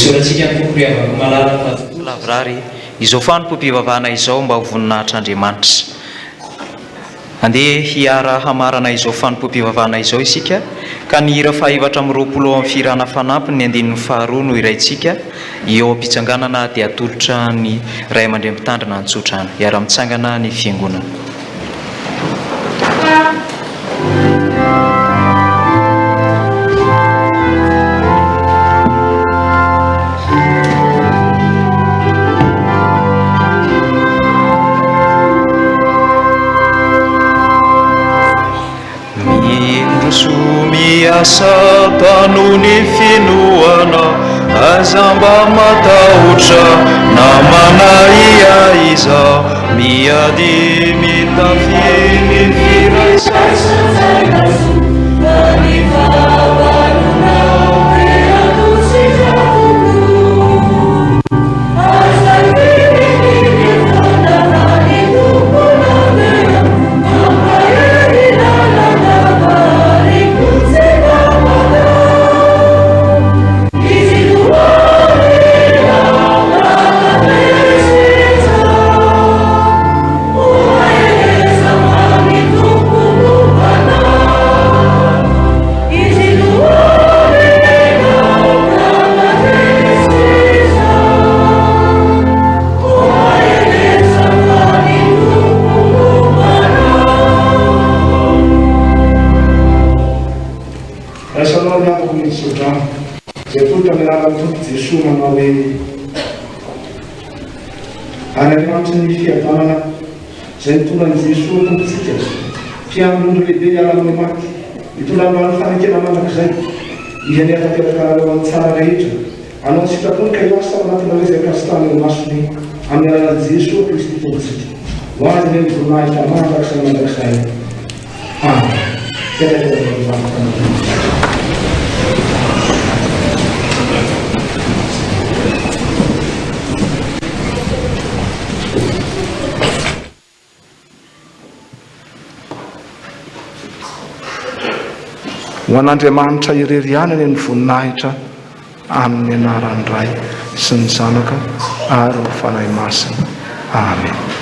Isaorantsika ny Tompo ry havako malala fa lavorary izao fanompoam-pivavahana izao mba ho voninahitr'Andriamanitra. Andeha hiara hamarana izao fanompoam-pivavahana izao isika ka ny hira faha 24 ao amin'ny fihirana fanampiny ny andininy faharoa no hiraintsika eo am-pitsanganana dia atolotra ny Ray aman-dreny mpitandrina an-tsotrano. Hiara-mitsangana ny Fiangonana. Mindroso miasa tano ny finoana aza mba matahotra na manahiahy iza miady mitafy ny firaisana. Raisanao ny havako ny tsodrano izay atolotra amin'ny anaran'ny Tompo Jesoa manao hoe, Ary Andriamanitry ny fiadanana izay nitondra an'i Jesoa Tompontsika, mpiandry ondry lehibe hiala amin'ny maty, hitondra androany fanekena mandrakizay, Izy anie hahatanteraka anareo amin'ny tsara rehetra, hanao ny sitrapony ka hiasa ao anatinareo izay ankasitrahany eo imasony, amin'ny alalan'i Jesoa Kristy Tompontsika. Ho Azy anie ny voninahitra mandrakizay mandrakizay. Amen. Ho an'Andriamanitra irery ihany anie ny voninahitra amin'ny anaran'ny Ray sy ny Zanaka ary ny Fanahy Masina. Amen.